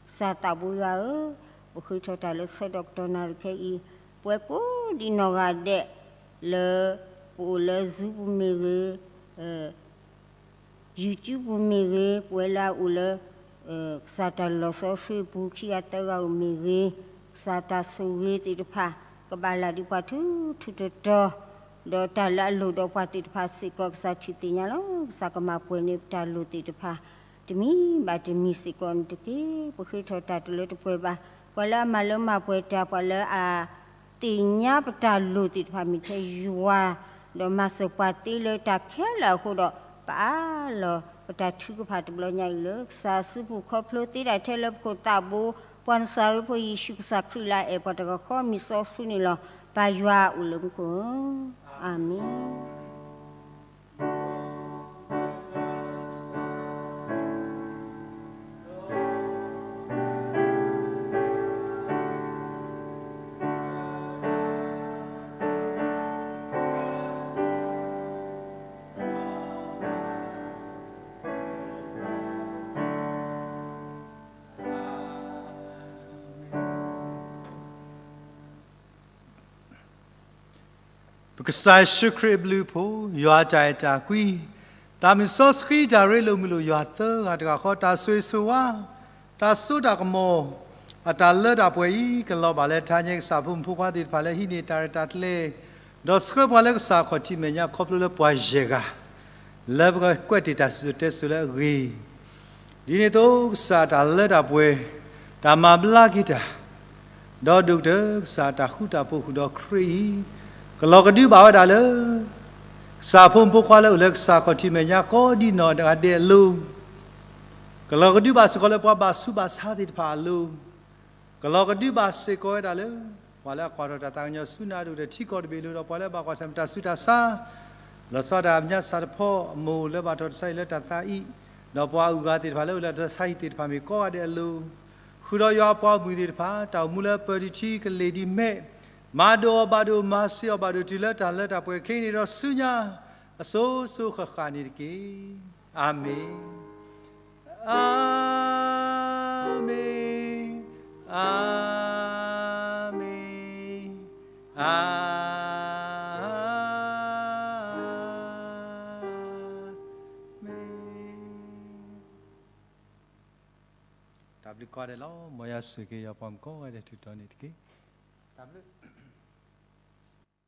ကစၢ်သးဘိယွၤဧၢ, ပဃ့ထီၣ်တၢ်လၢဆၢကတီၢ်နၣ်ရံၣ်ခဲအံၤ, ပဝဲကိးဒံးနီၢ်ဂၤဒဲး လၢပအိၣ်လၢ Zoom ပူၤမ့ၢ်ဂ့ၤ, YouTube ပူၤမ့ၢ်ဂ့ၤ, ပဝဲလၢအအိၣ်လၢ ကစၢ်တၢ်လီၤစီဆှံအပူၤ ခံဂၤသၢဂၤဧိၤမ့ၢ်ဂ့ၤ, ကစၢ်တၢ်ဆိၣ်ဂ့ၤသ့ၣ်တဖၣ် ကဘၣ်လၢ်ဒံးပှၤထူထူတီတီ, ဒီးတၢ်လၢအလိၣ်ဒီးပှၤသ့ၣ်တဖၣ်စ့ၢ်ကီး ကစၢ်ထံၣ်သ့ၣ်ညါလီၤ. ကစၢ်ကမၤပှဲၤန့ၢ်ပတၢ်လိၣ်သ့ၣ်တဖၣ် တမံၤဘၣ်တမံၤစ့ၢ်ကီးန့ၣ်တက့ၢ်. ပဃ့ထီၣ်တၢ်တလၢတပှဲၤဘၣ် ပှၤလၢအမၤလၢမၤပှဲၤတၢ် ပှၤလၢအ သ့ၣ်ညါပတၢ်လိၣ်သ့ၣ်တဖၣ်မ့ၢ်ထဲယွၤ, ဒီးမၤစၢၤပှၤသ့လၢတၢ်ခဲလၢာ်အဃိဒီး ပအးလီၤပတၢ်ထုကဖၣ်တဘျီညါအံၤလၢ ကစၢ်အစုပူၤခီဖျိသ့ဒၣ်ထဲလၢပခိၣ်သးဘိ, ပှၤနစၤရ့းဖိယ့ၣ်ၡူးကစၢ်ခရံာ်လၢအအဲၣ်ပှၤတဂၤဃီ မံၤစီဆှံန့ၣ်လီၤ. ပၢ်ယွၤအိၣ်လၢမူခိၣ်ဧၢ, အၤမ့ၣ်. ပကစၢ်ယ့ၣ်ၡူးခရံာ်အဘျုးအဖှိၣ်, ယွၤအတၢ်အဲၣ်တၢ်ကွံ, သးမုၢ်စီဆှံတၢ်ရ့လိာ်မုာ်လိာ်ယွၤသၢဂၤတဂၤဃီ တၢ်ဆိၣ်ဂ့ၤဆိၣ်ဝါ, တၢ်စိတၢ်ကမီၤ, အတၢ်လၢတၢ်ပှဲၤအံၤ ကလီၤဘၣ်လၢထါညါကစၢ်ဖိမုၣ်ဖိခွါသ့ၣ်တဖၣ်လၢဟံးန့ၢ်တၢ်ရဲၣ်တၢ်ကျဲၤ, ဒီးဆှၢပှၤလၢကစၢ်ခီၣ်ထံးမဲာ်ညါခီဖျိလၢပှၤယဲၢ်ဂၤ လၢပကကွဲးတ့ၢ်တၢ်စံၣ်စိၤတဲစိၤလၢအဂ့ၢ် ဒ်န့ၣ်အသိး ကစၢ်တၢ်လၢတၢ်ပှဲၤ, တၢ်မၤဘျါက့ၤတၢ်, ဒီးဒိၣ်ကတၢၢ်ကစၢ်တၢ်ဃူတၢ်ဖိးဃုာ်ဒီးခရံာ်အံၤ, ကလီၤကဒုဘၣ်ဝဲဒၣ်လၢ ကစၢ်ဖိမုၣ်ဖိခွါလၢအိၣ်လၢကစၢ်ခီၣ်ထံးမဲာ်ညါကိးဒံးနီၢ်ဂၤဒဲးအလိၤ, ကလီၤကဒုဘၣ်စ့ၢ်ကီးလၢပှၤဘၣ်ဆူးဘၣ်ဆါသ့ၣ်တဖၣ်အလိၤ, ကလီၤကဒုဘၣ်စ့ၢ်ကီးဝဲဒၣ်လၢ ပှၤလၢအကွၢ်ထီၣ်တၢ်သးကညီၤဆူနၤဒိၣ်ဒီးထံကီၢ်တဘ့ၣ်အလိၤ ဒီးပှၤလၢအဘၣ်ကွၢ်ဆၢၣ်မဲာ်တၢ်ဆူးတၢ်ဆါ, လီၤဆီဒၣ်တၢ်မဲာ်ညါဆၣ်တဖီ အမိၢ်လၢဘၣ်ထီၣ်တၢ်ဆါဟံၣ်လၢတၢ်သးအံၤ, ဒီးပှၤအုၣ်ဂၤသ့ၣ်တဖၣ်လၢအိၣ်လၢတၢ်ဆါဟံၣ်သ့ၣ်တဖၣ်မ့ၢ်ကိးဂၤဒဲးအလိၤ, ဃုာ်ဒီးယွၤအပှၤဂီၢ်မုၢ်သ့ၣ်တဖၣ် တၢ်အိၣ်မူလၢပၢၤတထံကလ့ၢ်ဒ်မဲး, မၤဒိးအီၤဘၣ်ဒိၣ် မၤစ့ၢ်အီၤဘၣ်ဒိၣ် တုၤလၢတၢ်လၢတၢ်ပှဲၤခဲအံၤန့ၣ်ဒီးဆူညါ အစိၤစိၤဃၣ်ဃၣ်န့ၣ်တက့ၢ်. အၤမ့ၣ်, အၤမ့ၣ်, အၤမ့ၣ်, အၤမ့ၣ်. တၢ်ဘျုးကိးဂၤဒဲးလီၤ. မ်ယွၤဆိၣ်ဂ့ၤက့ၤယွၤပှၤမုၣ်ကိးဂၤဒဲးထူးတီၤန့ၣ်တက့ၢ်. တၢ်ဘျုး